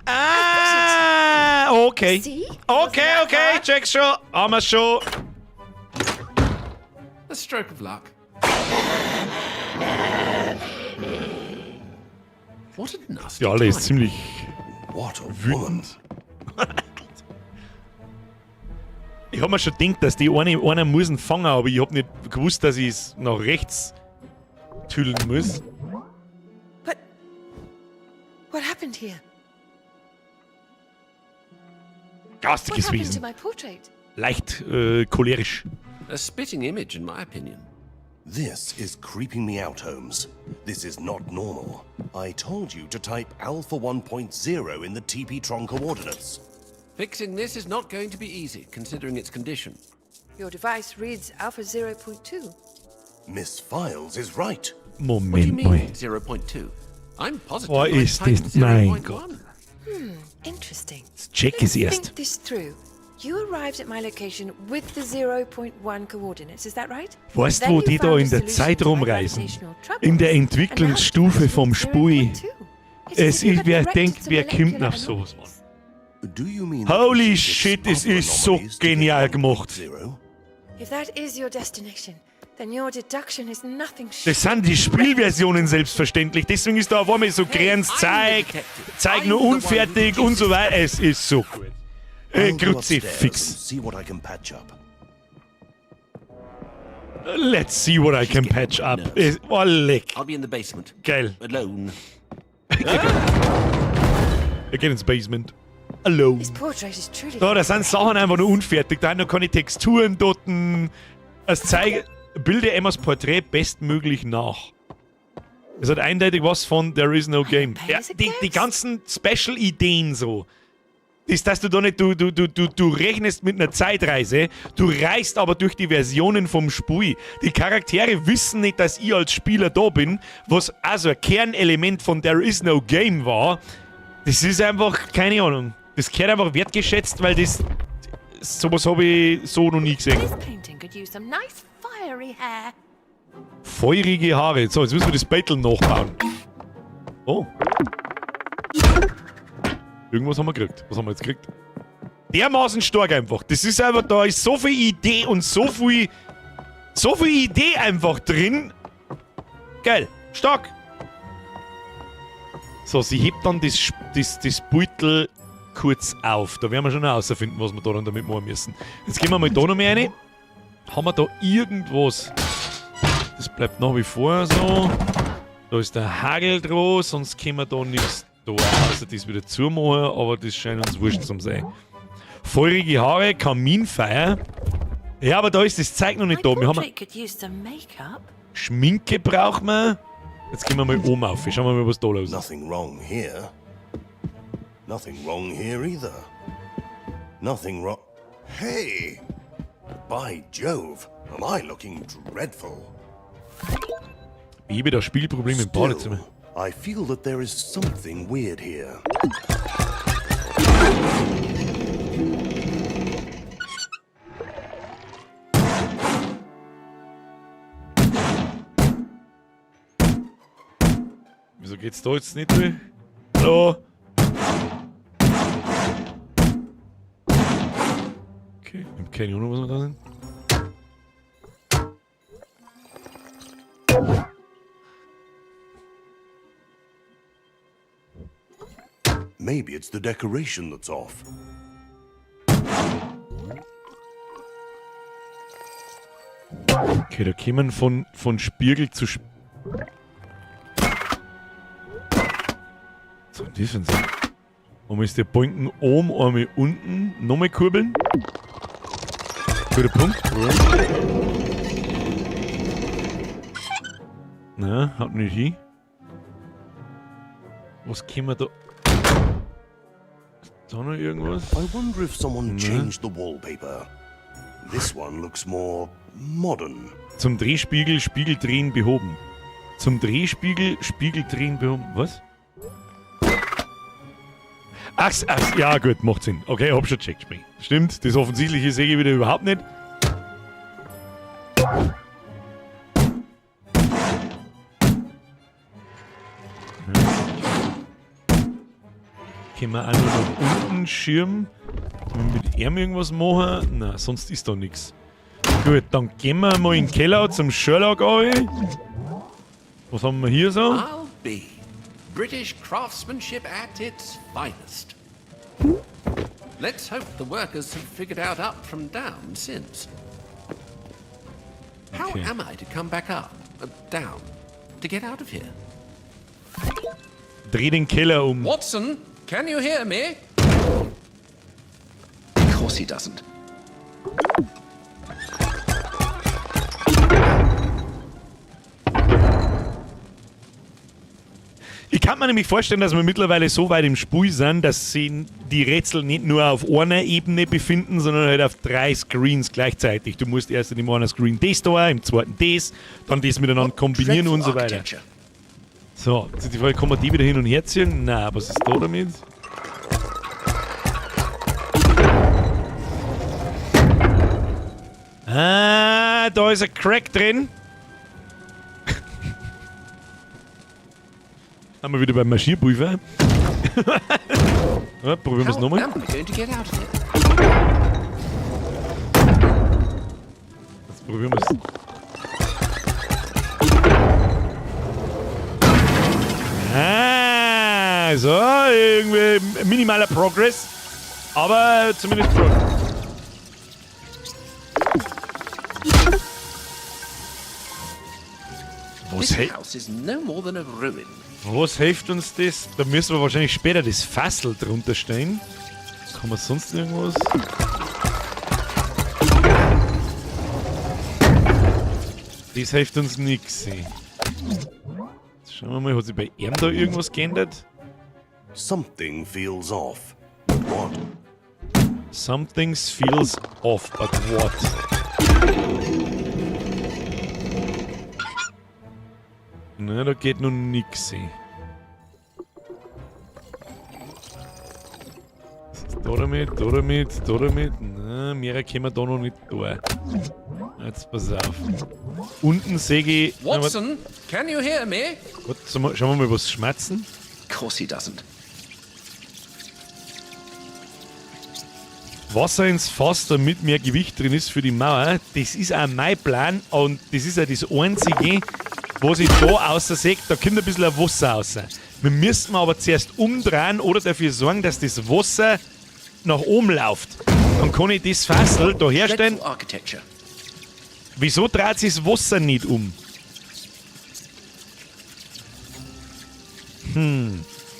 Ah, okay. See? Okay, check schon. Haben wir schon. A stroke of luck. What a nasty Die alle ist time. ziemlich What a woman. wütend. Ich hab mir schon gedacht, dass die eine, einer muss ihn fangen, aber ich hab nicht gewusst, dass ich es nach rechts tüdeln muss. But what happened here? What Garstiges happened to Wesen. my portrait? Leicht cholerisch. A spitting image, in my opinion. This is creeping me out, Holmes. This is not normal. I told you to type alpha 1.0 in the TP-Tron coordinates. Fixing this is not going to be easy, considering its condition. Your device reads alpha 0.2. Miss Files is right. What do you Moment mean, mal. 0.2? I'm positive Oh, I ist typed das- mein 0.1. Gott. Interesting. Jetzt check ich's Let's erst. think this through. You arrived at my location with the 0.1 coordinates, is that right? Weißt Then wo you die da found a in der solution Zeit to my rumreisen? gravitational troubles, In der and now Entwicklungsstufe device vom with Spiel. 0.2. It's Es as if you ist, had wer corrected denkt, some wer kommt molecular auf sowas, Mann? anomalies. Do you mean that we Holy should fix shit, es multiple ist so anomalies to get genial gemacht. 1.0? If that is your destination, then your deduction is nothing Das sind die Spielversionen selbstverständlich. Deswegen ist da auf einmal so Hey, Zeug, I'm the detective. Zeug I'm nur the one who unfertig und so weiter. Es ist so gut. I'll go upstairs and Kruzifix. see what I can patch up. Let's see what I can getting patch on up. my nerves. Oh, leck. I'll be in the basement. Geil. Alone. Er geht ins Basement. Alone. This portrait is truly Da, da sind Sachen einfach nur unfertig. Da sind noch keine Texturen dort. Es zeigt, bilde Emmas Porträt bestmöglich nach. Es hat eindeutig was von There is no game. Ja, die ganzen Special-Ideen so. Ist, dass du da nicht, du rechnest mit einer Zeitreise, du reist aber durch die Versionen vom Spiel. Die Charaktere wissen nicht, dass ich als Spieler da bin, was also ein Kernelement von There is no game war. Das ist einfach, keine Ahnung. Das gehört einfach wertgeschätzt, weil das. Sowas habe ich so noch nie gesehen. This painting could use some nice fiery hair. Feurige Haare. So, jetzt müssen wir das Battle nachbauen. Oh. Irgendwas haben wir gekriegt. Was haben wir jetzt gekriegt? Dermaßen stark einfach. Das ist einfach, da ist so viel Idee und so viel. So viel Idee einfach drin. Geil. Stark. So, sie hebt dann das Beutel kurz auf. Da werden wir schon herausfinden, was wir da dann damit machen müssen. Jetzt gehen wir mal da noch mehr rein. Haben wir da irgendwas? Das bleibt nach wie vor so. Da ist der Hagel dran, sonst können wir da nichts da. Also das wieder zumachen, aber das scheint uns wurscht zu sein. Feurige Haare, Kaminfeuer. Ja, aber da ist das Zeug noch My nicht da. Wir haben portrait could use some makeup. Schminke brauchen wir. Jetzt gehen wir mal oben auf. Schauen wir mal, was da los ist. Nothing wrong here. Nothing wrong here either. Nothing wrong. Hey! By Jove, am I looking dreadful? Behebe das Spielproblem im Badezimmer. Still, I feel that there is something weird here. Wieso geht's da jetzt nicht durch? Hallo? Okay, ich hab keine Ahnung, was wir da sind. Maybe it's the decoration that's off. Okay, da kämen von Spiegel zu Sp So, das sind so. Einmal ist der Balken oben, einmal unten. Nochmal kurbeln. Guter Punkt. Na, haut nicht hin. Was können wir da? Ist da noch irgendwas? I wonder if someone changed the wallpaper. This one looks more modern. Zum Drehspiegel, Spiegeldrehen behoben. Zum Drehspiegel, Spiegeldrehen behoben. Was? Ach, ach, ja gut, macht Sinn. Okay, hab schon gecheckt, Spring. Stimmt, das Offensichtliche sehe ich wieder überhaupt nicht. Können wir auch nur nach unten schirmen? Können wir mit ihm irgendwas machen? Na, sonst ist da nichts. Gut, dann gehen wir mal in den Keller zum Sherlock rein. Was haben wir hier so? I'll be. British craftsmanship at its finest. Let's hope the workers have figured out up from down since. How Okay. am I to come back up? Down. To get out of here? Dreh den Keller um. Watson, can you hear me? Of course he doesn't. Ich kann mir nämlich vorstellen, dass wir mittlerweile so weit im Spiel sind, dass sie die Rätsel nicht nur auf einer Ebene befinden, sondern halt auf 3 Screens gleichzeitig. Du musst erst in dem einen Screen das da, im zweiten das, dann das miteinander kombinieren und so weiter. Architecture. So, jetzt ist die Frage, kann man die wieder hin und her ziehen? Na, was ist da damit? Ah, da ist ein Crack drin. Haben wir wieder beim Marschierpulver. Ja, probieren wir es How nochmal. am I going to get out of here? Jetzt probieren wir es. Ah, so, irgendwie minimaler Progress. Aber zumindest Progress. Was, This hel house is no more than a ruin. Was hilft uns das? Da müssen wir wahrscheinlich später das Fassel drunter stellen. Kann man sonst irgendwas? Das hilft uns nix. Jetzt schauen wir mal, hat sich bei ihm da irgendwas geändert? Something feels off. But what? Something feels off, but what? Na, da geht nun nix. Ey. Was ist da damit, da damit, da damit? Na, mehr können wir da noch nicht da. Jetzt pass auf. Unten sehe ich. Na, warte, Watson, can you hear me? warte, schauen wir mal, was schmatzen. Of course he doesn't. Wasser ins Fass, damit mehr Gewicht drin ist für die Mauer. Das ist auch mein Plan und das ist auch das Einzige, was ich da außer sehe. Da kommt ein bisschen ein Wasser raus. Wir müssen aber zuerst umdrehen oder dafür sorgen, dass das Wasser nach oben läuft. Dann kann ich das Fassel da herstellen. Dreadful architecture. Wieso dreht sich das Wasser nicht um?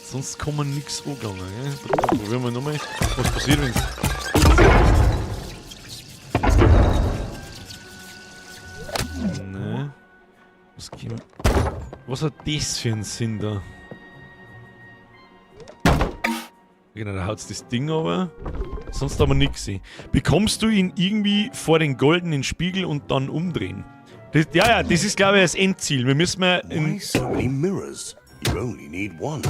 Sonst kann man nichts angegangen. Gell? Probieren wir nochmal. Was passiert, wenn's. Ne. Was, was hat das für einen Sinn da? Genau, da haut's das Ding aber. Sonst aber nix. Bekommst du ihn irgendwie vor den goldenen Spiegel und dann umdrehen? Das, ja, das ist, glaube ich, das Endziel. Wir müssen mal in, Why so many mirrors? You only need one.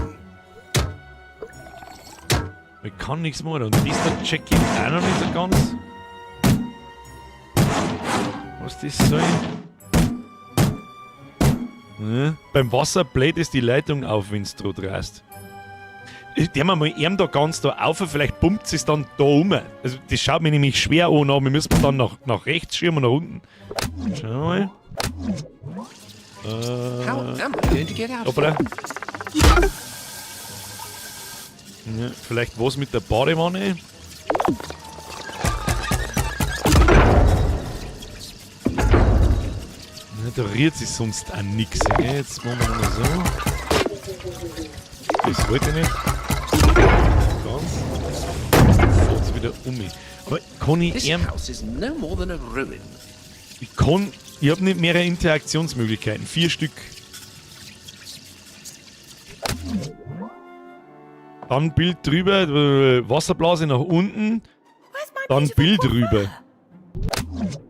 Ich kann nichts machen. Und das da check ich auch noch nicht so ganz. Was das soll. Ne? Beim Wasser bläht es die Leitung auf, wenn's du drehst. Der mal ihm da ganz da auf, vielleicht pumpt es dann da um. Also das schaut mir nämlich schwer an, aber wir müssen dann nach rechts schirmen und nach unten. Schauen wir mal. How am I going to get out of Hoppala. Ja, vielleicht was mit der Badewanne? Ja, da rührt sich sonst auch nix. Gell? Jetzt machen wir mal so. Das wollte ich nicht. Ganz. Fährt's wieder um mich. Aber kann ich This ihm. house is no more than a ruin. Ich kann. Ich habe nicht mehrere Interaktionsmöglichkeiten. 4 Stück. Dann Bild drüber, Wasserblase nach unten, dann Bild rüber.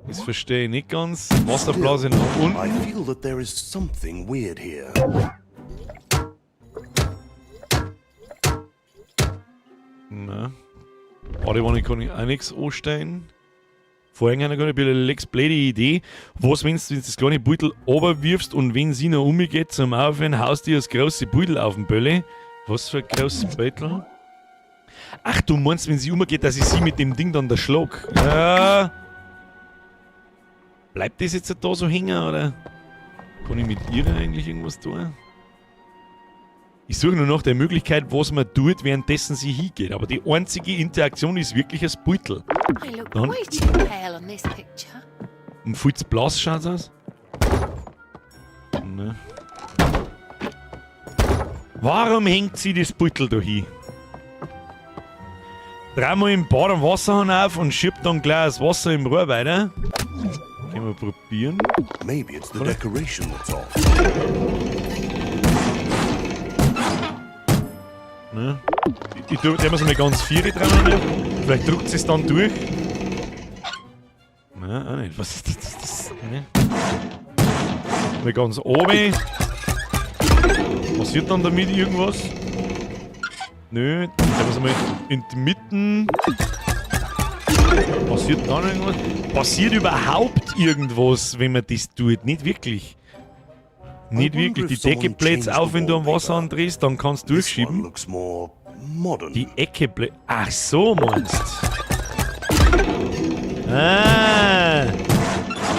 Das verstehe ich nicht ganz. Wasserblase nach unten. I feel that there is something weird here. Na. Badewanne kann ich auch nichts anstellen. Vorher kann ich eine lex blöde Idee. Was, wenn du das kleine Beutel runterwirfst und wenn sie noch umgeht zum Aufhören, haust du das große Beutel auf den Bölle? Was für ein großes Beutel? Ach, du meinst, wenn sie umgeht, dass ich sie mit dem Ding dann da schlag? Ja. Bleibt das jetzt da so hängen, oder? Kann ich mit ihr eigentlich irgendwas tun? Ich suche nur nach der Möglichkeit, was man tut, währenddessen sie hingeht. Aber die einzige Interaktion ist wirklich das Beutel. I look Dann- way too pale on this picture. Und viel zu blass schaut's aus. Ne. Warum hängt sie das Beutel da hin? Dreimal im Bad am Wasserhahn auf und schiebt dann gleich das Wasser im Rohr weiter. Können wir probieren. Maybe it's the decoration that's off. Ne? Ich tue dem mal ganz vier dran. Vielleicht drückt sie es dann durch. Nein, auch nicht. Was ist das? Das, ne? Mal ganz oben. Passiert dann damit irgendwas? Nö, dann wir mal in die Mitten. Passiert da noch irgendwas? Passiert überhaupt irgendwas, wenn man das tut? Nicht wirklich. Nicht wirklich. Die Decke bläht auf, wenn du am Wasser andrehst, dann kannst du durchschieben. Die Ecke bläht. Ach so, meinst. Ah.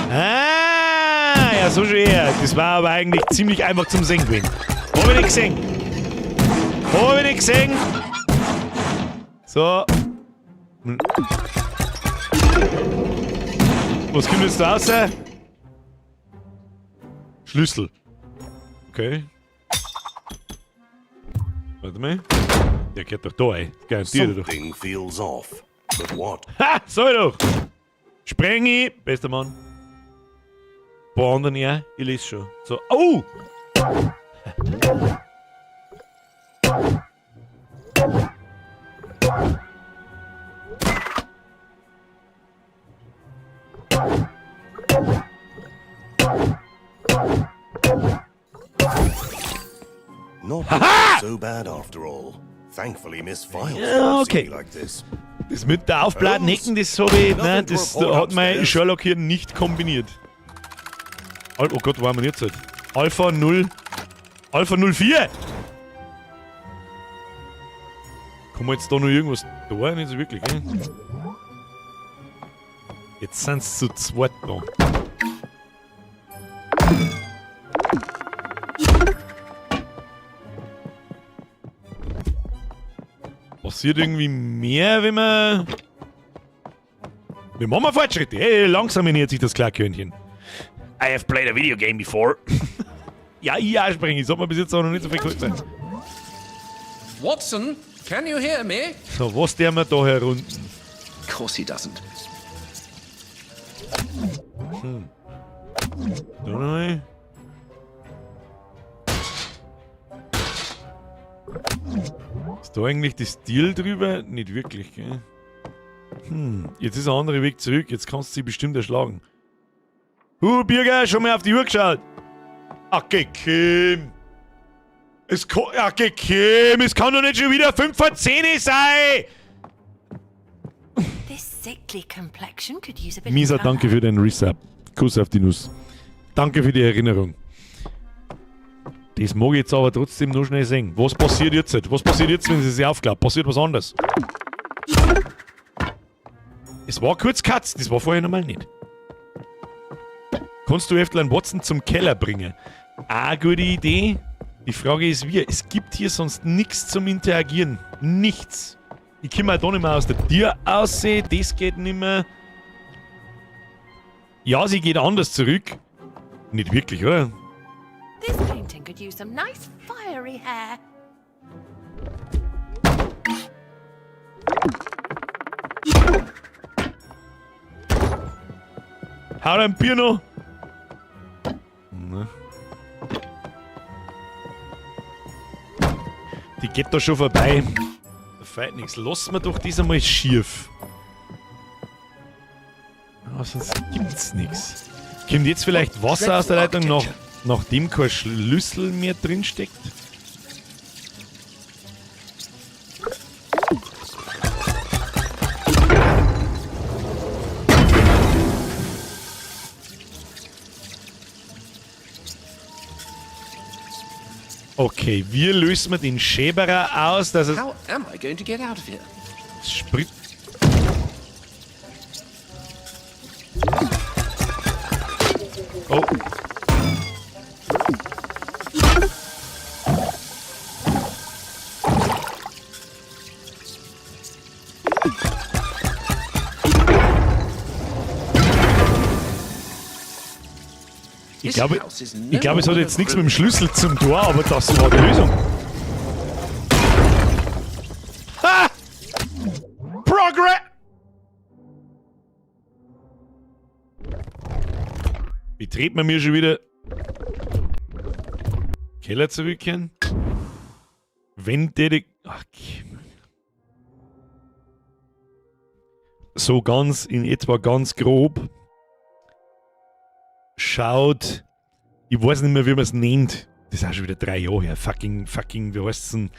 Ah, ja, so schon her. Das war aber eigentlich ziemlich einfach zum Sehen gewesen. Hab ich nicht gesehen. Hab ich nicht gesehen. So. Was kommt jetzt da raus? Schlüssel. Okay. Warte mal. Der gehört doch da rein. Garantiert doch. Something feels off. But what? Ha! Sag ich doch! Sprengi! Bester Mann. Paar anderen ja, ich lese schon. So. Oh! Not so bad after all. Thankfully, Miss Files Ja, won't see okay. me like this. Das mit der aufbladen Ecken, das habe ich, nein, das hat mein Sherlock hier nicht kombiniert. Oh Gott, wo haben wir denn jetzt? Halt? Alpha 0. Alpha 04! Kann man jetzt da noch irgendwas da? Nicht so wirklich, gell? Jetzt sind's zu zweit da. Passiert irgendwie mehr, wenn man. Wir machen mal Fortschritte. Hey, langsam nähert sich das Klarkörnchen. I have played a video game before. Ja, ich auch sprechen. Ich sag mal bis jetzt auch noch nicht so viel geholfen. Watson, can you hear me? So, was der wir da herunten? Of course he doesn't. Da noch mal. Ist da eigentlich das Stil drüber? Nicht wirklich, gell? Jetzt ist ein anderer Weg zurück. Jetzt kannst du sie bestimmt erschlagen. Hu, Birger, schon mal auf die Uhr geschaut. Ach, Kim. Es kann, ach, Kim, es kann doch nicht schon wieder 5 vor 10 sein. This sickly complexion could use a bit Misa, of colour. danke für den Resub. Kuss auf die Nuss. Danke für die Erinnerung. Das mag ich jetzt aber trotzdem nur schnell sehen. Was passiert jetzt? Was passiert jetzt, wenn sie sich aufklappt? Passiert was anderes? Es war kurz Katz, das war vorher nochmal nicht. Kannst du Eftlein Watson zum Keller bringen? Ah, gute Idee. Die Frage ist wie. Es gibt hier sonst nichts zum Interagieren. Nichts. Ich komme auch da nicht mehr aus der Tür aussehen. Das geht nicht mehr. Ja, sie geht anders zurück. Nicht wirklich, oder? This painting could use some nice fiery hair. Hau dein Bier noch. Ne. Die geht da schon vorbei. Da fällt nichts. Lass mir doch das einmal schief. Ah, sonst gibt's nichts. Kommt jetzt vielleicht Wasser aus der Leitung, nachdem kein Schlüssel mehr drinsteckt? Okay, wie lösen wir den Schäberer aus, dass er How am I going to get out of here? Sprit. Oh. Ich glaube, es hat jetzt nichts mit dem Schlüssel zum Tor, aber das war die Lösung. Ha! Progress! Wie dreht man mir schon wieder? Keller zurückkehren? Wenn der die, ach, so ganz in etwa ganz grob schaut, ich weiß nicht mehr, wie man es nennt. Das ist auch schon wieder 3 Jahre her. Fucking, fucking, wie heißt's denn?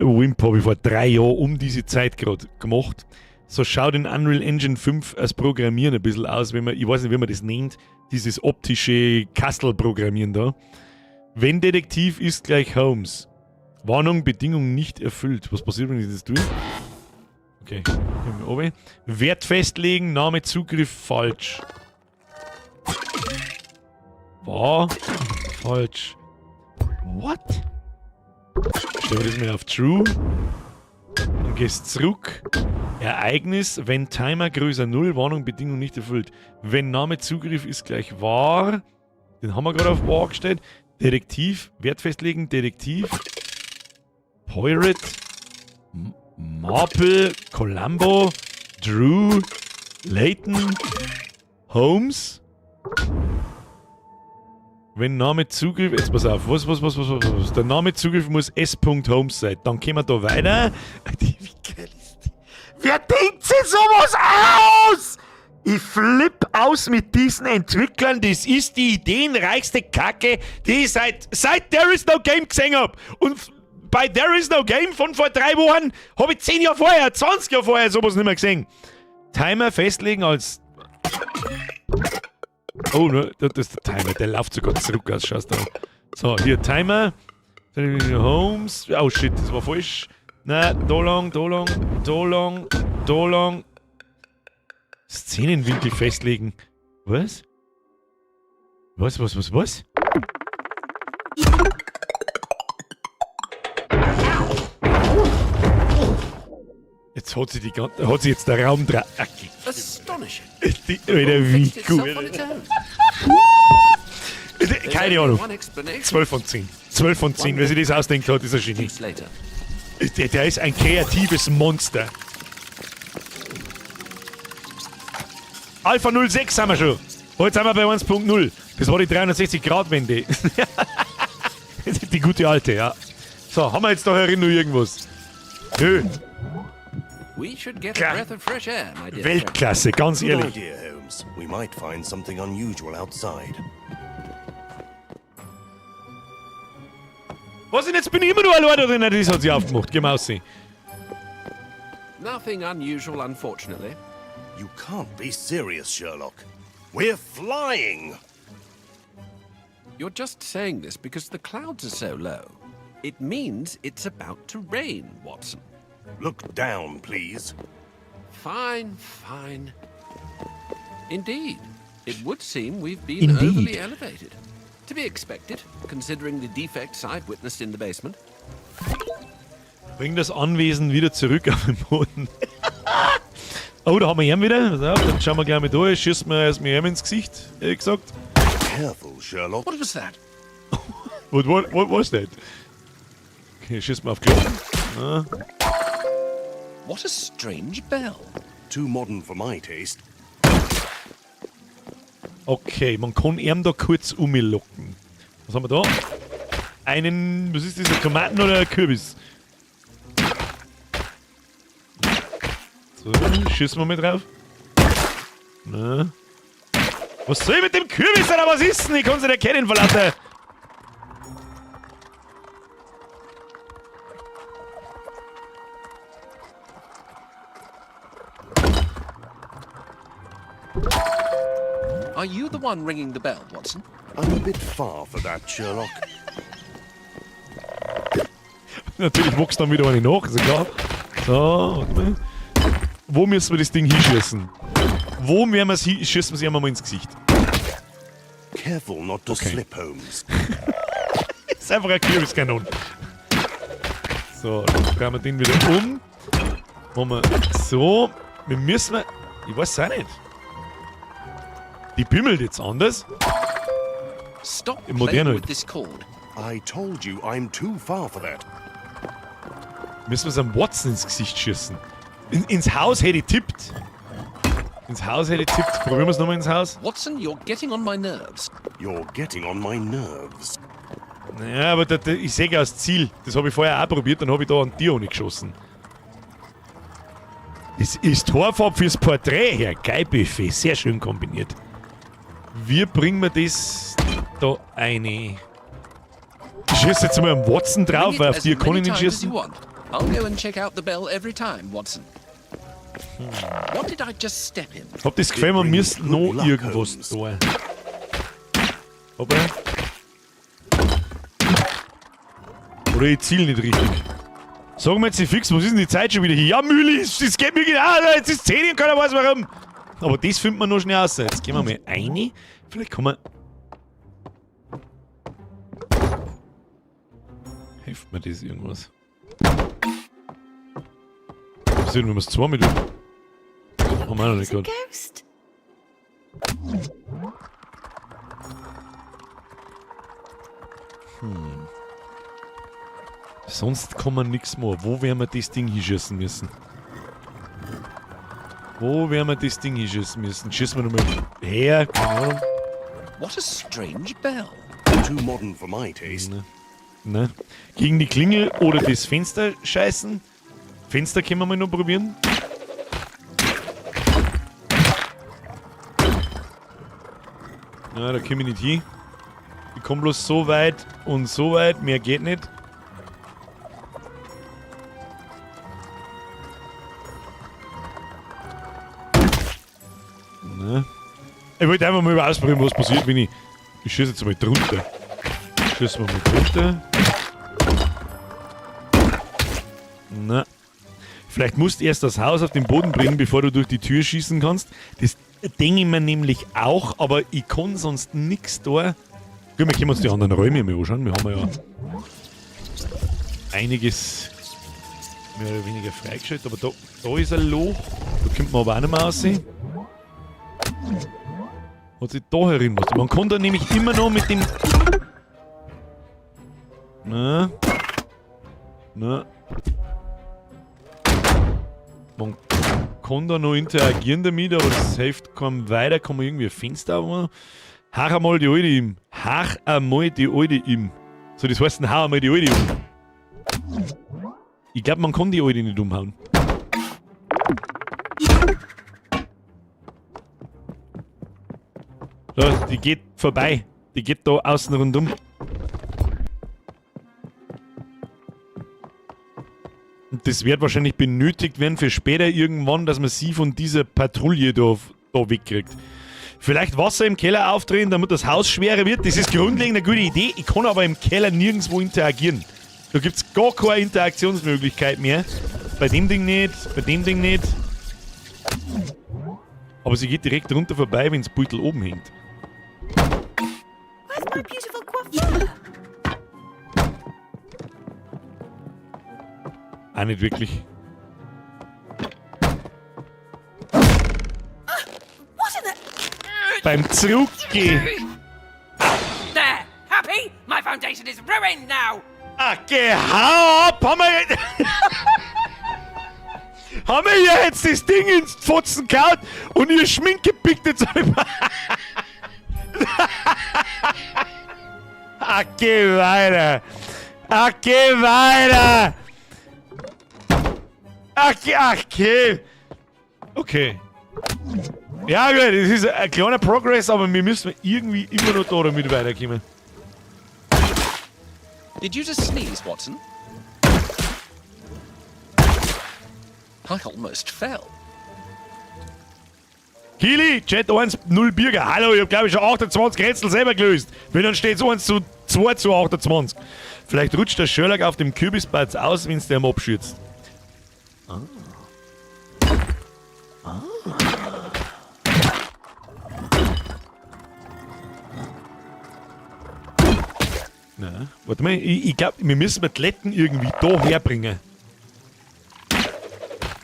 Wimp habe ich vor 3 Jahren um diese Zeit gerade gemacht. So schaut in Unreal Engine 5 das Programmieren ein bisschen aus, wenn man, ich weiß nicht, wie man das nennt, dieses optische Kastel-Programmieren da. Wenn Detektiv ist gleich Holmes. Warnung, Bedingung nicht erfüllt. Was passiert, wenn ich das tue? Okay, gehen wir runter. Wert festlegen, Name, Zugriff falsch. War falsch. What? Stellen wir das mal auf True. Dann gehst zurück. Ereignis, wenn Timer größer 0, Warnung, Bedingung nicht erfüllt. Wenn Name Zugriff ist gleich wahr. Den haben wir gerade auf wahr gestellt. Detektiv, Wert festlegen, Detektiv. Poirot, Marple, Columbo, Drew, Layton, Holmes. Wenn Name Zugriff, jetzt pass auf, was, was, was, was, was, was, der Name Zugriff muss S. Holmes sein. Dann kommen wir da weiter. Wie geil ist die? Wer denkt sich sowas aus? Ich flipp aus mit diesen Entwicklern. Das ist die ideenreichste Kacke, die ich seit There Is No Game gesehen hab. Und bei There Is No Game von vor 3 Wochen habe ich 10 Jahre vorher, 20 Jahre vorher sowas nicht mehr gesehen. Timer festlegen als. Oh, ne, das ist der Timer, der läuft sogar zurück aus, schaust du. So, hier Timer. Holmes. Oh shit, das war falsch. Na, da lang, da lang, da lang, da lang. Szenenwinkel festlegen. Was? Was, was, was, was? Jetzt hat sie die ganze, hat sie jetzt der Raum dran. Astonishing. Die, Alter, wie Fixed itself gut. on its own. Keine There's only Ahnung. one explanation. 12 von 10. 12 von 10. Wer sich das ausdenkt hat, ist ein Genie. Weeks later. Der ist ein kreatives Monster. Alpha 06 haben wir schon. Heute sind wir bei 1.0. Das war die 360-Grad-Wende. Die gute alte, ja. So, haben wir jetzt da herin noch irgendwas? Nö. We should get Klar. a breath of fresh air, my dear friend. Weltklasse, ganz Good ehrlich. idea, Holmes. We might find something unusual outside. Was denn, jetzt bin ich immer noch allein da drin? Das hat sich aufgemacht. Geh mal raus. Nothing unusual, unfortunately. You can't be serious, Sherlock. We're flying! You're just saying this because the clouds are so low. It means it's about to rain, Watson. Look down, please. Fine, fine. Indeed, it would seem we've been Indeed. overly elevated. To be expected, considering the defects I've witnessed in the basement. Bring das Anwesen wieder zurück auf den Boden. Oh, da haben wir ihn wieder. Pass auf, dann schauen wir gleich mal durch. Schießen wir erstmal ihm ins Gesicht, ehrlich gesagt. Careful, Sherlock. What was that? What was that? Okay, schießen wir auf Glocken. Ah. What a strange bell. Too modern for my taste. Okay, man kann ihn da kurz umlocken. Was haben wir da? Einen, was ist das, ein Tomaten oder ein Kürbis? So, schießen wir mal drauf. Na. Was soll ich mit dem Kürbis oder was ist denn? Ich kann es nicht erkennen vor lauter. Are you the one ringing the bell, Watson? I'm a bit far for that, Sherlock. Natürlich wächst dann wieder eine nach, ist ja klar. So, warte mal. Wo müssen wir das Ding hinschießen? Wo werden wir's hin? Schießen wir es einmal ins Gesicht? Careful not to Okay. slip, Holmes. Ist einfach ein Kürbiskanon. So, dann drehen wir den wieder um. Machen wir so. Wir müssen. Ich weiß auch nicht. Die bimmelt jetzt anders. Stop Im Modern playing halt. with this cord. I told you I'm too far for that. Müssen wir es am Watson ins Gesicht schießen. Ins Haus hätte ich tippt. Ins Haus hätte ich tippt. Probieren wir es nochmal ins Haus. Watson, you're getting on my nerves. You're getting on my nerves. Ja, aber da, ich sehe ja das Ziel. Das habe ich vorher auch probiert, dann habe ich da an Tier geschossen. Das ist Torfarbe fürs Porträt her. Geil, Buffet. Sehr schön kombiniert. Wie bringen wir das da eine? Ich schieße jetzt mal am Watson drauf, weil auf die kann ich nicht schießen. I'll go and check out the bell every time, Watson. What did I just step in? Hab das Gefühl, man müsste noch Luck, irgendwas Holmes. tun. Aber. Oder ich ziel nicht richtig. Sagen wir jetzt nicht fix, was ist denn die Zeit schon wieder hier? Ja, Müli, es geht mir genau, jetzt ist 10 und keiner weiß warum. Aber das findet man noch schnell raus. Jetzt gehen wir mal rein. Vielleicht kann man. Hilft mir das irgendwas? Was ist denn, wenn wir es zweimal tun? Haben wir auch noch nicht It's a gehabt. ghost. Sonst kann man nichts machen. Wo werden wir das Ding hinschießen müssen? Wo werden wir das Ding hinschießen müssen? Schießen wir nochmal her. Keine Ahnung. What a strange bell. Too modern for my taste. Ne? Gegen die Klingel oder das Fenster scheißen. Fenster können wir mal noch probieren. Na, da komme ich nicht hin. Ich komme bloß so weit und so weit, mehr geht nicht. Ne? Ich wollte einfach mal ausprobieren, was passiert, wenn ich. Ich schieße jetzt mal drunter. Schießen wir mal drunter. Na. Vielleicht musst du erst das Haus auf den Boden bringen, bevor du durch die Tür schießen kannst. Das denke ich mir nämlich auch, aber ich kann sonst nichts da. Gut, wir können uns die anderen Räume mal anschauen. Wir haben ja einiges mehr oder weniger freigeschaltet, aber da ist ein Loch. Da kommt man aber auch nicht mehr raus. Hat sich da herin was. Man kann da nämlich immer noch mit dem. Na. Na. Man kann da noch interagieren damit, aber das hilft kaum weiter. Kann man irgendwie ein Fenster aufmachen? Hach einmal die Alte im. Hach einmal die Alte im. So, das heißt, hau einmal die Alte um. Ich glaube, man kann die Alte nicht umhauen. So, die geht vorbei. Die geht da außen rundum. Und das wird wahrscheinlich benötigt werden für später irgendwann, dass man sie von dieser Patrouille da wegkriegt. Vielleicht Wasser im Keller aufdrehen, damit das Haus schwerer wird. Das ist grundlegend eine gute Idee. Ich kann aber im Keller nirgendwo interagieren. Da gibt es gar keine Interaktionsmöglichkeit mehr. Bei dem Ding nicht, bei dem Ding nicht. Aber sie geht direkt runter vorbei, wenn das Beutel oben hängt. Where's my beautiful coiffure? Auch nicht wirklich. What in the? Beim Zurückgehen. There! Happy? My foundation is ruined now! Ah, geh, hau ab! Haben wir hier jetzt das Ding ins Pfotzen gehauen und ihr Schminke pickt jetzt einfach. Ah, geh weiter! Ah, geh weiter! Ach, geh, ach, geh! Okay. Ja, gut, das ist ein kleiner Progress, aber wir müssen irgendwie immer noch da damit weiterkommen. Did you just sneeze, Watson? I almost fell. Kili, Chat 1, 0 Bürger. Hallo, ich hab glaube ich schon 28 Rätsel selber gelöst. Wenn dann steht es 1 zu 2 zu 28. Vielleicht rutscht der Sherlock auf dem Kürbisplatz aus, wenn's der ihm abschürzt. Ah. Ah. Na, warte mal, ich glaube, wir müssen die Letten irgendwie da herbringen.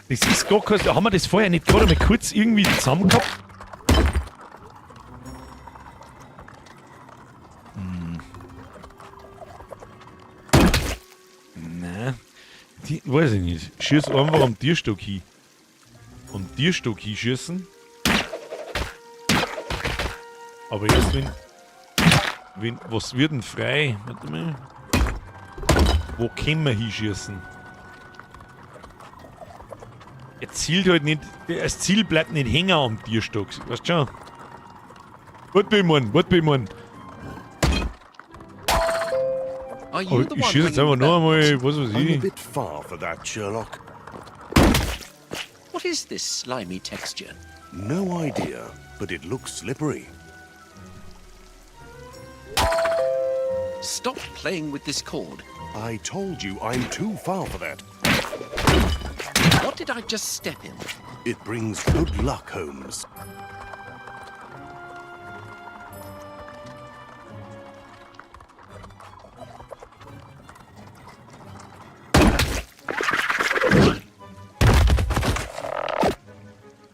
Das ist gar kein. Haben wir das vorher nicht gerade mal kurz irgendwie zusammen gehabt? Nein. Die, weiß ich nicht. Schieß einfach am Tierstock hin. Am Tierstock hinschießen. Aber erst wenn. Was wird denn frei? Warte mal. Wo können wir hinschießen? Er zielt halt nicht. Das Ziel bleibt nicht hängen am Tierstock. Weißt du schon? Was will man? Was will man? Are you Aber the ich one schieße jetzt ringing einfach the noch bell, einmal. Watson? Was weiß I'm a ich. bit far for that, Sherlock. What What is this slimy texture? No idea, but it looks slippery. Stop playing with this cord. I told you I'm too far for that. What did I just step in? It brings good luck, Holmes.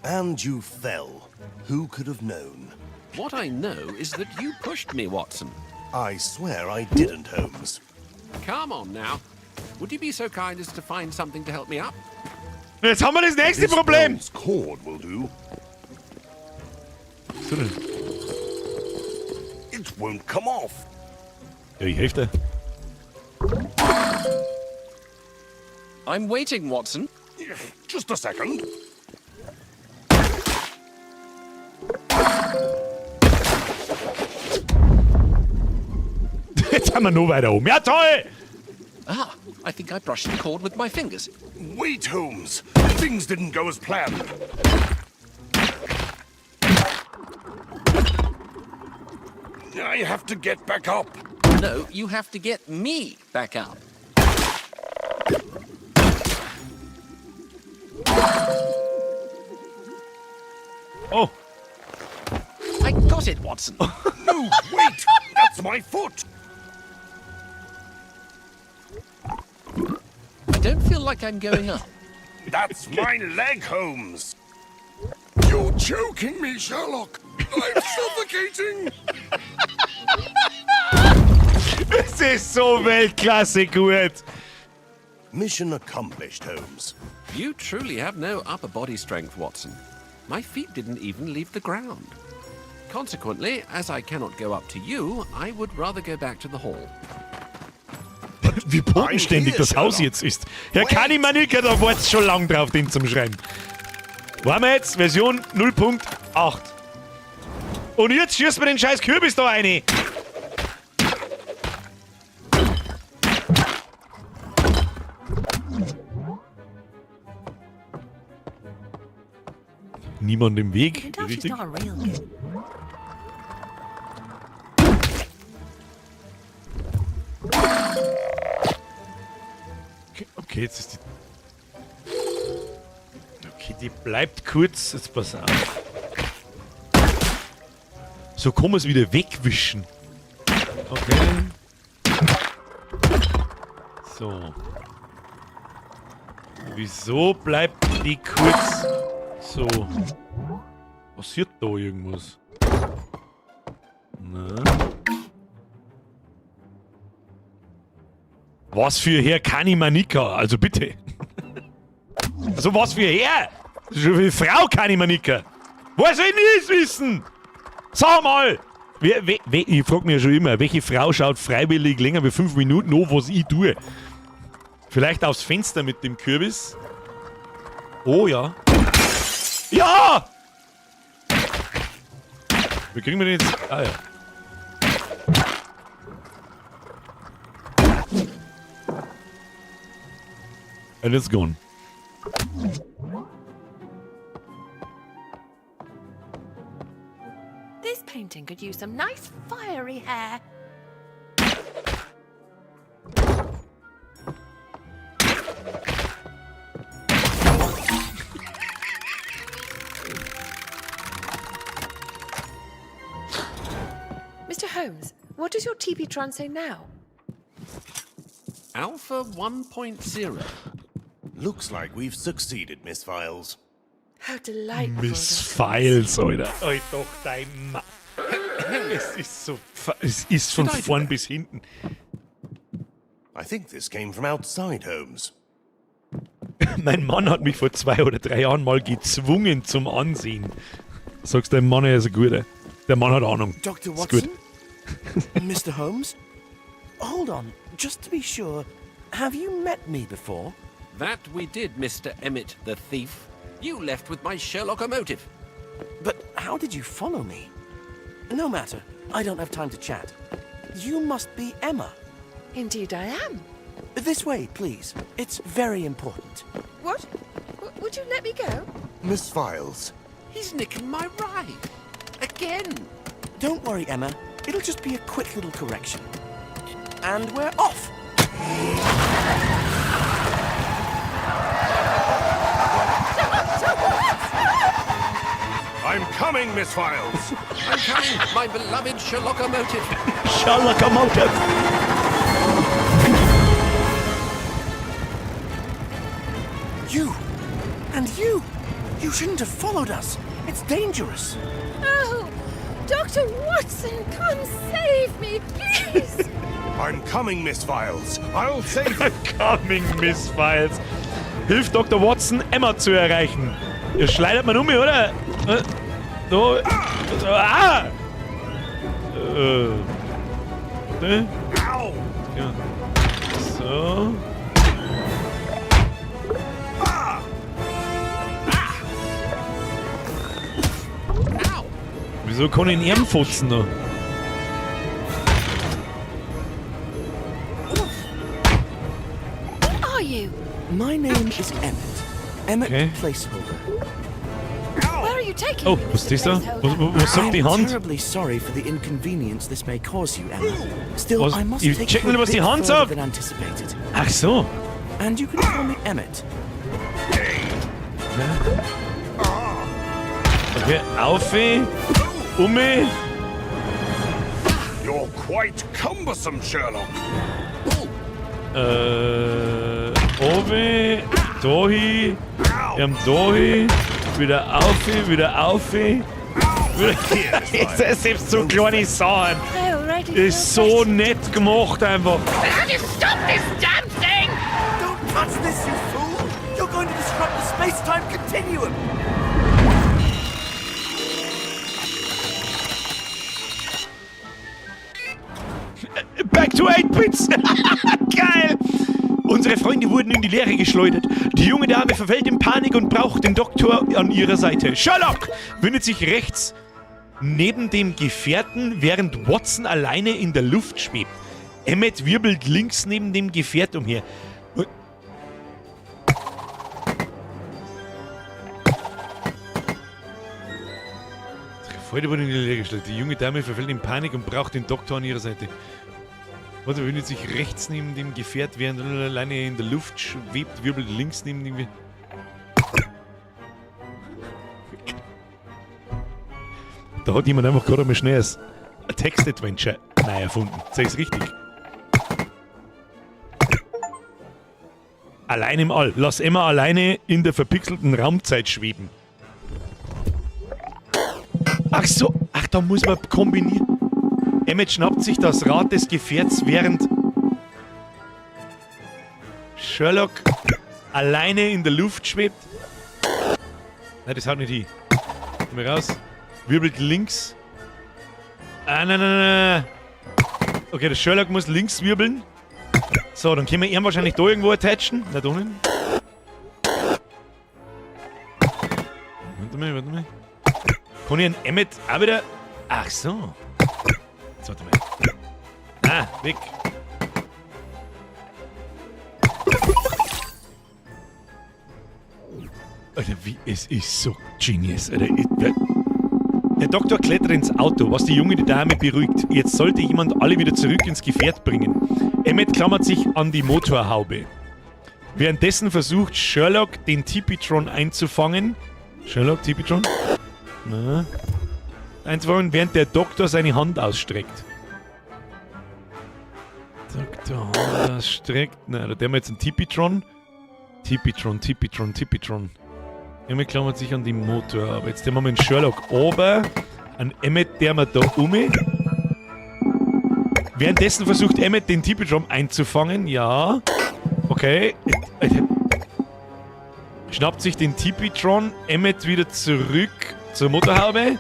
And you fell. Who could have known? What I know is that you pushed me, Watson. I swear I didn't, Holmes. Come on now. Would you be so kind as to find something to help me up? Jetzt haben wir das nächste This Problem. bell's cord will do. So denn? It won't come off. Ja, ich helfe dir. I'm waiting, Watson. Just a second. Jetzt haben wir noch weiter oben. Ja, toll! Ah, I think I brushed the cord with my fingers. Wait, Holmes. Things didn't go as planned. I have to get back up. No, you have to get me back up. Oh, I got it, Watson. No, wait! That's my foot! I don't feel like I'm going up. That's my leg, Holmes! You're choking me, Sherlock! I'm suffocating! es ist so Weltklasse gut. Mission accomplished, Holmes. You truly have no upper body strength, Watson. My feet didn't even leave the ground. Consequently, as I cannot go up to you, I would rather go back to the hall. Wie bodenständig das Haus jetzt ist. Herr Kanimanika, da wart's schon lang drauf, den zum Schreiben. Waren wir jetzt? Version 0.8. Und jetzt schießt mir den scheiß Kürbis da rein. Niemand im I Weg, can tell she's richtig? not a real girl. Okay, okay, jetzt ist die. Okay, die bleibt kurz. Jetzt pass auf. So kann man es wieder wegwischen. Okay. So. Wieso bleibt die kurz so? Passiert da irgendwas? Na? Was für Herr Kanimanika? Also bitte. Also was für Herr? Das ist schon für Frau Kanimanika. Woher soll ich denn das wissen? Sag mal! Wer, wer, wer, ich frag mich ja schon immer, welche Frau schaut freiwillig länger wie 5 Minuten an, was ich tue? Vielleicht aufs Fenster mit dem Kürbis? Oh ja. Ja! Wie kriegen wir den jetzt? Ah ja. And it's gone. This painting could use some nice fiery hair. Mr. Holmes, what does your TP-Tron say now? Alpha 1.0. Looks like we've succeeded, Miss Files. How delightful. Miss Dr. Files, Alter. Alter, doch dein Ma. Es ist so. Es ist von Did I do vorn that? bis hinten. I think this came from outside, Holmes. Mein Mann hat mich vor 2 oder 3 Jahren mal gezwungen zum Ansehen. Sagst dein Mann, er ist ein guter. Der Mann hat Ahnung. Dr. Ist gut. Watson? Mr. Holmes? Hold on, just to be sure, have you met me before? That we did, Mr. Emmett the Thief. You left with my Sherlockomotive. But how did you follow me? No matter, I don't have time to chat. You must be Emma. Indeed, I am. This way, please. It's very important. What? Would you let me go? Miss Files. He's nicking my ride. Again. Don't worry, Emma. It'll just be a quick little correction. And we're off. I'm coming, Miss Files. I'm coming, my beloved Sherlockomotive. Sherlockomotive. You! And you! You shouldn't have followed us. It's dangerous. Oh, Dr. Watson, come save me, please! I'm coming, Miss Files. I'll save you. Coming, Miss Files. Hilft Dr. Watson, Emma zu erreichen. Ihr schleudert man um mich, oder? Da. Ah! Ne? Ow! Ja. So. Ow! Wieso kann ich ihn fotzen noch? Who are you? My name is Emmett. Emmett Okay. Placeholder. Where are you taking Oh, me, was Mr. ist das da? Placeholder? Was sagt die I'm Hand? terribly sorry for the inconvenience this may cause you, Emma. Still, Was- I must ich take check you nicht, a was die bit Hand further sagt. than anticipated. Ach so. And you can call me Emmett. Okay, aufi. Umme. You're quite cumbersome, Sherlock. Obi, dahi, dahi, wieder aufi, wieder aufi. Ist das selbst so kleine Sachen. I already feel Ist so better. nett gemacht einfach. How do you stop this damn thing? Don't touch this, you fool! You're going to disrupt the space-time continuum! Back to 8 Bits! Geil! Unsere Freunde wurden in die Leere geschleudert. Die junge Dame verfällt in Panik und braucht den Doktor an ihrer Seite. Sherlock windet sich rechts neben dem Gefährten, während Watson alleine in der Luft schwebt. Emmett wirbelt links neben dem Gefährt umher. Unsere Freunde wurden in die Leere geschleudert. Die junge Dame verfällt in Panik und braucht den Doktor an ihrer Seite. Watson befindet sich rechts neben dem Gefährt, während er alleine in der Luft schwebt, wirbelt links neben dem. Da hat jemand einfach gerade einmal schnell ein Text-Adventure neu erfunden. Sag ich's richtig? Allein im All. Lass Emma alleine in der verpixelten Raumzeit schweben. Ach so, ach, da muss man kombinieren. Emmett schnappt sich das Rad des Gefährts, während Sherlock alleine in der Luft schwebt. Nein, das haut nicht hin. Komm mal raus. Wirbelt links. Ah, nein, nein, nein, nein. Okay, der Sherlock muss links wirbeln. So, dann können wir ihn wahrscheinlich da irgendwo attachen. Na, da unten. Warte mal, warte mal. Kann ich einen Emmett auch wieder... Ach so. Jetzt warte mal. Ah, weg. Alter, wie, es ist so genius, Alter. Der Doktor klettert ins Auto, was die junge Dame beruhigt. Jetzt sollte jemand alle wieder zurück ins Gefährt bringen. Emmett klammert sich an die Motorhaube. Währenddessen versucht Sherlock, den Tipitron einzufangen. Sherlock, Tipitron? Na. Einzufangen, während der Doktor seine Hand ausstreckt. Doktor Hand ausstreckt. Na, da haben wir jetzt einen Tipitron. Tipitron, Tipitron, Tipitron. Emmett klammert sich an die Motor. Aber jetzt nehmen wir den Sherlock ober. An Emmett, der wir da um. Währenddessen versucht Emmett, den Tipitron einzufangen. Ja. Okay. Schnappt sich den Tipitron. Emmett wieder zurück zur Motorhaube.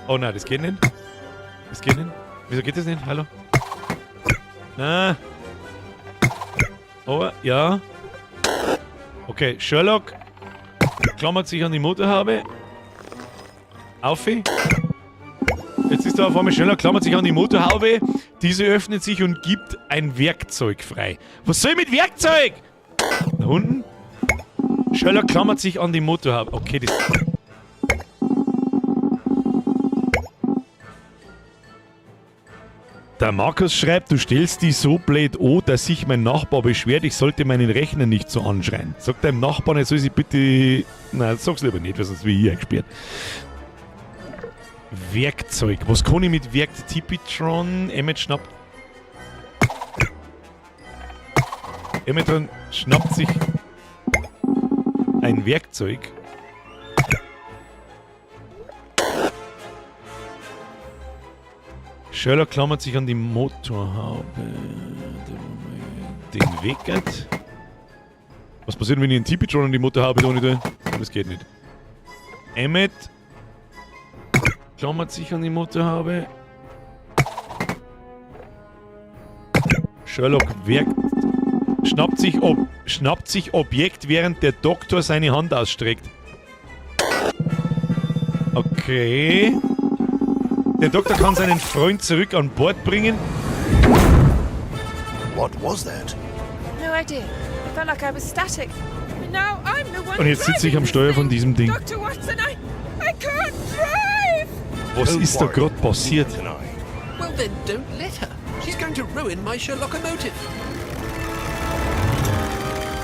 Oh nein, das geht nicht. Das geht nicht. Wieso geht das nicht? Hallo? Na. Oh, ja. Okay, Sherlock klammert sich an die Motorhaube. Aufi. Jetzt ist da auf einmal Sherlock, klammert sich an die Motorhaube. Diese öffnet sich und gibt ein Werkzeug frei. Was soll ich mit Werkzeug? Nach unten. Sherlock klammert sich an die Motorhaube. Okay, das. Der Markus schreibt, du stellst die so blöd an, dass sich mein Nachbar beschwert, ich sollte meinen Rechner nicht so anschreien. Sag deinem Nachbarn, er soll sich bitte. Nein, sag's lieber nicht, weil sonst werde ich eingesperrt. Werkzeug. Was kann ich mit Werkzeug? Tipitron, Emmet schnappt. Emmetron schnappt sich ein Werkzeug. Sherlock klammert sich an die Motorhaube. Den Weckert. Was passiert, wenn ich einen Tipitron an die Motorhaube ohne tue? Das geht nicht. Emmet klammert sich an die Motorhaube. Sherlock wirkt, schnappt sich Objekt, während der Doktor seine Hand ausstreckt. Okay. Der Doktor kann seinen Freund zurück an Bord bringen. What was that? No idea. It felt like I was static. And now I'm the one Und jetzt sitze ich am driving Steuer this von thing. diesem Ding. Dr. Watson, I can't drive! Was Don't ist da worry, gerade passiert? neither can I. Well, then don't let her. She's going to ruin my Sherlockomotive.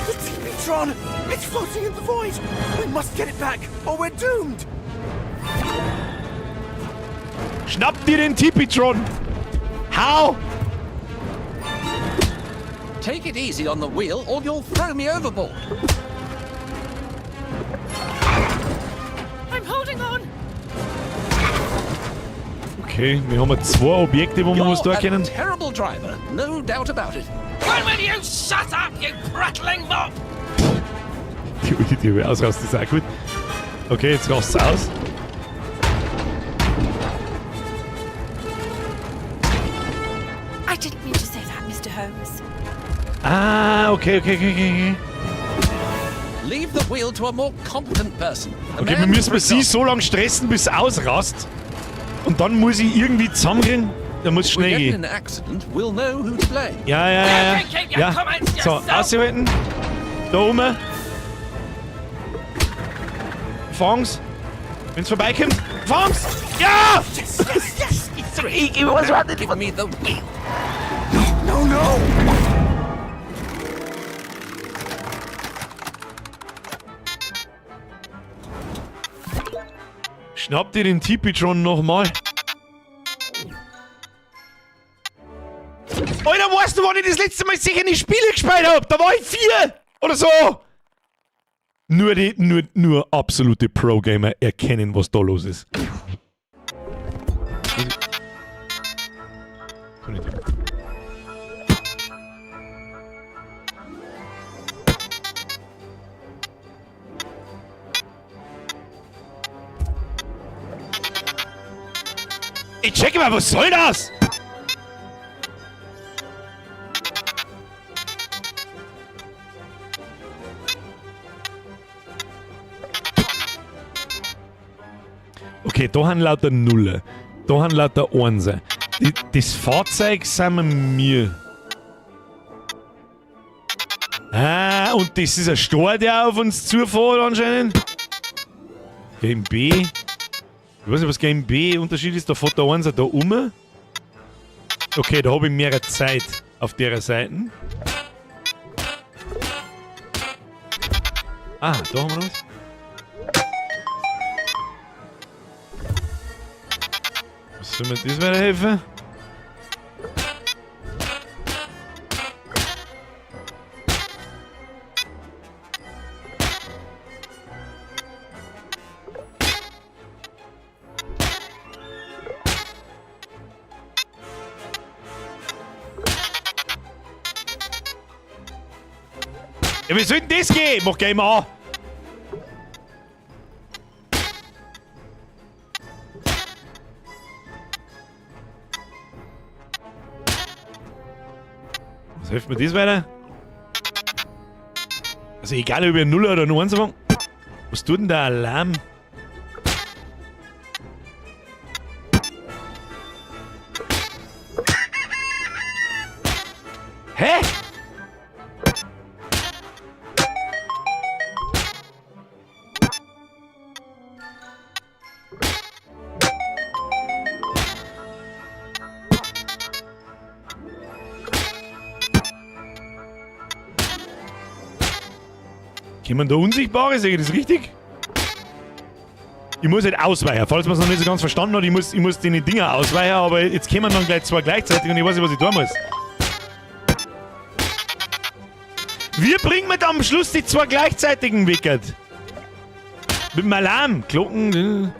The Tipitron! It's floating in the void! We must get it back, or we're doomed! Schnapp dir den Tipitron! How? Take it easy on the wheel, or you'll throw me overboard. I'm holding on. Okay, wir haben zwei Objekte, wo wir was You're da a können. terrible driver, no doubt about it. When will you shut up, you prattling mop? Die Alte, die ausrast, ist auch gut. Okay, jetzt rast's aus. I didn't mean to say that, Mr. Holmes. Ah, okay. Leave the wheel to a more competent person. A Okay, wir man, müssen for sie example. so lange stressen, bis es ausrast. Und dann muss ich irgendwie zusammenkriegen. Da muss If we schnell get in gehen. an accident, we'll know who to blame. Ja. You can keep your Ja. comments So, yourself. aushalten. Da oben. Fang's. Wenn's vorbeikommt. Fang's! Ja! Yes, yes, yes! Three. Now give me the wheel. No, no! Schnapp dir den Tipitron nochmal. Alter, weißt du, wann ich das letzte Mal sicher nicht Spiele gespielt hab? Da war ich 4 oder so. Nur absolute Pro-Gamer erkennen, was da los ist. Kann ich den- Ich checke mal, was soll das? Okay, da haben lauter Nuller. Da haben lauter Einser. Das Fahrzeug sind wir mir. Ah, und das ist ein Stor, der auf uns zufährt anscheinend. Game B. Ich weiß nicht, was Game B Unterschied ist. Da fährt der Einser da um. Okay, da habe ich mehr Zeit auf der Seite. Ah, da haben wir noch was. Was soll mir das weiterhelfen? Ja, wie soll denn das gehen? Mach gleich mal an. Was hilft mir das weiter? Also egal, ob ich eine 0 oder eine 1 anfange. Was tut denn der Alarm? Hä? Kommen da Unsichtbare? Sehe ich das richtig? Ich muss halt ausweichen. Falls man es noch nicht so ganz verstanden hat, ich muss den Dinger ausweichen, aber jetzt kommen dann gleich zwei gleichzeitig und ich weiß nicht, was ich tun muss. Wie bringt man da am Schluss die zwei gleichzeitigen Wickert? Mit dem Alarm. Glocken.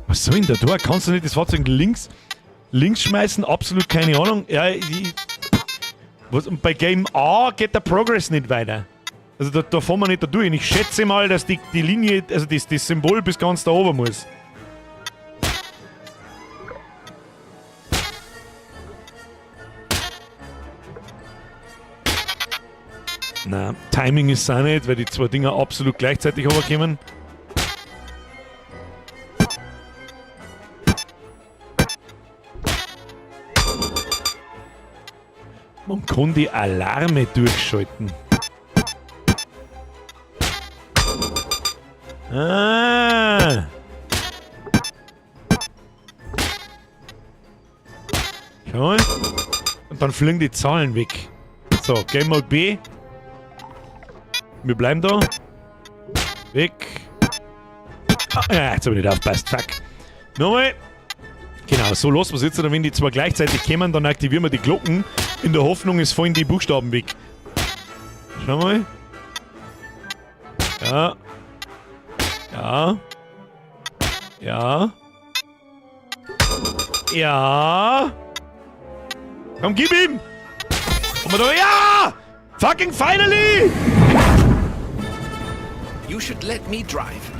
Was soll denn da tun? Kannst du nicht das Fahrzeug links schmeißen? Absolut keine Ahnung. Ja, was, und bei Game A geht der Progress nicht weiter. Also da fahren wir nicht da durch. Und ich schätze mal, dass die Linie, also das Symbol bis ganz da oben muss. Na, Timing ist auch nicht, weil die zwei Dinger absolut gleichzeitig runterkommen. Man kann die Alarme durchschalten. Ah. Schau mal. Und dann fliegen die Zahlen weg. So, Game Mode B. Wir bleiben da. Weg. Ah, ja, jetzt habe ich nicht aufgepasst. Fuck. Nochmal. Genau, so lassen wir es jetzt. Oder wenn die zwei gleichzeitig kommen, dann aktivieren wir die Glocken. In der Hoffnung, es fallen die Buchstaben weg. Schau mal. Ja. Ja. Ja. Ja. Komm, gib ihm! Komm mal da. Ja! Fucking finally! You should let me drive.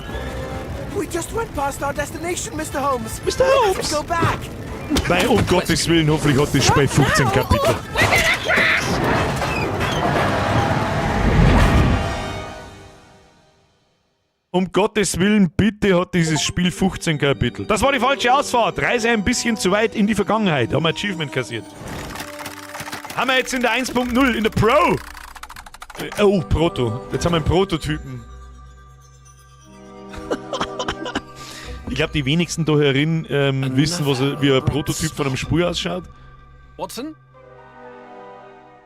We just went past our destination, Mr. Holmes. Mr. We have Holmes. to go back. Weil, um Gottes Willen, hoffentlich hat das Spiel 15 Kapitel. We're gonna crash! Um Gottes Willen, bitte hat dieses Spiel 15 Kapitel. Das war die falsche Ausfahrt. Reise ein bisschen zu weit in die Vergangenheit. Haben wir Achievement kassiert. Haben wir jetzt in der 1.0, in der Pro. Oh, Proto. Jetzt haben wir einen Prototypen. Ich glaube, die wenigsten da herin wissen, wie ein Prototyp von einem Spiel ausschaut. Watson?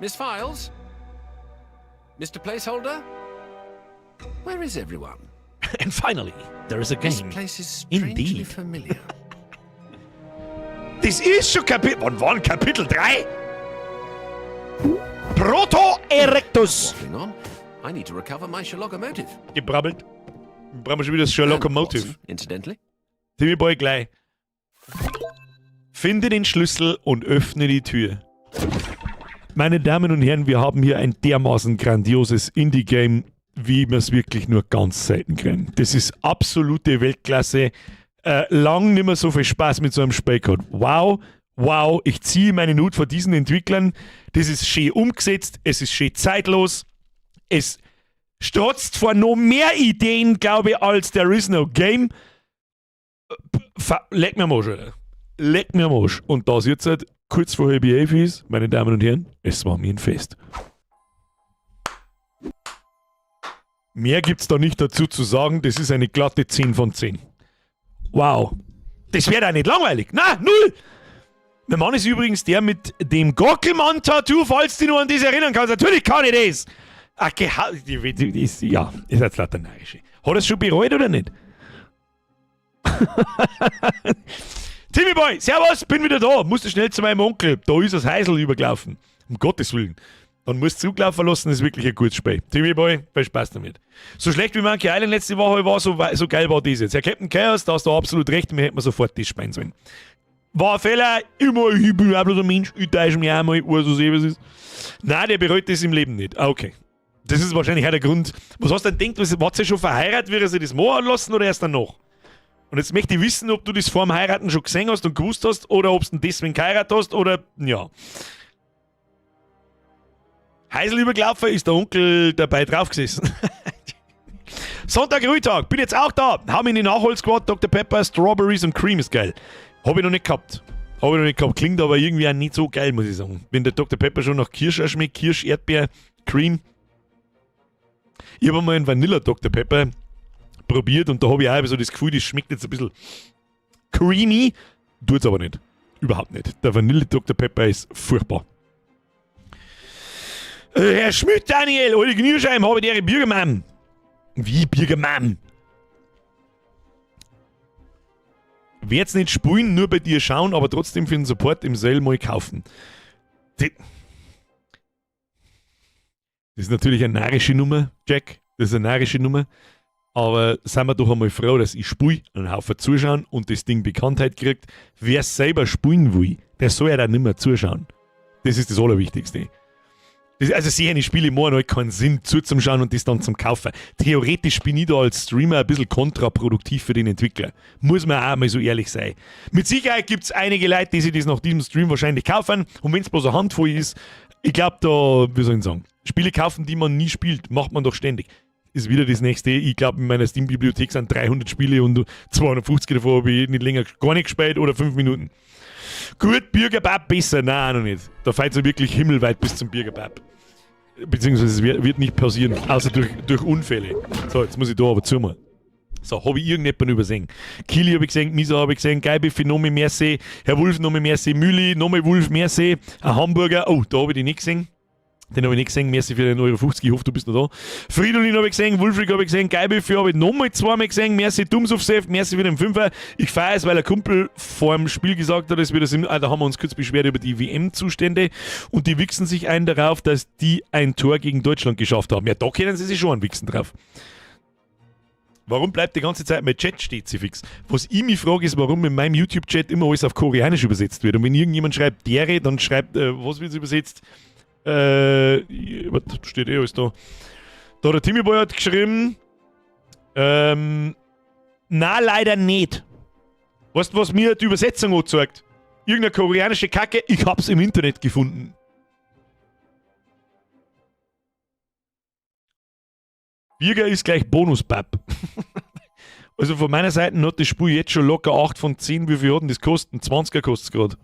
Miss Files? Mr. Placeholder? Where is everyone? And finally, there is a This game. place is strangely Indeed. familiar. Das ist schon Kapitel. Wann war denn Kapitel 3? Proto Erectus. Waffling on. I need to recover my Sherlockomotive. Gebrabbelt. Brauchen wir schon wieder das Sherlockomotive. And Watson, incidentally. Timmy Boy gleich. Finde den Schlüssel und öffne die Tür. Meine Damen und Herren, wir haben hier ein dermaßen grandioses Indie-Game, wie wir es wirklich nur ganz selten kriegen. Das ist absolute Weltklasse. Lang nicht mehr so viel Spaß mit so einem Spiel gehabt. Wow, ich ziehe meinen Hut vor diesen Entwicklern. Das ist schön umgesetzt, es ist schön zeitlos. Es strotzt vor noch mehr Ideen, glaube ich, als There Is No Game. Leck mir am Arsch, Alter. Leck mir am Arsch. Und das jetzt halt kurz vor 10:30 ist, meine Damen und Herren, es war mir ein Fest. Mehr gibt's da nicht dazu zu sagen, das ist eine glatte 10 von 10. Wow. Das wird auch nicht langweilig. Na, null! Der Mann ist übrigens der mit dem Gockelmann-Tattoo, falls du dich nur an das erinnern kannst. Natürlich kann ich das! Ach, ja, ist jetzt lauter Narische. Hat er es schon bereut oder nicht? Timmy Boy, servus, bin wieder da. Musste schnell zu meinem Onkel. Da ist das Häusl übergelaufen. Um Gottes Willen. Dann musst du zugelaufen lassen, das ist wirklich ein gutes Spiel. Timmy Boy, viel Spaß damit. So schlecht wie Monkey Island letzte Woche war, so geil war das jetzt. Herr Captain Chaos, da hast du absolut recht, mir hätten wir sofort das spielen sollen. War ein Fehler, immer, ich bin auch bloß ein Mensch, ich täusche mich auch mal, ich weiß, was es ist. Nein, der bereut das im Leben nicht. Ah, okay. Das ist wahrscheinlich auch der Grund. Was hast du denn gedacht, war sie schon verheiratet, wie er sich das machen lassen oder erst danach? Und jetzt möchte ich wissen, ob du das vor dem Heiraten schon gesehen hast und gewusst hast oder ob du deswegen geheiratet hast oder ja. Häusl übergelaufen, ist der Onkel dabei draufgesessen. Sonntag, Ruhetag, bin jetzt auch da. Hab in die Nachholsquad Dr. Pepper, Strawberries und Cream ist geil. Hab ich noch nicht gehabt. Hab ich noch nicht gehabt. Klingt aber irgendwie auch nicht so geil, muss ich sagen. Wenn der Dr. Pepper schon nach Kirsch schmeckt, Kirsch, Erdbeer, Cream. Ich hab einmal einen Vanilla Dr. Pepper probiert und da habe ich auch so das Gefühl, das schmeckt jetzt ein bisschen creamy. Tut's aber nicht. Überhaupt nicht. Der Vanille Dr. Pepper ist furchtbar. Herr Schmidt Daniel, alte Knierscheiben, habe die Bürgermann. Wie Bürgermann? Werd's nicht spielen, nur bei dir schauen, aber trotzdem für den Support im Sale mal kaufen. Das ist natürlich eine narische Nummer, Jack. Das ist eine narische Nummer. Aber seien wir doch einmal froh, dass ich spiele, einen Haufen zuschauen und das Ding Bekanntheit kriegt. Wer selber spielen will, der soll ja da nicht mehr zuschauen. Das ist das Allerwichtigste. Das, also sehen die Spiele machen halt keinen Sinn zuzuschauen und das dann zum Kaufen. Theoretisch bin ich da als Streamer ein bisschen kontraproduktiv für den Entwickler. Muss man auch mal so ehrlich sein. Mit Sicherheit gibt es einige Leute, die sich das nach diesem Stream wahrscheinlich kaufen. Und wenn es bloß eine Handvoll ist, ich glaube da, wie soll ich sagen, Spiele kaufen, die man nie spielt, macht man doch ständig. Ist wieder das nächste. Ich glaube, in meiner Steam-Bibliothek sind 300 Spiele und 250 davon habe ich nicht länger gar nicht gespielt oder 5 Minuten. Gut, Bürgerbab besser. Nein, noch nicht. Da fällt es wirklich himmelweit bis zum Bürgerbab. Beziehungsweise es wird nicht passieren, außer durch Unfälle. So, jetzt muss ich da aber zumachen. So, habe ich irgendjemanden übersehen? Kili habe ich gesehen, Misa habe ich gesehen, Geibiffi, Nomi Merci, Herr Wulf, Nomi Merci, Müli, Nomi Wulf, Merci, ein Hamburger, oh, da habe ich dich nicht gesehen. Den habe ich nicht gesehen. Merci für den Euro 50. Ich hoffe, du bist noch da. Fridolin habe ich gesehen, Wulfric habe ich gesehen, Geibiffi habe ich nochmal zweimal gesehen. Merci Dumsufsef, merci für den Fünfer. Ich feiere es, weil ein Kumpel vor dem Spiel gesagt hat, es wird das, ah, da haben wir uns kurz beschwert über die WM-Zustände und die wichsen sich ein darauf, dass die ein Tor gegen Deutschland geschafft haben. Ja, da können sie sich schon wichsen drauf. Warum bleibt die ganze Zeit mein Chat steht sie fix? Was ich mich frage, ist, warum in meinem YouTube-Chat immer alles auf Koreanisch übersetzt wird. Und wenn irgendjemand schreibt dere, dann schreibt, was wird übersetzt? Was steht eh alles da? Da der Timmy Boy hat geschrieben, na, leider nicht. Weißt du, was mir die Übersetzung anzeigt? Irgendeine koreanische Kacke, ich hab's im Internet gefunden. Birger ist gleich Bonus-Bab. Also von meiner Seite hat das Spiel jetzt schon locker 8 von 10. Wie viel hat denn das kosten? 20er kostet es gerade.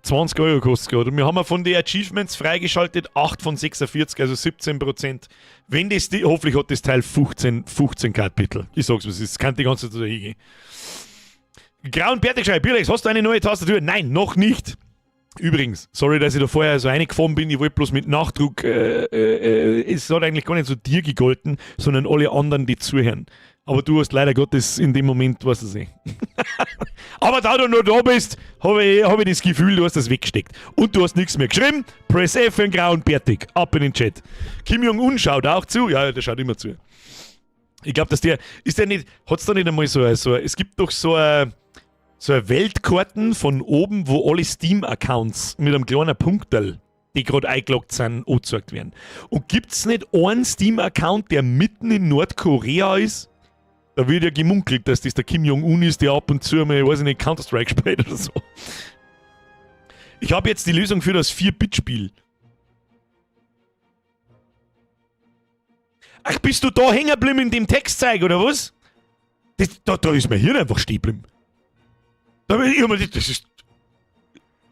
20 Euro kostet es gerade. Und wir haben ja von den Achievements freigeschaltet 8 von 46, also 17%. Wenn das, die, hoffentlich hat das Teil 15 Kapitel. Ich sag's, was ist. Es kann die ganze Zeit so hingehen. Grauen Bärtigschrei, Birlex, hast du eine neue Tastatur? Nein, noch nicht. Übrigens, sorry, dass ich da vorher so reingefahren bin, ich wollte bloß mit Nachdruck, es hat eigentlich gar nicht so dir gegolten, sondern alle anderen, die zuhören. Aber du hast leider Gottes in dem Moment, weißt du es nicht. Aber da du noch da bist, habe ich, hab ich das Gefühl, du hast das weggesteckt. Und du hast nichts mehr geschrieben. Press F für den grauen Bärtig. Ab in den Chat. Kim Jong-un schaut auch zu. Ja, der schaut immer zu. Ich glaube, dass der, ist der nicht, hat's da nicht einmal so, so, es gibt doch so ein, so eine Weltkarten von oben, wo alle Steam-Accounts mit einem kleinen Punkterl, die gerade eingeloggt sind, angezeigt werden. Und gibt's nicht einen Steam-Account, der mitten in Nordkorea ist? Da wird ja gemunkelt, dass das der Kim Jong-un ist, der ab und zu mal, weiß ich nicht, Counter-Strike spielt oder so. Ich habe jetzt die Lösung für das 4-Bit-Spiel. Ach, bist du da hängen geblieben in dem Textzeug, oder was? Das, da ist mein Hirn einfach stehen geblieben. Da bin ich immer, das ist.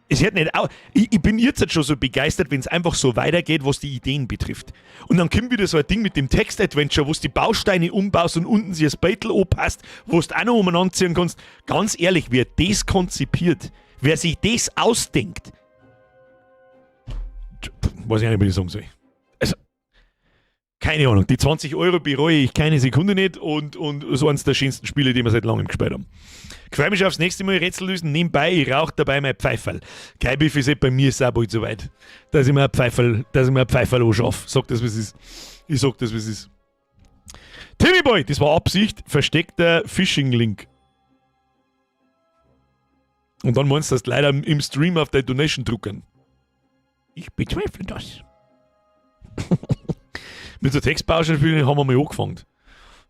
Es hört nicht auf. Ich bin jetzt schon so begeistert, wenn es einfach so weitergeht, was die Ideen betrifft. Und dann kommt wieder so ein Ding mit dem Text-Adventure, wo du die Bausteine umbaust und unten sich das Beitel anpasst, wo du auch noch umeinander ziehen kannst. Ganz ehrlich, wer das konzipiert, wer sich das ausdenkt, weiß ich nicht, was ich sagen soll. Also, keine Ahnung, die 20 Euro bereue ich keine Sekunde nicht und so eines der schönsten Spiele, die wir seit langem gespielt haben. Ich freue mich aufs nächste Mal Rätsel lösen. Nebenbei, ich rauche dabei mein Pfeiferl. Kein Biff ist bei mir ist auch bald so weit, dass ich mir ein Pfeiferl, dass ich mir ein Pfeiferl anschaffe. Sag das, was ist. Ich sag das, was ist. Timmy Boy, das war Absicht, versteckter Phishing-Link. Und dann meinst du, dass du leider im Stream auf deine Donation drucken. Ich bezweifle das. Mit so Textbauschenspielen haben wir mal angefangen.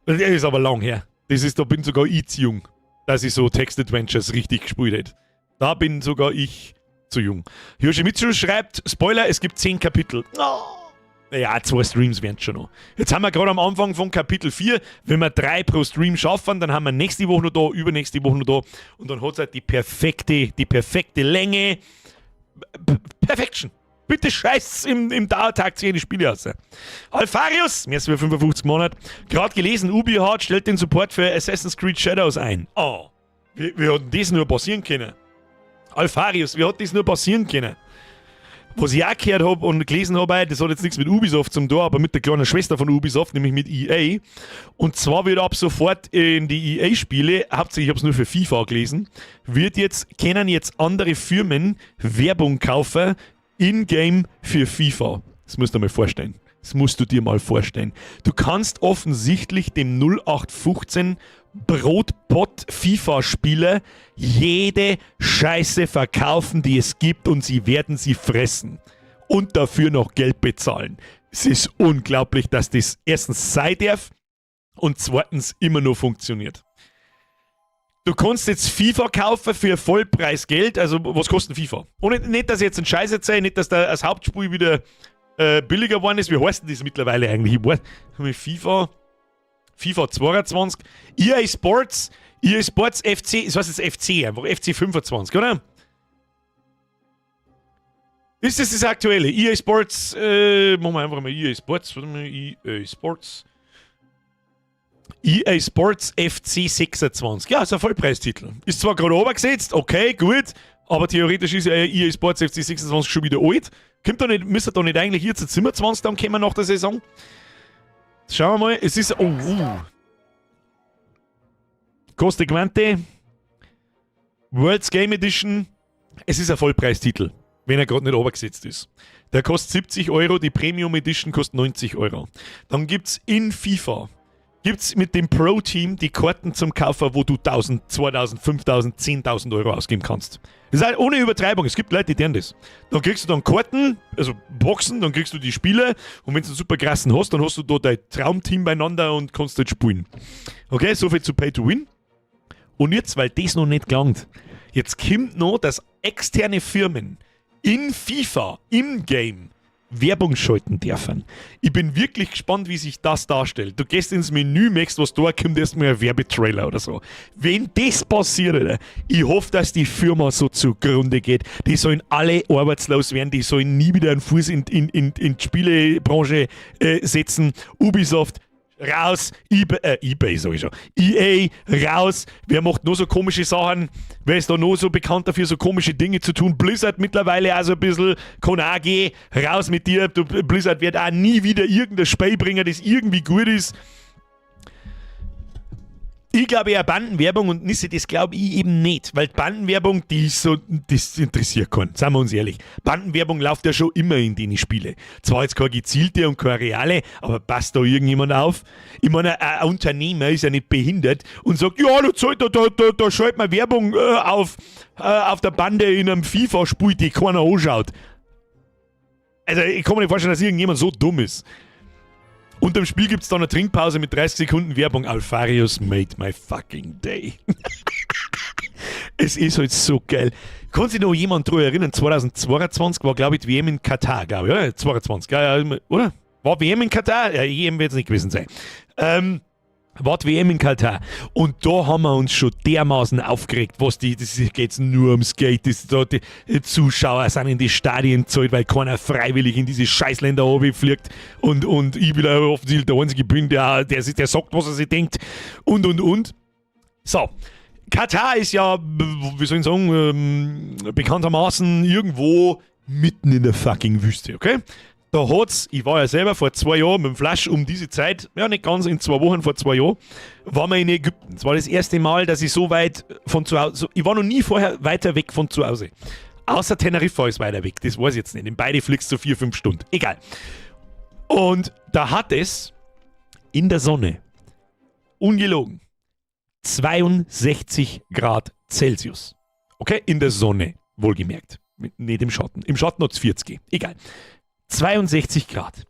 Das ist aber lang her. Das ist, da bin sogar ich zu jung, dass ich so Text-Adventures richtig gespielt hätte. Da bin sogar ich zu jung. Yoshimitsu schreibt, Spoiler, es gibt 10 Kapitel. Oh. Naja, 2 Streams wären schon noch. Jetzt haben wir gerade am Anfang von Kapitel 4. Wenn wir 3 pro Stream schaffen, dann haben wir nächste Woche noch da, übernächste Woche noch da. Und dann hat es halt die perfekte Länge. Perfection. Bitte scheiß im Dauertakt sich die Spiele aus. Alfarius, merci für 55 Monate. Gerade gelesen, Ubi hat stellt den Support für Assassin's Creed Shadows ein. Oh. Wie hat denn das nur passieren können? Alfarius, wie hat das nur passieren können? Was ich auch gehört habe und gelesen habe, das hat jetzt nichts mit Ubisoft zum tun, aber mit der kleinen Schwester von Ubisoft, nämlich mit EA. Und zwar wird ab sofort in die EA-Spiele, hauptsächlich, ich habe es nur für FIFA gelesen, können jetzt andere Firmen Werbung kaufen in-game für FIFA. Das musst du dir mal vorstellen. Das musst du dir mal vorstellen. Du kannst offensichtlich dem 0815 Brotpott FIFA-Spieler jede Scheiße verkaufen, die es gibt, und sie werden sie fressen. Und dafür noch Geld bezahlen. Es ist unglaublich, dass das erstens sein darf und zweitens immer noch funktioniert. Du kannst jetzt FIFA kaufen für Vollpreisgeld. Also, was kostet FIFA? Und nicht, dass ich jetzt einen Scheiß erzähle, nicht, dass da das Hauptspiel wieder billiger geworden ist. Wie heißt denn das mittlerweile eigentlich? Ich weiß, FIFA, FIFA 22, EA Sports, EA Sports FC, das heißt jetzt FC einfach, FC 25, oder? Ist das das aktuelle? EA Sports, machen wir einfach mal EA Sports, warte mal, EA Sports. EA Sports FC 26. Ja, ist ein Vollpreistitel. Ist zwar gerade obergesetzt, okay, gut, aber theoretisch ist ja EA Sports FC 26 schon wieder alt. Kommt da nicht, müsste da nicht eigentlich jetzt 27 dann kommen nach der Saison? Schauen wir mal, es ist. Oh. Coste Quante. World's Game Edition. Es ist ein Vollpreistitel, wenn er gerade nicht obergesetzt ist. Der kostet 70 Euro, die Premium Edition kostet 90 Euro. Dann gibt es in FIFA gibt's mit dem Pro-Team die Karten zum Kaufen, wo du 1000, 2000, 5000, 10.000 Euro ausgeben kannst. Das ist halt ohne Übertreibung. Es gibt Leute, die tun das. Dann kriegst du dann Karten, also Boxen, dann kriegst du die Spiele und wenn du einen super krassen hast, dann hast du da dein Traumteam beieinander und kannst dort spielen. Okay, soviel zu Pay to Win. Und jetzt, weil das noch nicht gelangt, jetzt kommt noch, dass externe Firmen in FIFA, im Game, Werbung schalten dürfen. Ich bin wirklich gespannt, wie sich das darstellt. Du gehst ins Menü, merkst, was da kommt, erstmal ein Werbetrailer oder so. Wenn das passiert, Alter, ich hoffe, dass die Firma so zugrunde geht. Die sollen alle arbeitslos werden, die sollen nie wieder einen Fuß in die Spielebranche setzen. Ubisoft, raus, eBay, eBay sag ich schon, EA, raus. Wer macht noch so komische Sachen? Wer ist da noch so bekannt dafür, so komische Dinge zu tun? Blizzard mittlerweile also ein bisschen, kann auch gehen, raus mit dir. Du, Blizzard wird auch nie wieder irgendein Spiel bringen, das irgendwie gut ist. Ich glaube eher Bandenwerbung und Nisse, das glaube ich eben nicht, weil Bandenwerbung, die ist so, das interessiert keinen, seien wir uns ehrlich. Bandenwerbung läuft ja schon immer in den Spiele. Zwar jetzt keine gezielte und keine reale, aber passt da irgendjemand auf? Ich meine, ein Unternehmer ist ja nicht behindert und sagt, ja, da schaltet man Werbung auf der Bande in einem FIFA-Spiel, die keiner anschaut. Also ich kann mir nicht vorstellen, dass irgendjemand so dumm ist. Und im Spiel gibt es dann eine Trinkpause mit 30 Sekunden Werbung. Alfarius made my fucking day. Es ist halt so geil. Kann sich noch jemand daran erinnern? 2022 war, glaube ich, die WM in Katar, glaube ich, oder? 22, ja, oder? War WM in Katar? Ja, EM wird es nicht gewesen sein. War die WM in Katar. Und da haben wir uns schon dermaßen aufgeregt, was die, das geht nur ums Geld, das, da, die Zuschauer sind in die Stadien gezahlt, weil keiner freiwillig in diese Scheißländer fliegt und ich bin ja offensichtlich der Einzige bin, der sagt, was er sich denkt und, und. So. Katar ist ja, wie soll ich sagen, bekanntermaßen irgendwo mitten in der fucking Wüste, okay? Da hat's, ich war ja selber vor 2 Jahren mit dem Flasch um diese Zeit, ja, nicht ganz, in 2 Wochen vor 2 Jahren, waren wir in Ägypten. Es war das erste Mal, dass ich so weit von zu Hause, ich war noch nie vorher weiter weg von zu Hause. Außer Teneriffa ist weiter weg, das weiß ich jetzt nicht. In beide fliegst du 4, 5 Stunden. Egal. Und da hat es in der Sonne, ungelogen, 62 Grad Celsius. Okay, in der Sonne, wohlgemerkt. Nicht im Schatten. Im Schatten hat es 40. Egal. 62 Grad.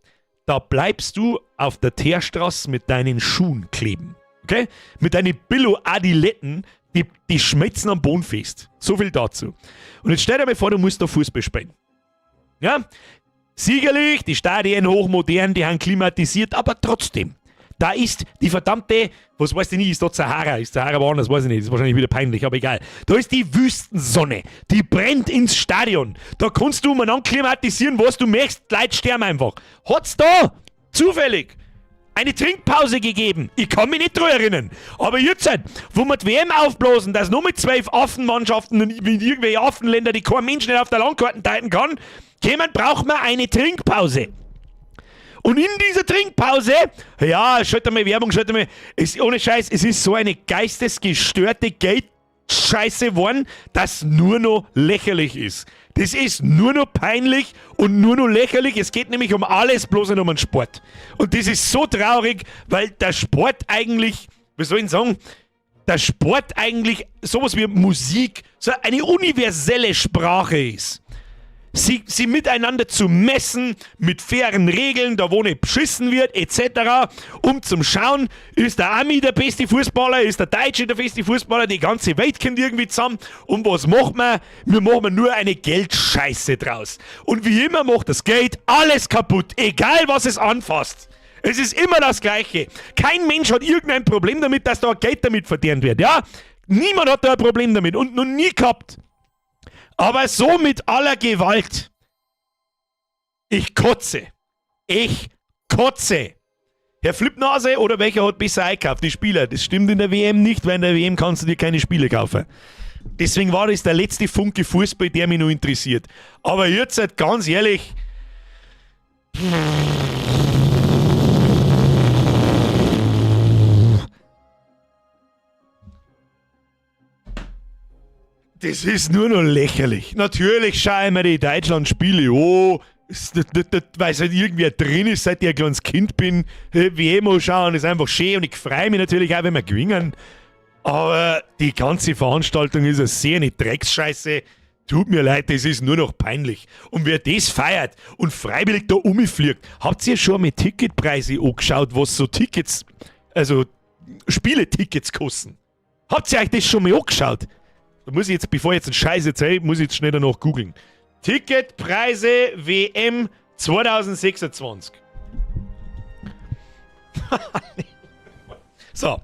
Da bleibst du auf der Teerstraße mit deinen Schuhen kleben. Okay? Mit deinen Billo-Adiletten, die schmelzen am Boden fest. So viel dazu. Und jetzt stell dir mal vor, du musst da Fußball spielen. Ja? Sicherlich, die Stadien hochmodern, die haben klimatisiert, aber trotzdem. Da ist die verdammte, was weiß ich nicht, ist da Sahara, ist Sahara woanders, weiß ich nicht, ist wahrscheinlich wieder peinlich, aber egal. Da ist die Wüstensonne, die brennt ins Stadion. Da kannst du umeinander klimatisieren, was du möchtest, Leute sterben einfach. Hat's da, zufällig, eine Trinkpause gegeben. Ich kann mich nicht dran erinnern. Aber jetzt, halt, wo wir die WM aufblasen, dass nur mit 12 Affenmannschaften und mit irgendwelchen Affenländer, die kein Mensch nicht auf der Landkarte deuten kann, kämen, braucht man eine Trinkpause. Und in dieser Trinkpause, ja, schaut mal Werbung, schaut mal, es, ohne Scheiß, es ist so eine geistesgestörte Geldscheiße geworden, dass nur noch lächerlich ist. Das ist nur noch peinlich und nur noch lächerlich. Es geht nämlich um alles, bloß nicht um den Sport. Und das ist so traurig, weil der Sport eigentlich, wie soll ich denn sagen, der Sport eigentlich sowas wie Musik, so eine universelle Sprache ist. Sie miteinander zu messen, mit fairen Regeln, da wo nicht beschissen wird, etc., um zum Schauen, ist der Ami der beste Fußballer, ist der Deutsche der beste Fußballer, die ganze Welt kommt irgendwie zusammen. Und was macht man? Wir machen nur eine Geldscheiße draus. Und wie immer macht das Geld alles kaputt, egal was es anfasst. Es ist immer das Gleiche. Kein Mensch hat irgendein Problem damit, dass da Geld damit verdient wird, ja? Niemand hat da ein Problem damit und noch nie gehabt. Aber so mit aller Gewalt. Ich kotze. Ich kotze. Herr Flipnase oder welcher hat besser eingekauft? Die Spieler. Das stimmt in der WM nicht, weil in der WM kannst du dir keine Spiele kaufen. Deswegen war das der letzte Funke Fußball, der mich noch interessiert. Aber jetzt halt ganz ehrlich. Das ist nur noch lächerlich. Natürlich schaue ich mir die Deutschland-Spiele an. Weil es halt irgendwie drin ist, seit ich ein kleines Kind bin. WM anschauen ist einfach schön und ich freue mich natürlich auch, wenn wir gewinnen. Aber die ganze Veranstaltung ist eine sehr eine Drecksscheiße. Tut mir leid, das ist nur noch peinlich. Und wer das feiert und freiwillig da umfliegt, habt ihr schon mal Ticketpreise angeschaut, was so Tickets, also Spieletickets kosten? Habt ihr euch das schon mal angeschaut? Da muss ich jetzt, bevor ich jetzt einen Scheiß erzähle, muss ich jetzt schnell danach googeln. Ticketpreise WM 2026. So.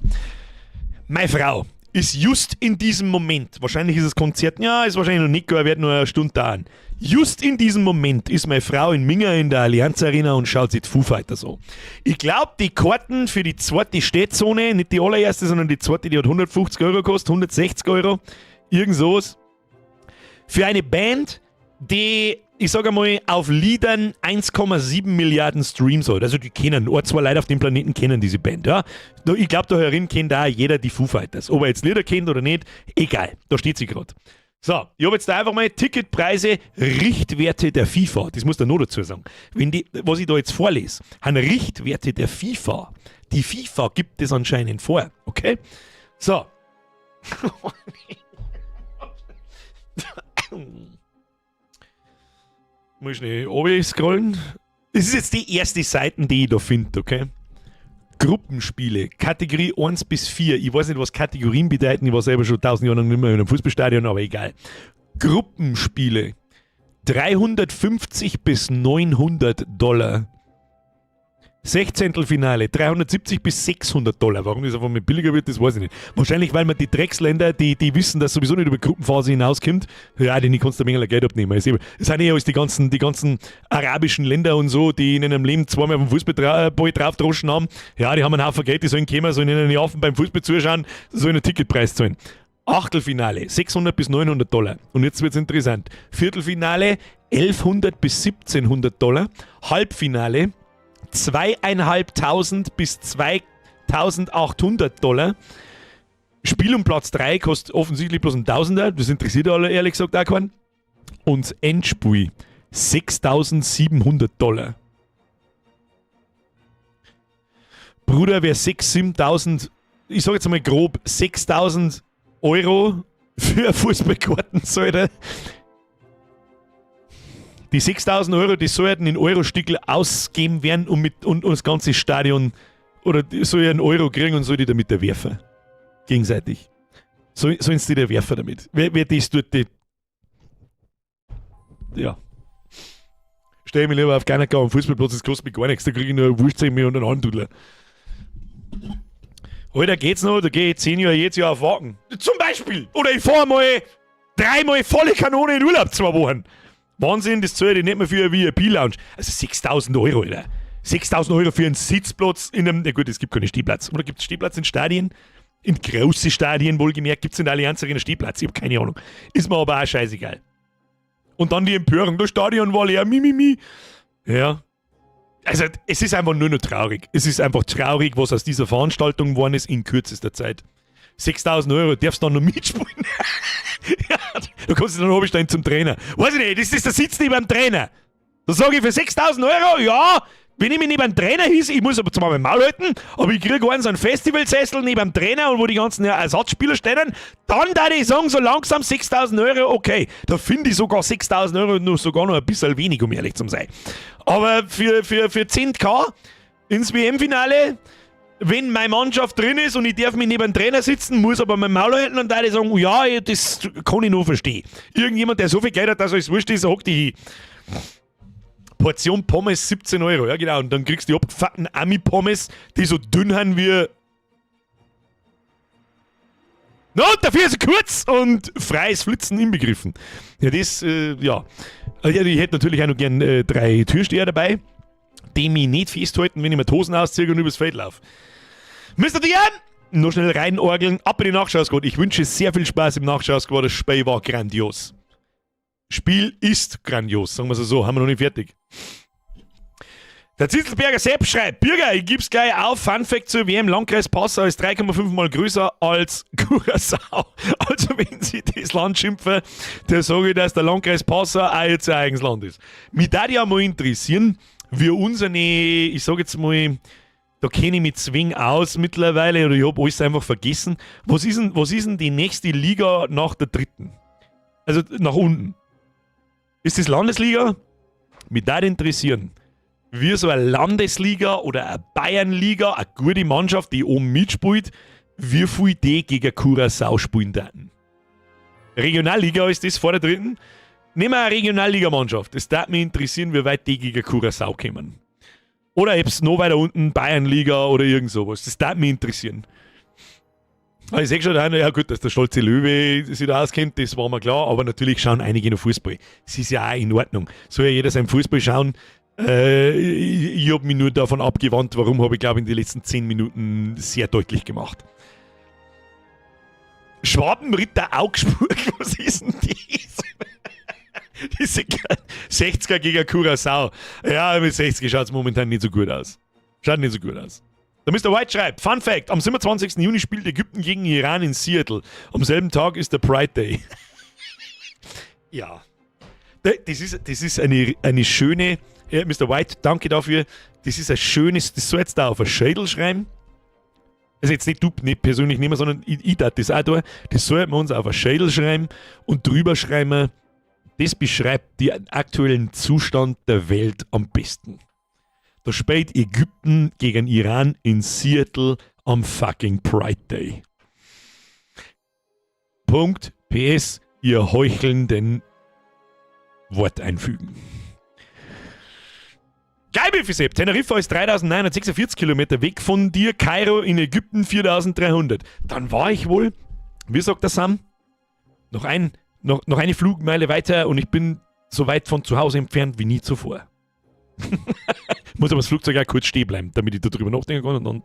Meine Frau ist just in diesem Moment, wahrscheinlich ist das Konzert, ja, ist wahrscheinlich noch nicht, aber wird nur eine Stunde dauern. Just in diesem Moment ist meine Frau in Minga in der Allianz Arena und schaut sich die Foo Fighters an. Ich glaub, die Karten für die zweite Stehzone, nicht die allererste, sondern die zweite, die hat 150 Euro gekostet, 160 Euro, irgend sowas. Für eine Band, die, ich sag einmal, auf Liedern 1,7 Milliarden Streams hat. Also die kennen, ein, zwei Leute auf dem Planeten kennen diese Band. Ja? Ich glaub, da herin kennt auch jeder die Foo Fighters. Ob er jetzt Lieder kennt oder nicht, egal. Da steht sie grad. So, ich hab jetzt da einfach mal Ticketpreise, Richtwerte der FIFA. Das muss ich noch dazu sagen. Was ich da jetzt vorlese, sind Richtwerte der FIFA. Die FIFA gibt es anscheinend vor. Okay? So. Muss ich schnell runter scrollen. Das ist jetzt die erste Seite, die ich da finde, okay? Gruppenspiele, Kategorie 1 bis 4. Ich weiß nicht, was Kategorien bedeuten. Ich war selber schon 1000 Jahre lang nicht mehr in einem Fußballstadion, aber egal. Gruppenspiele, 350 bis 900 Dollar. Sechzehntelfinale, 370 bis 600 Dollar. Warum das auf einmal billiger wird, das weiß ich nicht. Wahrscheinlich, weil man die Drecksländer, die wissen, dass sowieso nicht über Gruppenphase hinauskommt, ja, denen kannst du ein wenig Geld abnehmen. Es sind eh alles die ganzen arabischen Länder und so, die in einem Leben zweimal auf dem Fußball draufdroschen haben. Ja, die haben einen Haufen Geld, die sollen kommen, sollen in den Affen beim Fußball zuschauen, sollen einen Ticketpreis zahlen. Achtelfinale, 600 bis 900 Dollar. Und jetzt wird's interessant. Viertelfinale, 1100 bis 1700 Dollar. Halbfinale, zweieinhalbtausend bis 2800 Dollar. Spiel um Platz 3 kostet offensichtlich bloß ein Tausender. Das interessiert alle ehrlich gesagt auch keinen. Und das Endspiel 6700 Dollar. Bruder, wer sechs, siebentausend, ich sag jetzt mal grob 6000 Euro für Fußballkarten zahlt, Die 6000 Euro, die sollten in Euro-Stickel ausgeben werden und, mit, und, und das ganze Stadion oder die soll ja einen Euro kriegen und soll die damit werfen. Gegenseitig. Sollen sie die da werfen damit? Wer das tut, die. Ja. Stell mich lieber auf keiner am Fußballplatz, das kostet mich gar nichts. Da kriege ich nur eine Wurstsemmel und einen Handudler. Alter, geht's noch? Da geh ich 10 Jahre jedes Jahr auf Wacken. Zum Beispiel! Oder ich fahr mal dreimal volle Kanone in Urlaub, 2 Wochen. Wahnsinn, das zahle ich nicht mehr für eine VIP-Lounge. Also 6000 Euro, Alter. 6000 Euro für einen Sitzplatz in einem. Ja gut, es gibt keinen Stehplatz. Oder gibt es Stehplatz in Stadien? In große Stadien, wohlgemerkt, gibt es in der Allianz Arena Stehplatz. Ich habe keine Ahnung. Ist mir aber auch scheißegal. Und dann die Empörung, das Stadion war leer, mi, mi, mi. Ja. Also, es ist einfach nur noch traurig. Es ist einfach traurig, was aus dieser Veranstaltung geworden ist in kürzester Zeit. 6000 Euro, darfst du dann noch mitspielen? Ja, da kommst du dann absteigen zum Trainer. Weiß ich nicht, das ist der Sitz neben beim Trainer. Da sage ich für 6000 Euro, ja, wenn ich mich neben dem Trainer hieß, ich muss aber zwar mein Maul halten, aber ich kriege einen so einen Festivalsessel neben dem Trainer und wo die ganzen Ersatzspieler stehen, dann da ich sagen, so langsam 6000 Euro, okay. Da finde ich sogar 6000 Euro noch, sogar noch ein bisschen wenig, um ehrlich zu sein. Aber für 10K ins WM-Finale, wenn meine Mannschaft drin ist und ich darf mich neben dem Trainer sitzen, muss aber mein Maul halten und da ich sagen, ja, das kann ich nur verstehen. Irgendjemand, der so viel Geld hat, dass alles wurscht ist, hockt die hin. Portion Pommes 17 Euro, ja genau. Und dann kriegst du die abgefuckten Ami-Pommes, die so dünn sind wie. No, dafür ist er kurz und freies Flitzen inbegriffen. Ja, das, ja. Ja. Ich hätte natürlich auch noch gern drei Türsteher dabei, die mich nicht festhalten, wenn ich mir die Hosen ausziehe und übers Feld laufe. Mr. Diane! Noch schnell reinorgeln, ab in die Nachschau-Squad. Ich wünsche sehr viel Spaß im Nachschau-Squad. Das Spiel war grandios. Spiel ist grandios, sagen wir es so, haben wir noch nicht fertig. Der Zitzelberger Sepp schreibt: Bürger, ich gib's gleich auf. Fun Fact zur WM: Landkreis Passau ist 3,5 mal größer als Curaçao. Also, wenn Sie das Land schimpfen, dann sage ich, dass der Landkreis Passau auch jetzt ein eigenes Land ist. Mich würde ja mal interessieren, wie unsere, ich sag jetzt mal, da kenne ich mich zwing aus mittlerweile oder ich habe alles einfach vergessen. Was ist denn die nächste Liga nach der dritten? Also nach unten. Ist das Landesliga? Mich würde interessieren, wie so eine Landesliga oder eine Bayernliga, eine gute Mannschaft, die oben mitspielt, wie viel die gegen Curaçao spielen täten. Regionalliga ist das vor der dritten. Nehmen wir eine Regionalligamannschaft. Es würde mich interessieren, wie weit die gegen Curaçao kommen. Oder ob es noch weiter unten Bayernliga oder irgend sowas. Das würde mich interessieren. Ah, ich sehe schon, ja gut, dass der stolze Löwe sich da auskennt, das war mir klar, aber natürlich schauen einige noch Fußball. Das ist ja auch in Ordnung. Soll ja jeder seinen Fußball schauen. Ich habe mich nur davon abgewandt, warum, habe ich, glaube ich, in den letzten 10 Minuten sehr deutlich gemacht. Schwabenritter Augsburg, was ist denn das? Diese 60er gegen Curaçao. Ja, mit 60 schaut es momentan nicht so gut aus. Schaut nicht so gut aus. Der Mr. White schreibt: Fun Fact: Am 27. Juni spielt Ägypten gegen Iran in Seattle. Am selben Tag ist der Pride Day. Ja. Das ist eine schöne, ja, Mr. White, danke dafür. Das ist ein schönes, das soll jetzt da auf ein Schädel schreiben. Also jetzt nicht du nicht persönlich nehmen, sondern ich darf das auch da. Das sollten wir uns auf ein Schädel schreiben und drüber schreiben: Das beschreibt den aktuellen Zustand der Welt am besten. Da spielt Ägypten gegen Iran in Seattle am fucking Pride Day. Punkt. PS, ihr heuchelnden Wort einfügen. Geil, Sepp. Teneriffa ist 3946 Kilometer weg von dir, Kairo in Ägypten 4300. Dann war ich wohl, wie sagt der Sam, noch eine Flugmeile weiter und ich bin so weit von zu Hause entfernt wie nie zuvor. Muss aber das Flugzeug auch kurz stehen bleiben, damit ich da drüber nachdenken kann und dann.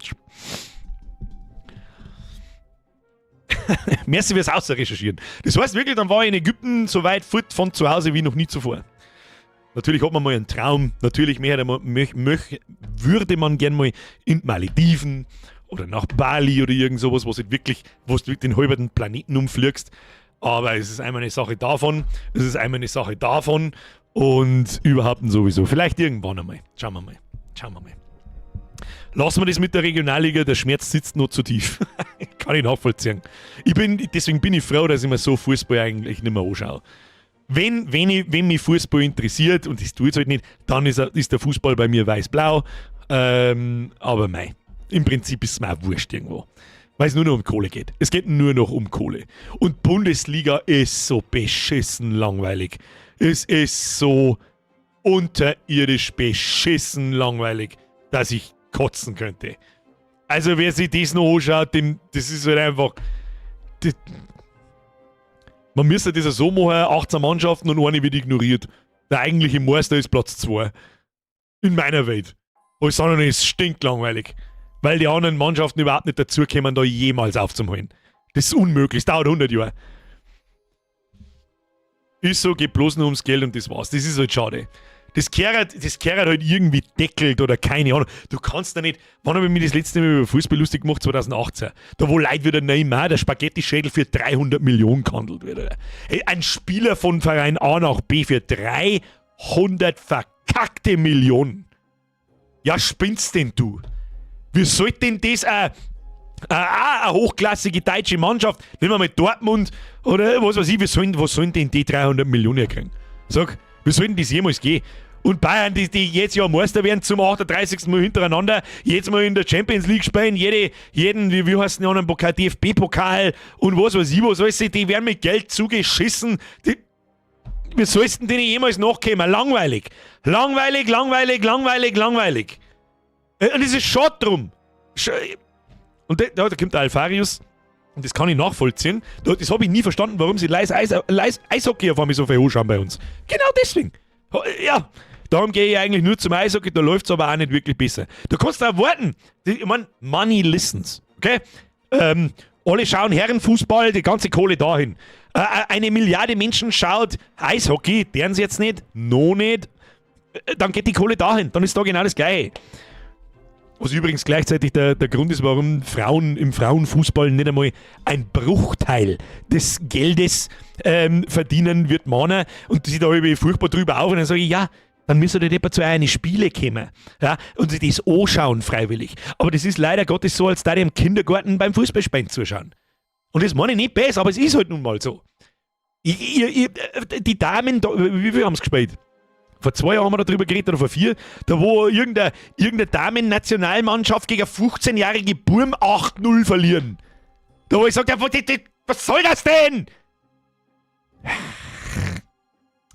Merci fürs Außerrecherchieren. Das heißt wirklich, dann war ich in Ägypten so weit fort von zu Hause wie noch nie zuvor. Natürlich hat man mal einen Traum. Natürlich mehr, würde man gern mal in die Malediven oder nach Bali oder irgend sowas, wo du den halben Planeten umfliegst. Aber es ist einmal eine Sache davon, es ist einmal eine Sache davon und überhaupt sowieso. Vielleicht irgendwann einmal. Schauen wir mal. Schauen wir mal. Lassen wir das mit der Regionalliga, der Schmerz sitzt noch zu tief. Kann ich nachvollziehen. Deswegen bin ich froh, dass ich mir so Fußball eigentlich nicht mehr anschaue. Wenn mich Fußball interessiert, und das tue ich halt nicht, dann ist der Fußball bei mir weiß-blau. Aber mei, im Prinzip ist es mir auch wurscht irgendwo. Weil es nur noch um Kohle geht. Es geht nur noch um Kohle. Und Bundesliga ist so beschissen langweilig. Es ist so unterirdisch beschissen langweilig, dass ich kotzen könnte. Also wer sich das noch anschaut, dem, das ist halt einfach. Das, man müsste das ja so machen, 18 Mannschaften und eine wird ignoriert. Der eigentliche Meister ist Platz 2. In meiner Welt. Alles andere ist stinklangweilig. Weil die anderen Mannschaften überhaupt nicht dazukommen, da jemals aufzuholen. Das ist unmöglich, es dauert 100 Jahre. Ist so, geht bloß nur ums Geld und das war's. Das ist halt schade. Das gehört halt irgendwie deckelt oder keine Ahnung. Du kannst da nicht. Wann habe ich mir das letzte Mal über Fußball lustig gemacht? 2018. Da, wo Leute wieder Neymar, der Spaghetti-Schädel, für 300 Millionen gehandelt wird. Oder? Hey, ein Spieler von Verein A nach B für 300 verkackte Millionen. Ja, spinnst denn du? Wie soll denn das eine hochklassige deutsche Mannschaft, nehmen wir mal Dortmund oder was weiß ich, was sollen denn die 300 Millionen kriegen? Sag, wie soll denn das jemals gehen? Und Bayern, die jetzt ja Meister werden zum 38. Mal hintereinander, jetzt mal in der Champions League spielen, jeden, wie heißt denn die anderen Pokal, DFB-Pokal und was weiß ich, was alles, die werden mit Geld zugeschissen. Wie sollst denn denen jemals nachkommen? Langweilig. Langweilig, langweilig, langweilig, langweilig. Und es ist schade drum. Und da kommt der Alfarius, und das kann ich nachvollziehen. Das habe ich nie verstanden, warum sie Leis, Eis, Leis, Eishockey auf einmal so viel anschauen bei uns. Genau deswegen. Ja, darum gehe ich eigentlich nur zum Eishockey, da läuft es aber auch nicht wirklich besser. Du kannst da warten. Ich meine, Money listens. Okay? Alle schauen Herrenfußball, die ganze Kohle dahin. 1 Milliarde Menschen schaut Eishockey, deren sie jetzt nicht, noch nicht. Dann geht die Kohle dahin, dann ist da genau das Gleiche. Was übrigens gleichzeitig der Grund ist, warum Frauen im Frauenfußball nicht einmal ein Bruchteil des Geldes verdienen wird, Männer. Und sich da irgendwie furchtbar drüber auf. Und dann sage ich, ja, dann müssen die etwa zu eine Spiele kommen. Ja, und sich das anschauen freiwillig. Aber das ist leider Gottes so, als da im Kindergarten beim Fußballspielen zuschauen. Und das meine ich nicht besser, aber es ist halt nun mal so. Die Damen, da, wie viel haben sie gespielt? Vor 2 Jahren haben wir darüber geredet, oder vor 4, da wo irgendeine Damen-Nationalmannschaft gegen 15-jährige Burm 8-0 verlieren. Da wo ich sage, was soll das denn?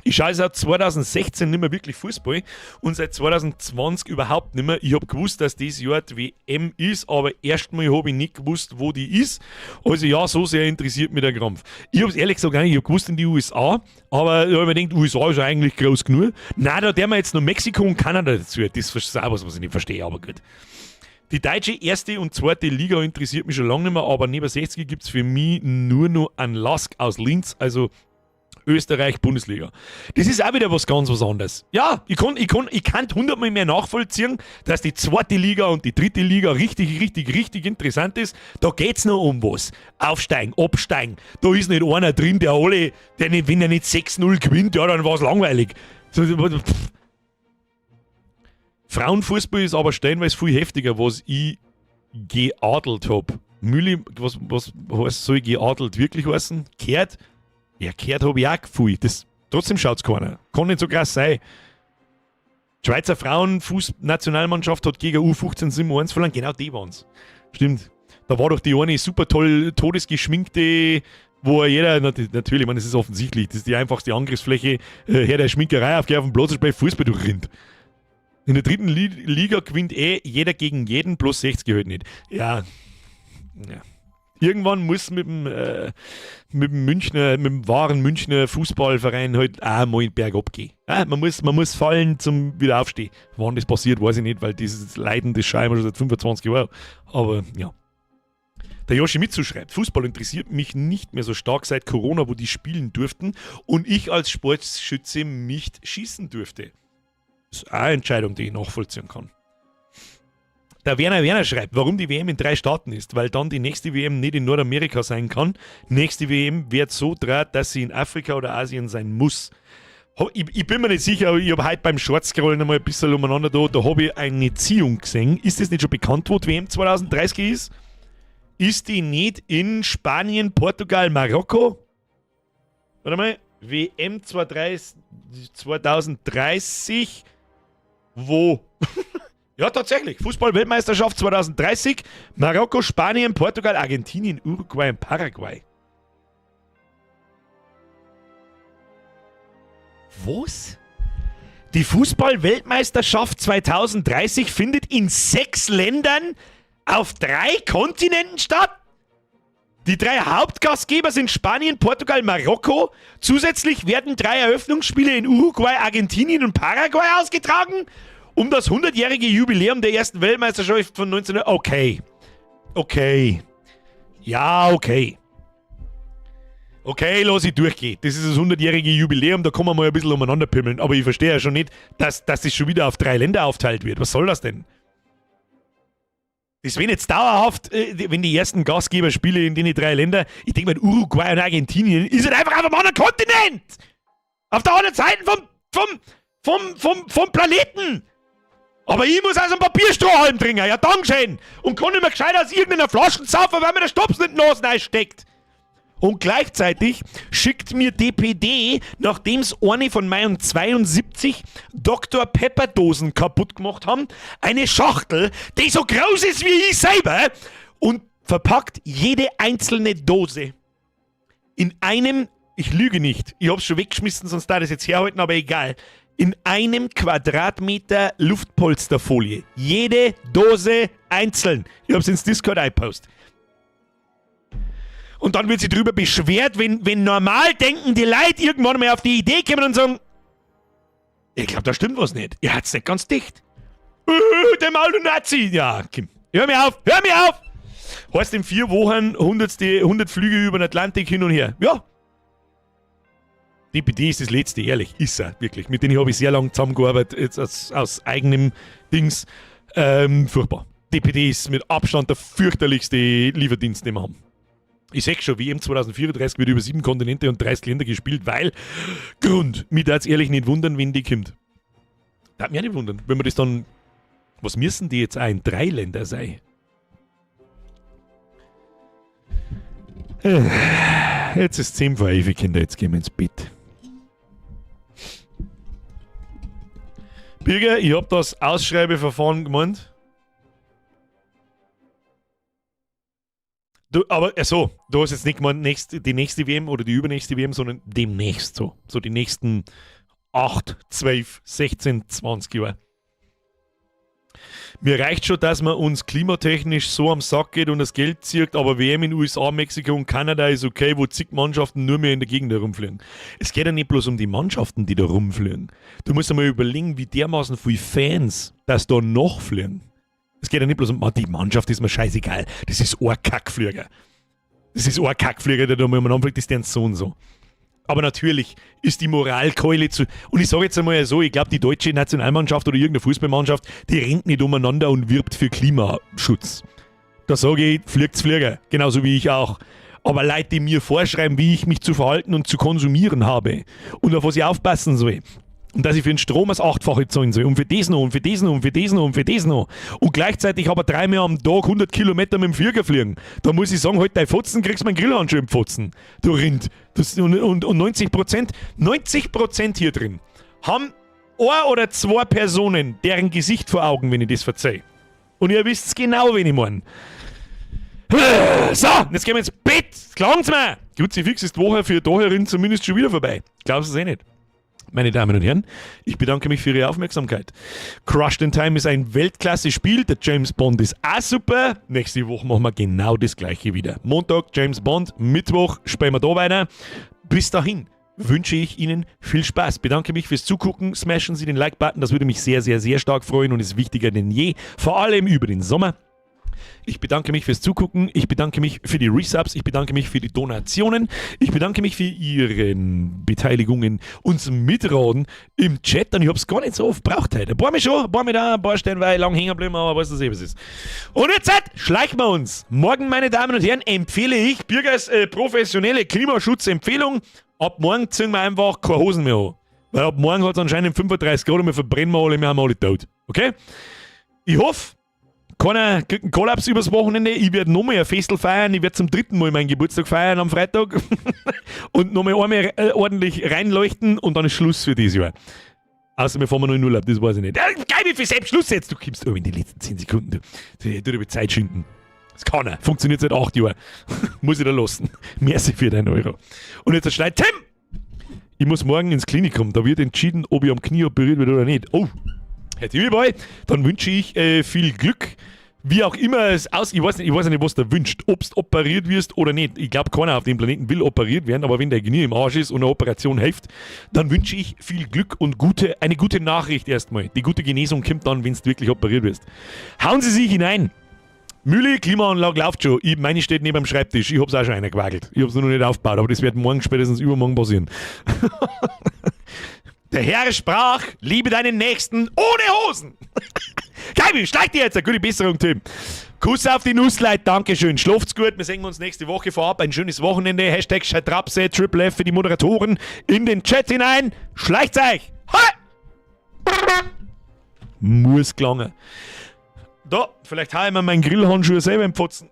Ich schaue seit 2016 nicht mehr wirklich Fußball und seit 2020 überhaupt nicht mehr. Ich habe gewusst, dass dieses Jahr die WM ist, aber erstmal habe ich nicht gewusst, wo die ist. Also ja, so sehr interessiert mich der Krampf. Ich habe es ehrlich gesagt gar nicht, ich habe gewusst in die USA, aber ich habe mir gedacht, USA ist eigentlich groß genug. Nein, da der wir jetzt noch Mexiko und Kanada dazu. Das ist auch was, was ich nicht verstehe, aber gut. Die deutsche erste und zweite Liga interessiert mich schon lange nicht mehr, aber neben 60 gibt es für mich nur noch einen Lask aus Linz, also Österreich Bundesliga. Das ist auch wieder was ganz was anderes. Ja, ich kann hundertmal mehr nachvollziehen, dass die zweite Liga und die dritte Liga richtig, richtig, richtig interessant ist. Da geht's noch um was. Aufsteigen, absteigen. Da ist nicht einer drin, der alle, der nicht, wenn er nicht 6-0 gewinnt, ja, dann war's langweilig. So, pff. Frauenfußball ist aber stellenweise viel heftiger, was ich geadelt hab. Müli, was heißt, soll geadelt wirklich heißen? Kehrt? Ja, gehört habe ich auch viel. Trotzdem schaut's keiner. Kann nicht so krass sein. Die Schweizer Frauenfußnationalmannschaft hat gegen U15 7-1 verloren. Genau die waren's. Stimmt. Da war doch die eine super toll todesgeschminkte, wo jeder, natürlich, ich meine, das ist offensichtlich, das ist die einfachste Angriffsfläche, Herr der Schminkerei auf, geh auf den Platz und spielt Fußball, du Rind. In der dritten Liga gewinnt eh jeder gegen jeden, bloß 60 halt nicht. Ja. Ja. Irgendwann muss mit dem wahren Münchner Fußballverein halt auch mal bergab gehen. Ja, man muss fallen zum wieder aufstehen. Wann das passiert, weiß ich nicht, weil dieses Leiden, das schaue ich mir schon seit 25 Jahren. Aber ja. Der Yoshimitsu schreibt, Fußball interessiert mich nicht mehr so stark seit Corona, wo die spielen durften und ich als Sportschütze nicht schießen durfte. Das ist auch eine Entscheidung, die ich nachvollziehen kann. Der Werner Werner schreibt, warum die WM in drei Staaten ist, weil dann die nächste WM nicht in Nordamerika sein kann. Nächste WM wird so draht, dass sie in Afrika oder Asien sein muss. Ich bin mir nicht sicher, aber ich habe heute beim Shortscrollen einmal ein bisschen umeinander da, da habe ich eine Ziehung gesehen. Ist das nicht schon bekannt, wo die WM 2030 ist? Ist die nicht in Spanien, Portugal, Marokko? Warte mal, WM 2030, wo? Ja, tatsächlich. Fußball-Weltmeisterschaft 2030. Marokko, Spanien, Portugal, Argentinien, Uruguay und Paraguay. Was? Die Fußball-Weltmeisterschaft 2030 findet in sechs Ländern Auf drei Kontinenten statt? Die drei Hauptgastgeber sind Spanien, Portugal, Marokko. Zusätzlich werden drei Eröffnungsspiele in Uruguay, Argentinien und Paraguay ausgetragen, um das 100-jährige Jubiläum der ersten Weltmeisterschaft von 19... Okay. Okay. Ja, okay. Okay, lass ich durchgehen. Das ist das 100-jährige Jubiläum, da kann man mal ein bisschen umeinander pimmeln. Aber ich verstehe ja schon nicht, dass das schon wieder auf drei Länder aufteilt wird. Was soll das denn? Das wenn jetzt dauerhaft, wenn die ersten Gastgeberspiele in den drei Ländern, ich denke mal, Uruguay und Argentinien, ist halt einfach auf einem anderen Kontinent! Auf der anderen Seite vom Planeten! Aber ich muss aus einem Papierstrohhalm trinken, ja, dankeschön! Und kann nicht mehr gescheit aus irgendeiner Flasche saufen, weil mir der Stopsel in die Nase steckt. Und gleichzeitig schickt mir DPD, nachdem's eine von meinen 72 Dr. Pepper Dosen kaputt gemacht haben, eine Schachtel, die so groß ist wie ich selber und verpackt jede einzelne Dose in einem, ich lüge nicht, ich hab's schon weggeschmissen, sonst da das jetzt herhalten, aber egal, in einem Quadratmeter Luftpolsterfolie. Jede Dose einzeln. Ich hab's ins Discord eingepostet. Und dann wird sich drüber beschwert, wenn normal denkende Leute irgendwann mal auf die Idee kommen und sagen, ich glaube, da stimmt was nicht. Ihr habt's nicht ganz dicht. Der Maul, du Nazi. Ja, Kim. Hör mir auf, hör mir auf! Heißt in 4 Wochen 100 Flüge über den Atlantik hin und her. Ja. DPD ist das letzte, ehrlich. Ist er, wirklich. Mit denen habe ich sehr lange zusammengearbeitet, jetzt aus eigenem Dings. Furchtbar. DPD ist mit Abstand der fürchterlichste Lieferdienst, den wir haben. Ich sag schon, WM 2034 wird über sieben Kontinente und 30 Länder gespielt, weil Grund, mich darf's ehrlich nicht wundern, wenn die kommt. Darf mich auch nicht wundern, wenn man das dann. Was müssen die jetzt auch in drei Länder sein? Jetzt ist 10 vor 11, Kinder, jetzt gehen wir ins Bett. Birger, ich hab das Ausschreibeverfahren gemeint. Du, aber so, du hast jetzt nicht gemeint, die nächste WM oder die übernächste WM, sondern demnächst so. So die nächsten 8, 12, 16, 20 Jahre. Mir reicht schon, dass man uns klimatechnisch so am Sack geht und das Geld zieht, aber WM in USA, Mexiko und Kanada ist okay, wo zig Mannschaften nur mehr in der Gegend herumfliegen. Es geht ja nicht bloß um die Mannschaften, die da rumfliegen. Du musst einmal überlegen, wie dermaßen viele Fans das da noch fliegen. Es geht ja nicht bloß um die Mannschaft, ist mir scheißegal. Das ist ein Kackflieger. Das ist ein Kackflieger, der da mal umeinander fliegt, das ist deren Sohn so. Aber natürlich ist die Moralkeule zu. Und ich sage jetzt einmal so, ich glaube, die deutsche Nationalmannschaft oder irgendeine Fußballmannschaft, die rennt nicht umeinander und wirbt für Klimaschutz. Da sage ich, fliegt's Flieger. Genauso wie ich auch. Aber Leute, die mir vorschreiben, wie ich mich zu verhalten und zu konsumieren habe und auf was ich aufpassen soll. Und dass ich für den Strom das Achtfache zahlen soll. Und für das noch, und für das noch, und für das noch, und für das noch. Und gleichzeitig aber dreimal am Tag 100 Kilometer mit dem Flieger fliegen. Da muss ich sagen, halt dein Fotzen, kriegst du meinen Grillhandschuh im Fotzen. Du Rind. Das, und 90% hier drin haben ein oder zwei Personen, deren Gesicht vor Augen, wenn ich das verzeihe. Und ihr wisst genau, wen ich meine. So, jetzt gehen wir ins Bett. Jetzt klang's mir. Gut, sie fix ist die Woche für da herin zumindest schon wieder vorbei. Glaubst du es eh nicht? Meine Damen und Herren, ich bedanke mich für Ihre Aufmerksamkeit. Crushed in Time ist ein Weltklasse-Spiel. Der James Bond ist auch super. Nächste Woche machen wir genau das gleiche wieder. Montag James Bond, Mittwoch spielen wir da weiter. Bis dahin wünsche ich Ihnen viel Spaß. Bedanke mich fürs Zugucken. Smashen Sie den Like-Button, das würde mich sehr, sehr, sehr stark freuen und ist wichtiger denn je. Vor allem über den Sommer. Ich bedanke mich fürs Zugucken, ich bedanke mich für die Resubs, ich bedanke mich für die Donationen, ich bedanke mich für Ihre Beteiligungen, uns Mitraten im Chat und ich hab's gar nicht so oft gebraucht heute. Ein paar mich schon, ein paar mich da, ein paar Stellen, weil ich lang hängen geblieben, aber weißt du, was es ist. Und jetzt schleichen wir uns. Morgen, meine Damen und Herren, empfehle ich Birgers professionelle Klimaschutzempfehlung. Ab morgen ziehen wir einfach keine Hosen mehr an. Weil ab morgen hat's anscheinend 35 Grad und wir verbrennen wir alle, wir haben alle tot. Okay? Ich hoffe, keiner kriegt einen Kollaps übers Wochenende. Ich werde nochmal ein Festel feiern. Ich werde zum dritten Mal meinen Geburtstag feiern am Freitag. Und nochmal einmal ordentlich reinleuchten und dann ist Schluss für dieses Jahr. Außer wir fahren noch in Urlaub, das weiß ich nicht. Geil, wie viel selbst Schluss jetzt. Du kommst in die letzten 10 Sekunden. Du, du, du Zeit schinden. Das kann er. Funktioniert seit 8 Jahren. Muss ich da lassen. Merci für deinen Euro. Und jetzt schreit Tim! Ich muss morgen ins Klinikum. Da wird entschieden, ob ich am Knie operiert werde oder nicht. Oh, Herr Timmy-Boy, dann wünsche ich viel Glück Wie auch immer es aus, ich weiß nicht, was du wünscht, ob du operiert wirst oder nicht. Ich glaube, keiner auf dem Planeten will operiert werden, aber wenn der Genier im Arsch ist und eine Operation hilft, dann wünsche ich viel Glück und eine gute Nachricht erstmal. Die gute Genesung kommt dann, wenn du wirklich operiert wirst. Hauen Sie sich hinein! Mühle, Klimaanlage läuft schon. Meine steht neben dem Schreibtisch. Ich hab's auch schon einer gewackelt. Ich hab's nur noch nicht aufgebaut, aber das wird morgen, spätestens übermorgen passieren. Der Herr sprach: Liebe deinen Nächsten ohne Hosen. Geil, schleicht dir jetzt. Eine gute Besserung, Tim. Kuss auf die Nuss, Leute. Dankeschön. Schlaft's gut. Wir sehen uns nächste Woche vorab. Ein schönes Wochenende. #Trapse, Triple F für die Moderatoren in den Chat hinein. Schleicht's euch. Ha! Muss gelangen. Da, vielleicht hau ich mir meinen Grillhandschuh selber im Pfotzen.